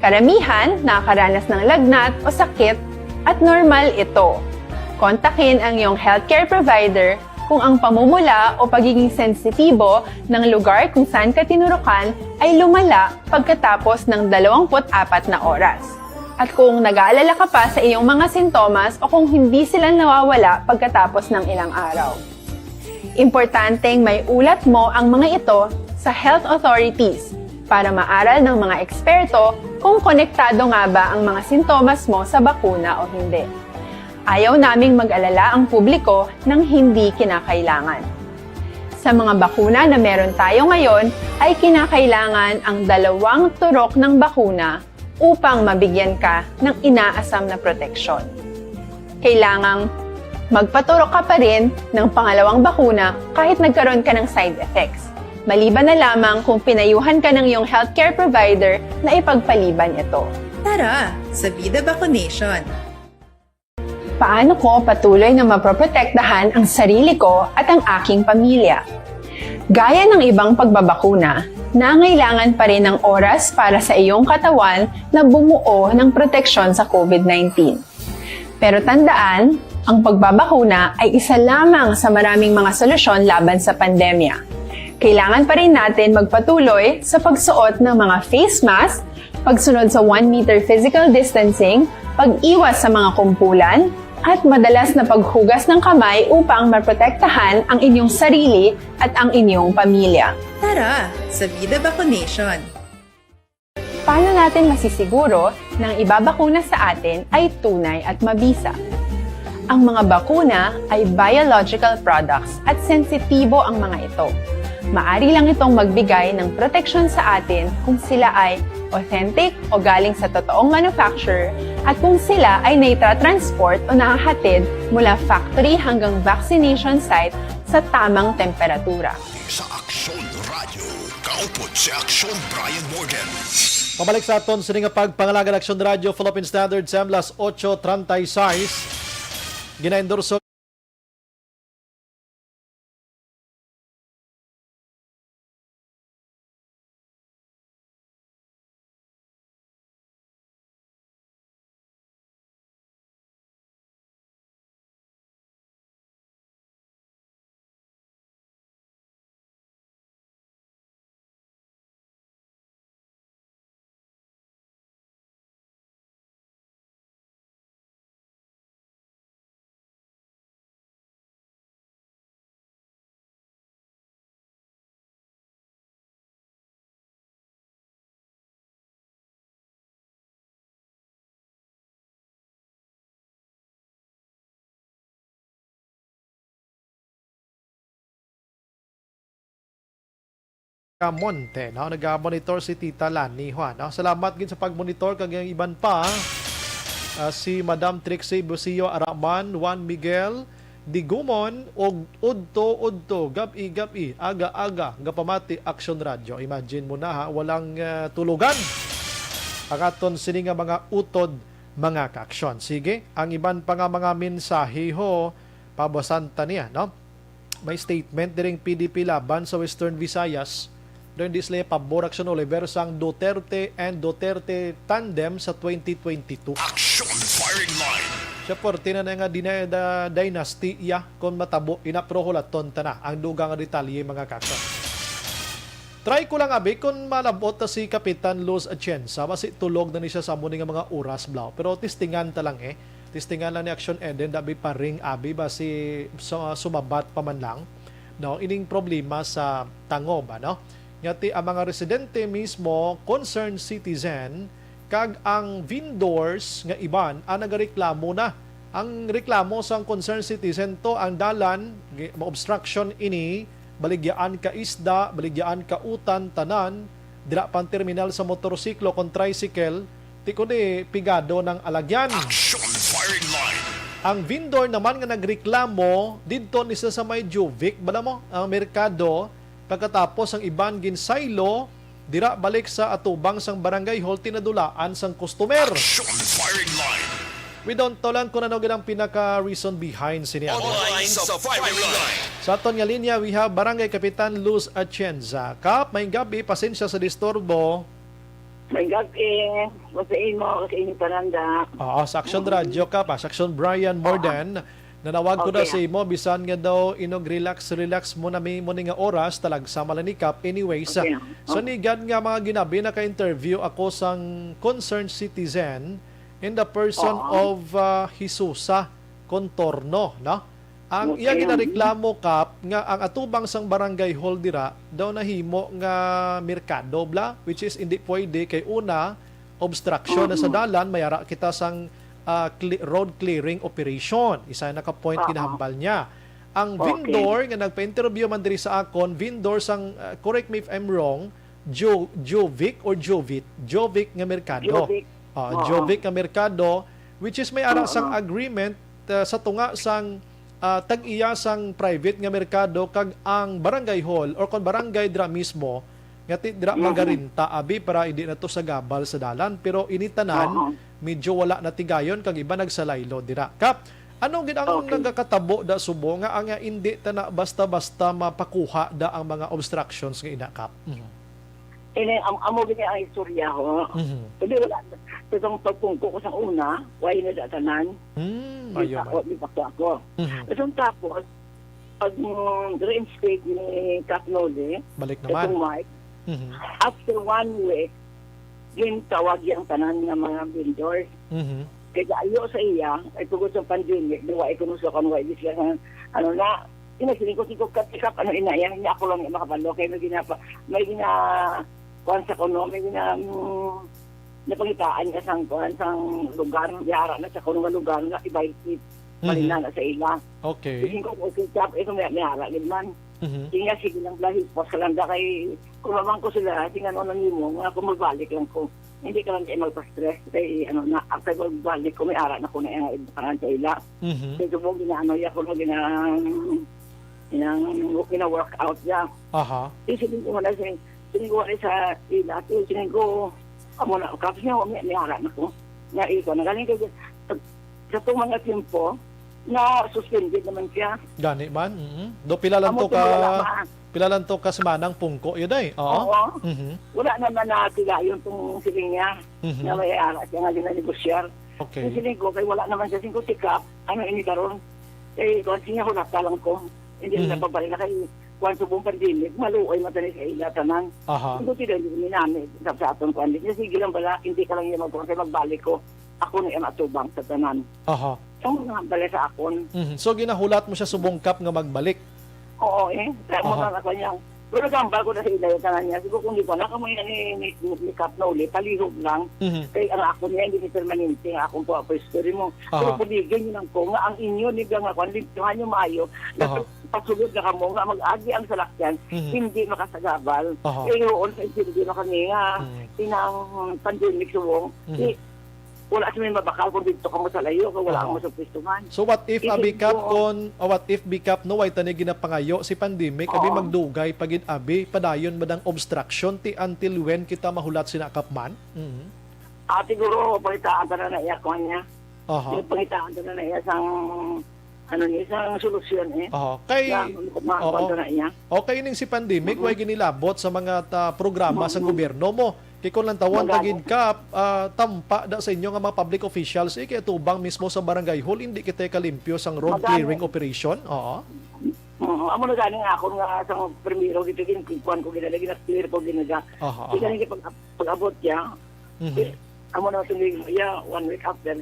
Karamihan nakakaranas ng lagnat o sakit at normal ito. Kontakin ang iyong healthcare provider kung ang pamumula o pagiging sensitibo ng lugar kung saan ka tinurukan ay lumala pagkatapos ng dalawampu't apat na oras, at kung nag-aalala ka pa sa iyong mga sintomas o kung hindi sila nawawala pagkatapos ng ilang araw. Importanteng may ulat mo ang mga ito sa health authorities para maaral ng mga eksperto kung konektado nga ba ang mga sintomas mo sa bakuna o hindi. Ayaw naming mag-alala ang publiko ng hindi kinakailangan. Sa mga bakuna na meron tayo ngayon, ay kinakailangan ang dalawang turok ng bakuna upang mabigyan ka ng inaasam na proteksyon. Kailangang magpaturok ka pa rin ng pangalawang bakuna kahit nagkaroon ka ng side effects, maliban na lamang kung pinayuhan ka ng iyong healthcare provider na ipagpaliban ito. Tara sa Vida Vaccination! Paano ko patuloy na maproprotektahan ang sarili ko at ang aking pamilya? Gaya ng ibang pagbabakuna, nangailangan pa rin ng oras para sa iyong katawan na bumuo ng proteksyon sa COVID nineteen. Pero tandaan, ang pagbabakuna ay isa lamang sa maraming mga solusyon laban sa pandemya. Kailangan pa rin natin magpatuloy sa pagsuot ng mga face mask, pagsunod sa one meter physical distancing, pag-iwas sa mga kumpulan, at madalas na paghugas ng kamay upang maprotektahan ang inyong sarili at ang inyong pamilya. Tara sa Vida Vaccination! Paano natin masisiguro na ang ibabakuna sa atin ay tunay at mabisa? Ang mga bakuna ay biological products at sensitibo ang mga ito. Maari lang itong magbigay ng proteksyon sa atin kung sila ay authentic o galing sa totoong manufacturer at kung sila ay naitatransport o nahahatid mula factory hanggang vaccination site sa tamang temperatura. Sa Aksyon Radio, kaupod si Aksyon Brian Morgan. Pabalik sa aton sini nga pagpangalaga, Aksyon Radio, Philippine Standard Time, las ocho treinta y seis. Ginaendorso Camonte, no? Naga-monitor si Tita Lani, Juan, no? Salamat gid sa pag-monitor kag ang iban pa. Ah, si Madam Trixie Busio Araman, Juan Miguel Digumon, og udto-udto, gab-i-gab-i, aga-aga, gapamati Aksyon Radyo. Imagine mo na, ha, walang, ah, tulugan ang aton sini nga mga utod mga kaaksyon. Sige, ang iban pa nga mga mensahe ho, pabasan ta niya, no? May statement diring P D P Laban sa Western Visayas. Doon di sila pabor, Action Oliver, sang Duterte and Duterte tandem sa twenty twenty-two. Action Firing Line. Siya, forte na na nga dina-, da-, dynasty iya kung matabo ina, pero hulaton ta na ang dugang nga detalye, mga kaaksyon. Try ko lang, abi, kung malabot na si Kapitan Luz Atienza, basi tulog na ni siya sa amo ni nga mga oras, bla. Pero testingan ta lang, eh. Testingan lang ni Action Eden, dabi pa ring, abi, basi sa, sumabat pa man lang, no? Ining problema sa tangob, ano? Nga ti ang mga residente mismo, concerned citizen, kag ang vendors nga iban ang nagareklamo na. Ang reklamo sang concerned citizen to, ang dalan, gi-, ma-obstruction ini, baligyaan ka isda, baligyaan ka utan, tanan, dira pang terminal sa motorsiklo kon tricycle, ti kundi pigado ng alagyan. Action Firing Line. Ang vendor naman nga nagreklamo, didto ni sa, sa may Juvic, bala mo, ang merkado, pagkatapos ang iban ginsaylo, dira balik sa atubang sang barangay hall, tinadulaan sang customer. Action Firing Line. We don't know lang kung ano gid ang pinaka-reason behind sini, ano? Online sa Firing Line. Sa aton nga linya, we have Barangay Kapitan Luz Atienza. Kap, may gabi, pasensya sa disturbo. May gabi, sa imo, sa inyong pananda. Oo, sa Action Mm. Radio, Kap, ah, sa Action Brian Oo. Morden. Nanawag ko na Okay. sa imo, bisan nga daw inog relax, relax mo na mi mo ni nga oras, talagsa man lang ni Kap. Anyways, Okay. sa nigad nga mga ginabi, naka-interview ako sang concerned citizen in the person Oo. of, ah, Jesusa Contorno, no? Ang iya Okay. ginareklamo, Kap, nga ang atubang sang barangay hall dira daw nahimo nga merkado, bla, which is hindi pwede kay una, obstruction na sa Mm-mm. dalan, may ara kita sang, ah, cle-, road clearing operation. Isa na ka point Oo. ginahambal niya. Ang Okay. vendor nga nagpa-interview man diri sa akon, vendor sang, ah, correct me if I'm wrong, Jo-, Jovic or Jovit? Jovic nga merkado. Jovic. Ah, Oo. Jovic nga merkado, which is may ara Oo. sang agreement, ah, sa tunga sang, ah, tag-iya sang private nga merkado kag ang barangay hall or kon barangay dira mismo nga ti-, dira Mm-mm. magarinta, abi, para hindi na to sagabal sa dalan. Pero ini tanan, Oo. medyo wala na tigayon kag iba nagsalaylo dira. Kap, ano gid ang Okay. nagakatabo da subo nga, nga hindi ta na basta-basta mapakuha da ang mga obstructions nga ina, Kap? Mhm. Ini, am-, amo gid ang istorya ho. Mhm. Hindi, wala. Itong pagpungko ko sa una, why na sa tanan? Hmm, Di ayo pa man. ako, di pa ako ako. Mhm. Itong tapos, pag, mm, reinstate ni Kap Noli, Balik naman. itong Mike, Mhm. after one week, gintawag yang tanan nga mga vendors. Mhm. Kay kaayo sa iya, ay tungod sa pandemic, di wa ay kuno sa kan wa ay siya nga, ano na, ina siling ko, "Sige, Kap, Kap, ano ina yan, niya ako lang yung makabalo." Kay may ginapa-, may gina-, kuwan sa kuno, may gina-, mm, napangitaan niya sang kuwan, sang lugar, yara na sa kuno nga lugar nga iba yung Mhm. malina na sa ila. Okay. Siling ko, "Okay, Kap, ito may, may ara gid man." Mhm. Siling niya, "Sige lang, bla, hipos ka lang da kay kumamang ko sila, siling ano nang imo, nga ako magbalik lang ko. Hindi ka lang kayo magpa-stress, kay ano na, after magbalik ko, may ara na ko na yung ibangan sa ila." Mhm. Kay subong ginaano niya ko, gina-, ginang, gina-workout niya. Aha. Di siling ko na, siling, siling ko na sa ila, di siling ko, amo na, Kap, siya, may, may ara na ko. Nga iko, nagaling ko, sa, sa itong mga tiempo, na suspended naman siya. Gani man, mhm. Do pila lang Amo to itong ka, wala pa. pila lang to ka semanang pungko, yun ay? Oo. Oo. Mhm. Wala naman na tigayon itong siling niya, Mhm. na may ara siya nga ginanegosyar. Okay. Yung siling ko, kay wala naman siya, siling ko, "Kap, ano ini karon?" Eh, kung siya, wala pa lang ko. Hindi Mhm. na pabalik na kay, kung subong pandemic, maluoy man tayo sa ila tanan. Aha. Hindi ko sila, hindi namin, sa, sa atong kuwan. Hindi, sige lang bala, hindi ka lang niya magkuhan, kay magbalik ko. Ako na yung atubang sa tanan. Aha. Ang mga bala sa akon. Mhm. So, ginahulat mo siya subong, Kap, nga magbalik? Oo, eh. Kaya mo Aha. na ako niya. Pero gambal ko na sa ila yung tanan niya. Siguro kung di ko na, kamo yan ni, ni, ni Kap Noli, palihog lang. Mhm. Kay ang ako niya, hindi ni permanente, ang akong po, pwesto rin mo. Pero Aha. puligin yun lang ko, nga ang inyo, ni nga kwan, limpyohan nyo maayo, na Aha. pasulod na kamo, nga mag-agi ang salakyan, Mhm. hindi makasagabal. Aha. Kay yun, sa hindi na kami nga, Mhm. inang pandemic subong, Mhm. di, wala kami mabakal kung dito kamo sa layo, kung wala Aha. kamo sa pwestuhan. So, what if, Isip abi, Kap, ko, kung, oh, what if, bi, Kap, no, way tani ginapangayo si pandemic, abi, Oo. magdugay pa gid, abi, padayon ba ang obstruction, ti until when kita mahulat sina, Kap, man? Mhm. Ah, siguro, pangitaan ta na na iya, kuwan niya. Aha. Yung pangitaan ta na na iya sang, ano niya, sang solusyon, eh. Aha. Kay, Na, ma-, ma-, oo. kuwan ta na iya. Okay, ning si pandemic, Mhm. way ginilabot sa mga ta-, programa sa Mhm. gobyerno mo. Kay kung lantawon ta Magani. gid ka, ah, tampa da sa inyo nga mga public officials, eh, kay atubang mismo sa barangay hall, hindi kita kalimpyo sang road Magani. clearing operation. Oo. Mhm. Amo na gani nga ako nga sa primero, gito, gin-, kuwan ko, ginaga, gina-clear ko, ginaga. Aha, Di aha. gani pag, pag-abot niya, Mhm. Eh, amo na itong iya, one week after,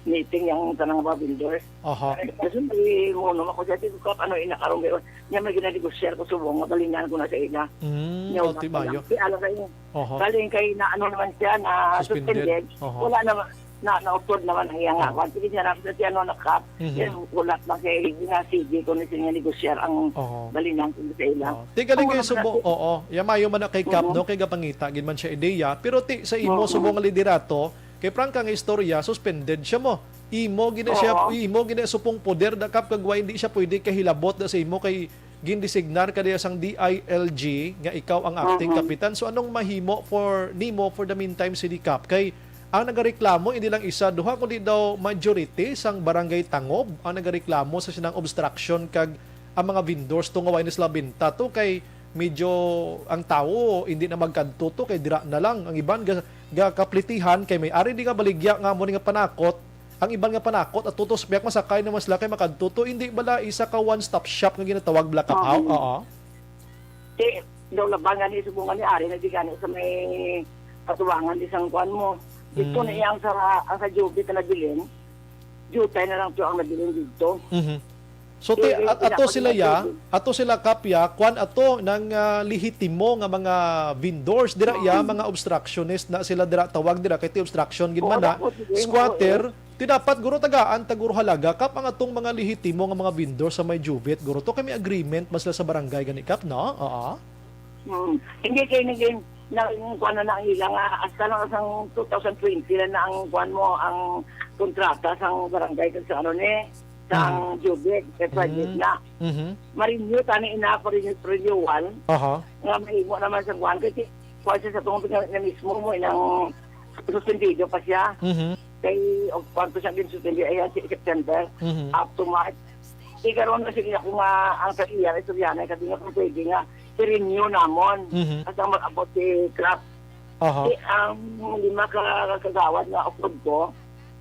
meeting yang tanang mga vendors. Aha. Kasi may mo naman ko siya, "Di ko ano, ina, karong gayon." Niya may ginanegosyo ko subong nga balinan ko na sa ila. Mm, Niya, oh, wala di pa lang. Di, alam kayo. Aha. Galing kay na ano naman siya, na Suspended. suspended. Aha. Wala naman, na, na-upload naman ang iyang Aha. account. Sige niya na, kasi ano, na-cut. Mhm. Yan, wala lang siya, eh, na sige ko na siya negosyar ang Aha. balinan ko sa ila. Aha. Di galing Ang kayo mga subo, nasi- oo. Yan, mayo man na kay Kap, Mhm. no? Kay gapangita, gid man siya ideya. Pero ti, sa imo Oo. subong nga liderato, kay prangka nga istorya, suspended siya mo. Imo gina siya, Oo. imo gina supong poder da, Kap, kag wa, hindi siya pwede kahilabot da sa imo kay gindesignar ka diya sang D I L G nga ikaw ang acting Oo. kapitan. So, anong mahimo for nimo for the meantime, City Cap? Kay ang nagareklamo, hindi lang isa, duha, kundi daw majority sang Barangay Tangob ang nagareklamo sa sinang obstruction kag ang mga vendors to nga way na sila benta to kay medyo ang tawo hindi na magkadto to kay dira na lang. Ang iban ga-, gakaplitihan kay may ari di nga baligya nga amo ni nga panakot. Ang iban nga panakot at tutos biyak masakay naman sila kay makadto to. Hindi bala isa ka one-stop shop nga ginatawag Black Cap House? Oo. Oo. Ti, daw labangan ni subungan ni ari na di gani sa may katuwangan di sang kuan mo. Dito Mm. na iyang sa, ang sa Jubit na nabilin. Jutay na lang to ang nabilin dito. Mhm. So, ti, Di, di, at, di ato ako sila ya, nagtubig. Ato sila Kap ya, kwan ato nang, ah, lehitimo nga mga vendors, dira ya, Oo. mga obstructionist na sila dira, tawag dira, kay ti obstruction gid Oo, man na, ako, sige, squatter, oo, eh. Ti dapat guro tagaan ta guro halaga, Kap, ang atong mga lehitimo nga mga vendors sa may Jubit, guro. To kay may agreement ba sila sa barangay gani, Kap, no? Oo. Hmm. Hindi kay naging, na, yung kuwan na, na ang ila nga, hasta lang sang two thousand twenty lang na ang kuwan mo, ang kontrata sang barangay kag sa ano ni, sang Mm. Jubit, kay private Mm. na. Mhm. Ma-renew tani ina, pa-renew, renewal, Aha. nga mahimo naman sa kuwan, kasi kuwan siya sa tungod nga, nga mismo mo, inang suspendido pa siya. Mhm. Kay, og kwanto siya din suspendido, ayan, si September, Mhm. up to March. Di karon na sige ako nga, ang sa iya, istoryanay, kasi nga kung pwede nga, i-renew namon. Mhm. Hasta mag-abot si Kraft. Aha. Di ang lima ka kagawad nga upod ko,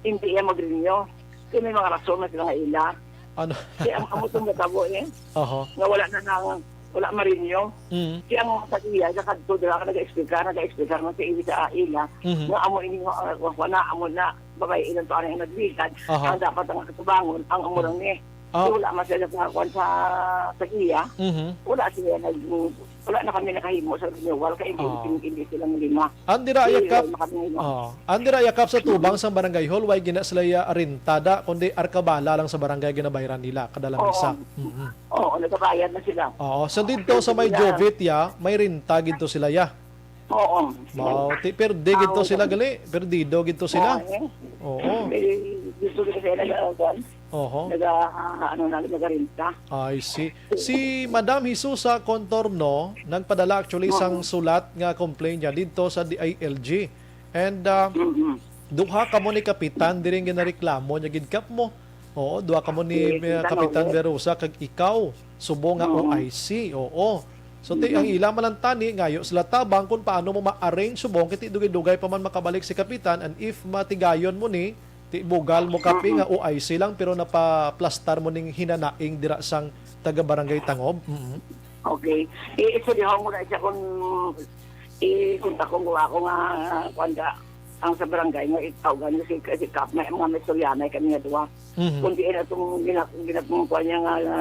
hindi iya mag-renew. Kay may mga rason na sila nga ila. Ano? Kay ang amo tong natabo, eh, Aha. nga wala na nang, wala ma-renew. Mm. Kay ang sa iya, sa kadto dira ka nag-explicar, nag-explicar man sa iya sa ila, Mhm. nga amo ini nga, ah, wa na, amo na, babayi ilang tuan ang nagligad, Aha. ang dapat ang katubangon, ang amo Mm. lang ni. Ah. Kay wala man sila sa kuwan sa, sa iya. Mhm. Wala sila nag, wala na kami nakahimo sa renewal, kay hindi, Ah. hindi, hindi silang lima. Andira Di, yakap, wala na kami lima. Ah, andira yakap sa tubang sang barangay hall, way gina sila ya arentada, kundi arkabala lang sa barangay ginabayaran nila, kada lamisa. Oo. Mhm. Oo, nagabayad na sila. Oo, so didto sa may Sila. Jovit ya, may renta gidto sila ya. Oo, sila. Mao, ti-, perde gidto Ang sila, gali. Perdido gidto sila. Oo, eh. Oo. May gusto nila sila nag-, kuwan. Oho. Naga, ah, ano na, nagarenta. I see. Si Madam Jesusa Contorno nagpadala actually sang Oo. sulat nga complaint niya didto sa D I L G. And, ah, Mm-mm. duha kamo ni Kapitan diri nga ginareklamo niya gid kap mo. Oo, duha kamo ni, Yes, eh, Kapitan Tanong. Verosa kag ikaw, subong nga Oo. O I C. Oo. So, ti, ang Mm-mm. ila man lang tani, ngayo sila tabang kung paano mo ma-arrange subong, kay ti dugay-dugay pa man makabalik si Kapitan, and if matigayon mo ni, ti bugal mo kapi Mm-mm. nga O I C lang, pero napaplastar mo ning hinanaing dira sang taga Barangay Tangob. Mm-mm. Okay. I-, istoryahan ko na siya kung i-, kung ako, kung ako nga, kuwan ka, ang sa barangay nga itawgan si, si Kap, may mga may istoryanay kami nga duha. Mhm. Kung diin atong gina-, gina-, kuwan niya nga, nga,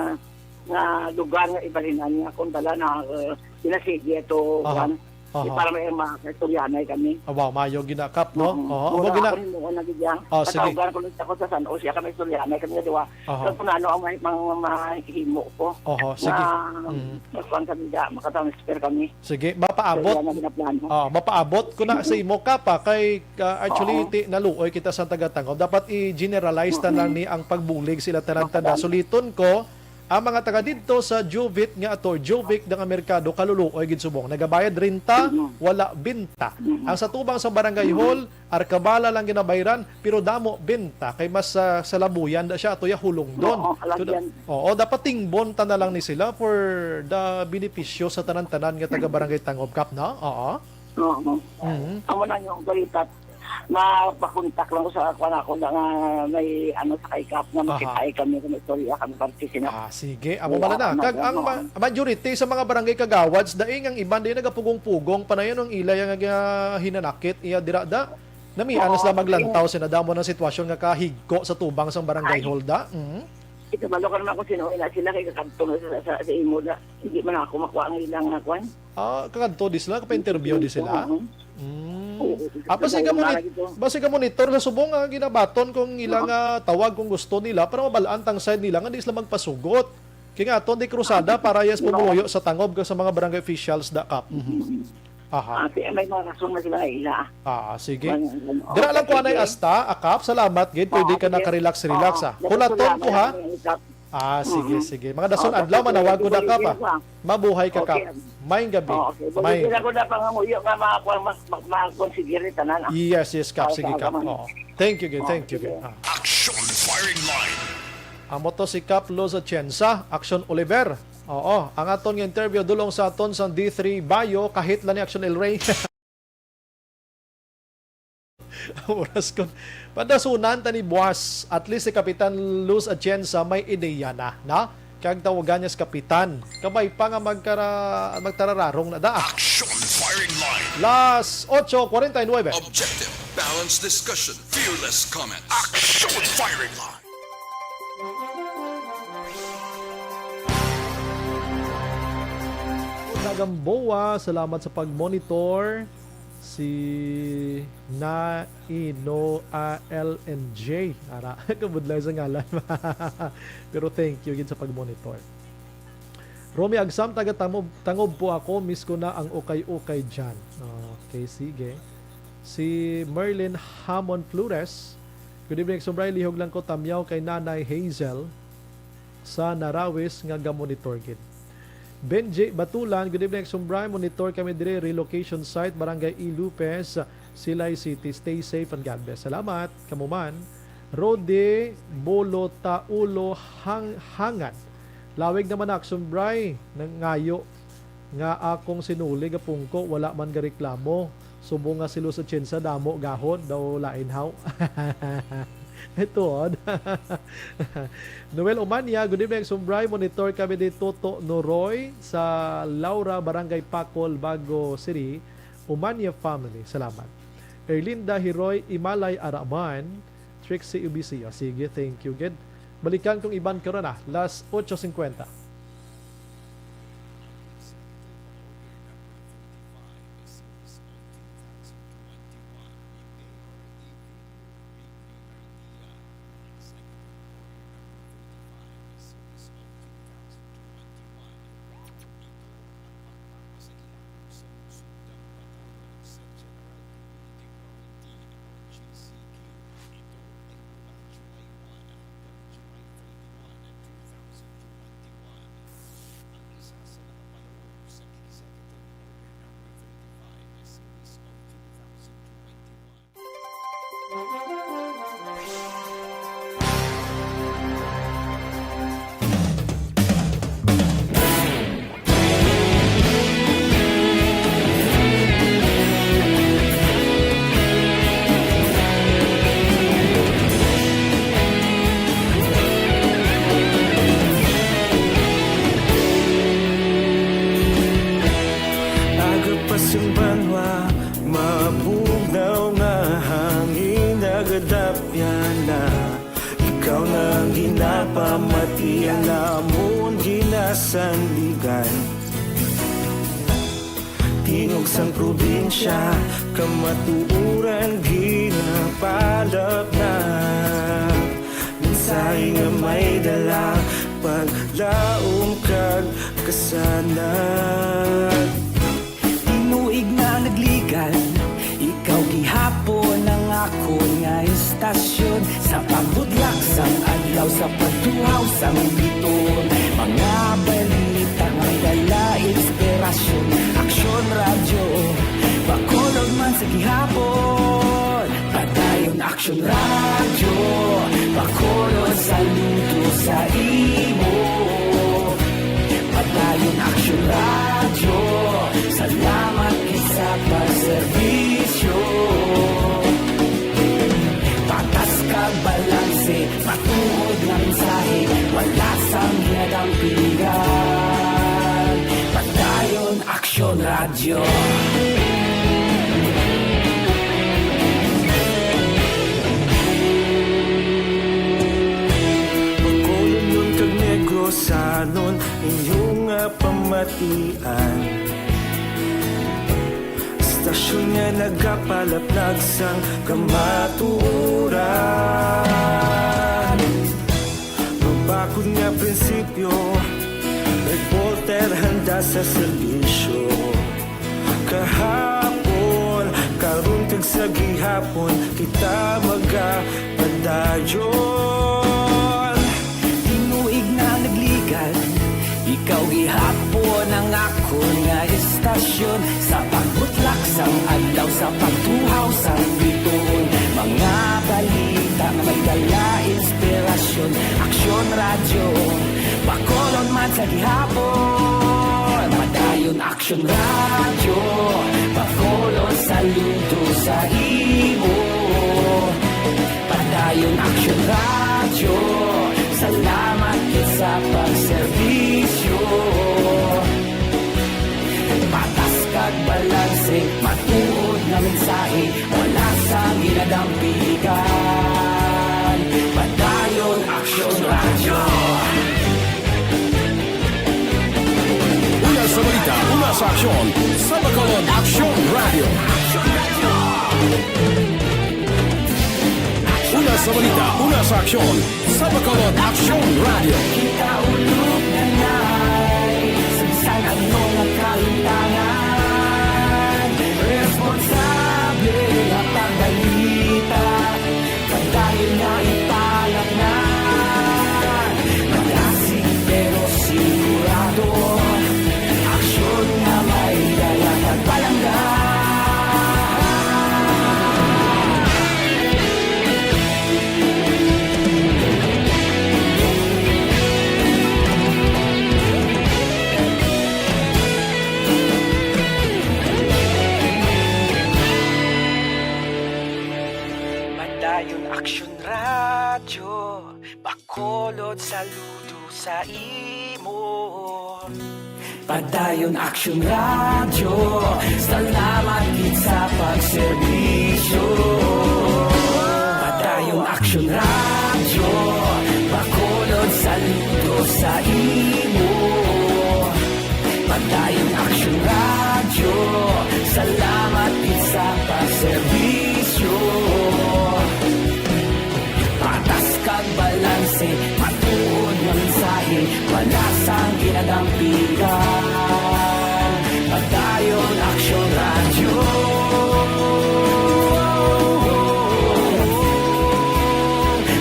nga lugar nga ibalinan niya, kung bala na, uh, sinasigi ito, Aha. kuwan. Di Aha. para may mga istoryanay kami. Ah, wow, mayo gina, Kap, no? Mhm. Oo, Mura amo gina. Ako rin mo na gid yan. Oh, sige. Katawgan ko lang ako sa San Jose, kami istoryanay kami nga duha. Aha. Kung ano ang may, mga, mga himo ko. Oho, sige. Nga, Mm. mas kuwan kami da, makatransfer kami. Sige, mapaabot. Kaya na ginaplano. Ah, mapaabot ko na sa imo ka pa kay, ah, actually, Oo. ti-, naluoy kita sa taga-Tangob. Dapat i-generalize ta lang Mm-mm. ni ang pagbulig sila tanan Mapaabot. tanda. Suliton ko, Ang mga taga didto sa Jovit nga ato, Jovic nga merkado, kaluluoy gid subong. Nagabayad renta, Mhm. wala binta. Mhm. Ang sa tubang sa barangay Mhm. hall, arkabala lang ginabayran, pero damo binta kay mas, ah, sa labuyan da siya, ato ya hulong doon. Oo, kalagyan. Kuda-, oo, dapat tingbon ta na lang ni sila for the benepisyo sa tanan-tanan nga taga Barangay Tangob, Kap, no? Oo. Oo. Mhm. Amo na yung balita. Mapakontak lang ko sa kuwan ako na nga may ano sa kay Kap na Aha. makita kami kung istorya kami parte sina. Ah, sige. Amo Wala man na. ka na, Kag ang ano. ma-, majority sa mga barangay kagawads, daing ang iban di nagapugong-pugong, panayon ang ilay nga hinanakit, iya dira da. Namian na Oo, sila maglantaw, oo. Sina damo ng sitwasyon nga kahigko sa tubang sang barangay Ay. hall da. Mhm. Ito, balo ka naman kung sino na sila kay kakadto na sa, sa, sa imo na. Hindi man ako makuha ang ilang nga kuwan. Ah, kakadto di sila, kapa-interview di sila? Oo. Mm. Oo, oo. Ah, basi ka Sa moni-, mga ito. basi ka monitor na subong nga ginabaton kung ilang, Oo. ah, tawag kung gusto nila para mabalaan tang side nila nga di sila magpasugot. Kaya nga, aton di krusada para yes, Oo. pumuyo sa tangob ka sa mga barangay officials da, Kap. Mhm. Mhm. Aha. Ah, kaya may mga rason na sila nga ila. Ah, sige. May, ano, Dira lang okay, ko anay sige. asta, Akap. Salamat gid. Pwede Oo, ka sige. nakarelax-relax, Oo, ah. salamat, Hulaton ko, ha? salamat, Kap. Ah, sige, Mhm. sige. Mga dason Oo, adlaw, sige, manawag ko sige, na, Kap, sige, ah. Kap. Mabuhay ka, Kap. Okay. Maayong gabi. Oo, okay. Maayong Mabuhay gabi. ako na pangamuyo nga mga kuwan, mag-, mag-, mag-consider tanan, ah. Yes, yes, Kap. Para Sige, sa Kap. agaman. Oo. Thank you, gid. Oo, Thank you, sige. gid. Ah. Action Firing Line. Amo to si Kap Luz Atienza, Action Oliver. Oo, ang aton nga interview dulong sa aton sa D three Bayo, kahit lang ni Action El Rey. Oras ko. Padasunan ta ni buwas. At least si Kapitan Luz Atienza may ideya na, na? Kag tawagan niya si Kapitan. Kabay pa nga magkara-, magtarararong na da. Action Firing Line. Las ocho cuarenta y nueve. Objective, balanced discussion, fearless comment. Action Firing Line. Dagamboa, salamat sa pag-monitor. Si Naino, ah, L and J. Ara, kabudlay sa ngalan. Pero thank you gid sa pag-monitor. Romy Agsam, taga Tamo-, Tangob po ako. Miss ko na ang ukay-ukay dyan. Okay, sige. Si Merlin Hamon Flores, "Good evening, Sumbray. Lihog lang ko tamyaw kay Nanay Hazel sa Narawis nga gamonitor gid." Benji Batulan, "Good evening, Sumbray. Monitor kami diri, relocation site, Barangay E. Lopez, Silay City. Stay safe and God bless." Salamat. Kamo man. Rode Bolotaulo Hang-, Hangad, "Lawig naman na, Sumbray. Nangayo nga akong sinuli gapungko, wala man gareklamo. Subong nga si Luz Atienza damo gahod daw, lain haw." Tuod. Noel Omania, "Good evening, Sumbray. Monitor kami ni Toto Noroy sa Laura, Barangay Pacol, Bago City. Omania family." Salamat. Erlinda Hiroy Imalay Araman, Trixie Ubisio. Sige, thank you gid. Balikan kong iban karon na, las ocho cincuenta. Agapas ang banwa, mabugnaw nga hangin, nagadapyan na. Ikaw na ang ginapamati, ang amon ginasandigan. Tingog sang probinsya, kamatuoran ginapalapnap. Mensahe nga may dala, paglaom kag kasanag. Tinuig na nagligan, ikaw gihapon ang akon nga istasyon. Sa pagbutlak sang adlaw, sa pagtuhaw sang biton, Balita nga may dala inspirasyon. Aksyon Radyo, Bacolod man sa gihapon. Padayon Aksyon Radyo, Bacolod saludo sa imo. Padayon Aksyon Radyo, salamat gid sa pagserbisyo. Patas kag balanse, matuod nga mensahe, wala sang ginadampigan. Padayon Aksyon Radyo. Bacolodnon kag Negrosanon, inyo nga pamatian. Estasyon nga nagapalaplag sang kamatuoran. Mabakod nga prinsipyo, reporter handa sa serbisyo. Kahapon, karon kag sa gihapon, kita magapadayon. Tinuig na nagligad, ikaw gihapon ang akon nga estasyon. Sa pagbutlak sang adlaw, sa pagtuhaw sang bituon, mga balita nga may dala inspirasyon. Aksyon Radyo, Bacolod man sa gihapon. Padayon Aksyon Radyo, Bacolod saludo sa imo. Padayon Aksyon Radyo, salamat gid sa pagserbisyo. Patas kag balanse, matuod nga mensahe, wala sang ginadampigan. Padayon Aksyon Radyo. Una sa balita, una sa aksyon, sa Bacolod Aksyon Radyo. Una sa balita, una sa aksyon, sa Bacolod Aksyon Radyo. Kita ulog na nay, sa bisan ano nga kalimtangan, responsable nga pagbalita, padayon nga ipalapnan. Malasig pero sigurado, aksyon nga may dala kag palangga. Padayon Aksyon Radyo, Bacolod saludo sa imo. Padayon Aksyon Radyo, salamat gid sa pagserbisyo. Padayon Aksyon Radyo, Bacolod saludo sa imo. Padayon Aksyon Radyo, salamat gid sa pagserbisyo. Patas kag balanse, matuod nga mensahe, wala sang ginadampigan. Padayon Aksyon Radyo.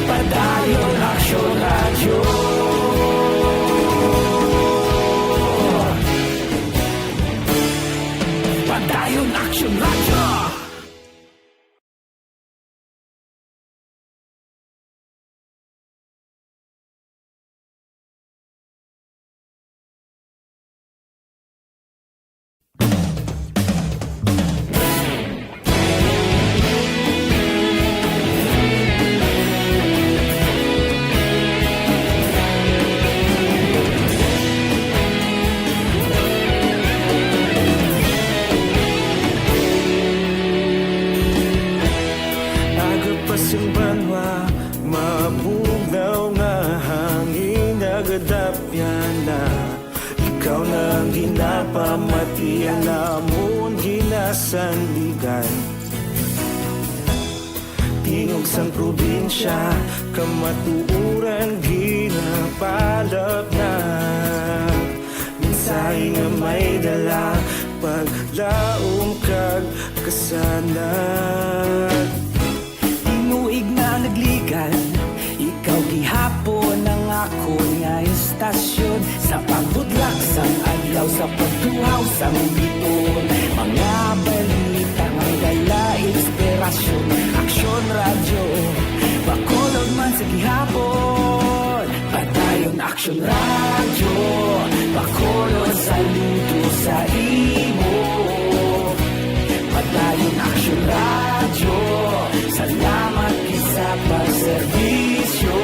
Padayon Aksyon Radyo. Padayon Aksyon Radyo. Aga pa sing banwa, mabugnaw nga hangin nagadapyan na. Ikaw na ang ginapamatian namon ginasandigan. Tingog sang probinsya, kamatuoran ginapalapnag. Mensahe nga may dala, paglaom kag kasanag. Tinuig na nagligad, ikaw gihapon ang akon nga istasyon. Sa pagbudlak sang adlaw, sa pagtuhaw sang bituon, mga balita nga may dala inspirasyon. Aksyon Radyo, Bacolod man sa gihapon. Padayon Aksyon Radyo, Bacolod saludo sa imo. Padayon Aksyon Radyo, salamat gid sa pagserbisyo.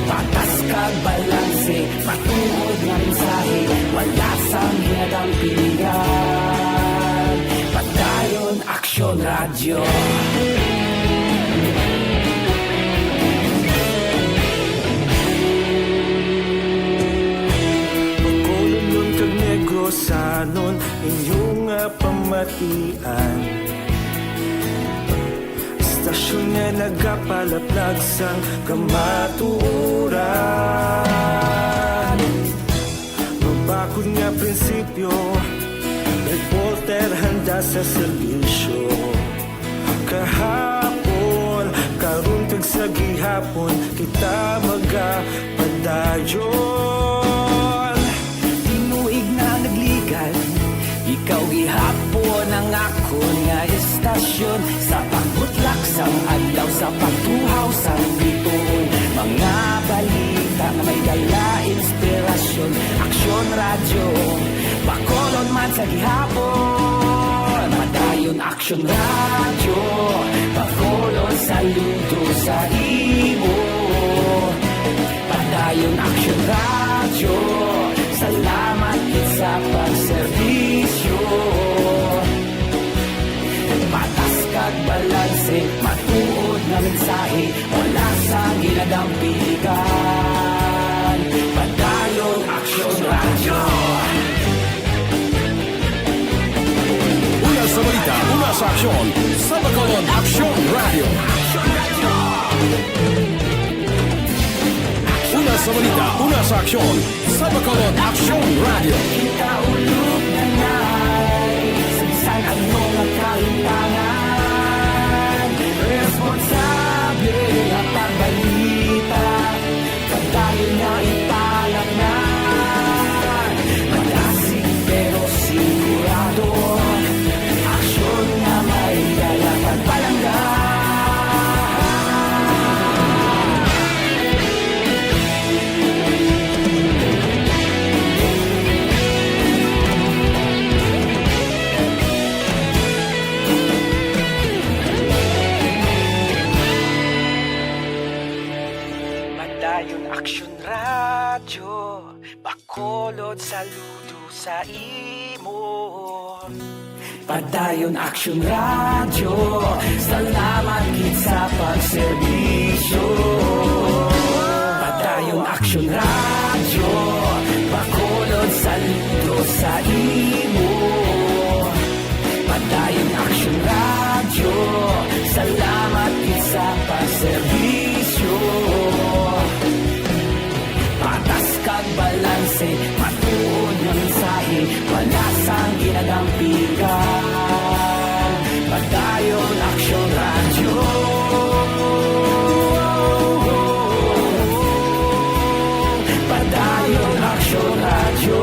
Patas kag balanse, matuod nga mensahe, wala sang ginadampigan. Padayon Aksyon Radyo. Bacolodnon kag Negrosanon, inyo nga pamatian. Istasyon nga nagapalaplag sang kamatuoran. Mabakod nga prinsipyo, reporter handa sa serbisyo. Kahapon, karon, kag sa gihapon, kita magapadayon. Tinuig na nagligad, ikaw gihapon ang akon nga istasyon. Sa pagbutlak sang adlaw, sa pagtuhaw sang bituon, mga balita nga may dala inspirasyon. Aksyon Radyo, Bacolod man sa gihapon. Padayon Aksyon Radyo, Bacolod saludo sa imo. Padayon Aksyon Radyo, salamat gid sa pagserbisyo. Patas kag balanse, matuod nga mensahe, wala sang ginadampigan. Padayon Aksyon Radyo. Una sa balita, una sa aksyon, sa Bacolod Aksyon Radyo. Una sa balita, una sa aksyon, sa Bacolod Aksyon Radyo. Kita ulog na nay, sa bisan ano nga kahimtangan, responsable nga pagbalita. Padayon nga ipalangga, magasig pero sigurado. Aksyon nga may dala kag palangga. Padayon Aksyon Radyo, Bacolod saludo sa imo. Padayon Aksyon Radyo, salamat gid sa pagserbisyo. Padayon Aksyon Radyo, Bacolod saludo sa imo. Padayon Aksyon Radyo, salamat gid sa pagserbisyo. Patas kag balanse, matuod nga mensahe, wala sang ginadampigan. Padayon Aksyon Radyo. Padayon Aksyon Radyo.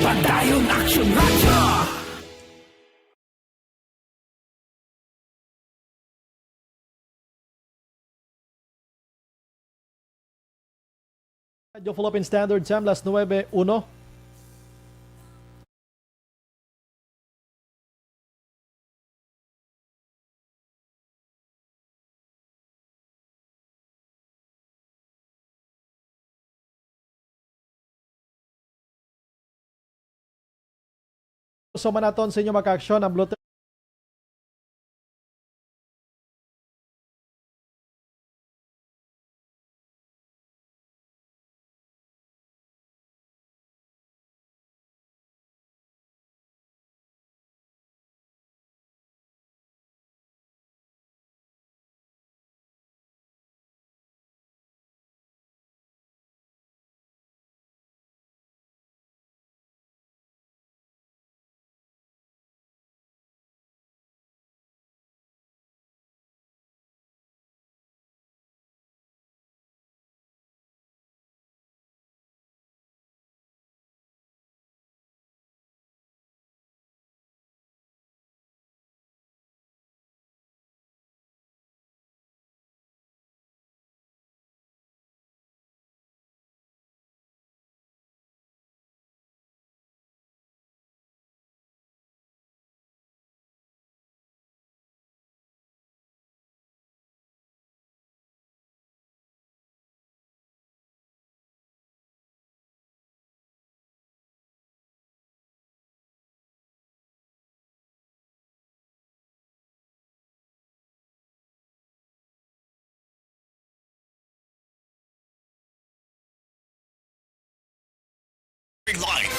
Padayon Aksyon Radyo. Radyo Philippine Standard Time, las nuebe uno. So, manaton sa inyo, mga kaaksyon, ang Bluetooth. Line.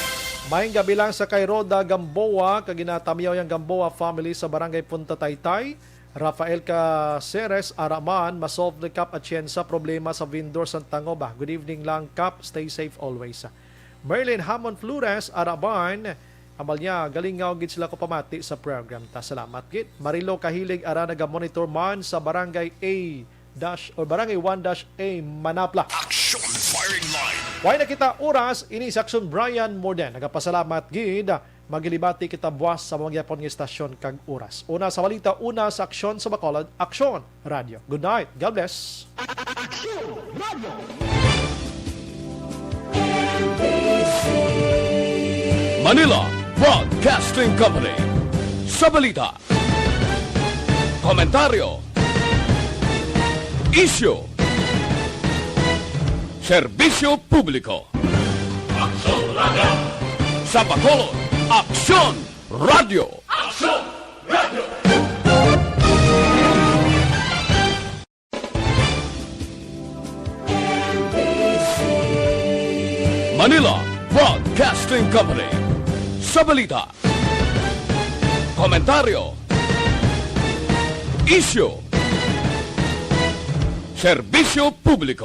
Maayong gabi lang sa kay Rhoda Gamboa, kag ginatamyaw yang Gamboa family sa Barangay Punta Taytay. Rafael Caceres, ara man, masolve ni Kap Atienza problema sa vendor sa Tangoba. Good evening lang, Kap. Stay safe always. Merlin Hamon Flores, ara man, ambal niya, galingaw gid sila ko pamati sa program ta. Salamat gid. Marilo Kahilig, ara naga-monitor man sa Barangay A dash or Barangay one dash A Manapla. Action firing line. Way na kita oras, ini sa Action Brian Morden. Nagapasalamat gid. Magilibati kita buwas sa mga gyapon nga istasyon kag oras. Una sa balita, una sa aksyon sa Bacolod, Aksyon Radio. Good night. God bless. Aksyon Radio. Manila Broadcasting Company. Sa balita, komentaryo, isyu, serbisyo publiko. Aksyon Radio. Sa Bacolod, Aksyon Radio. Aksyon Radio. Manila Broadcasting Company. Sa balita, komentaryo, isyu, serbisyo publiko.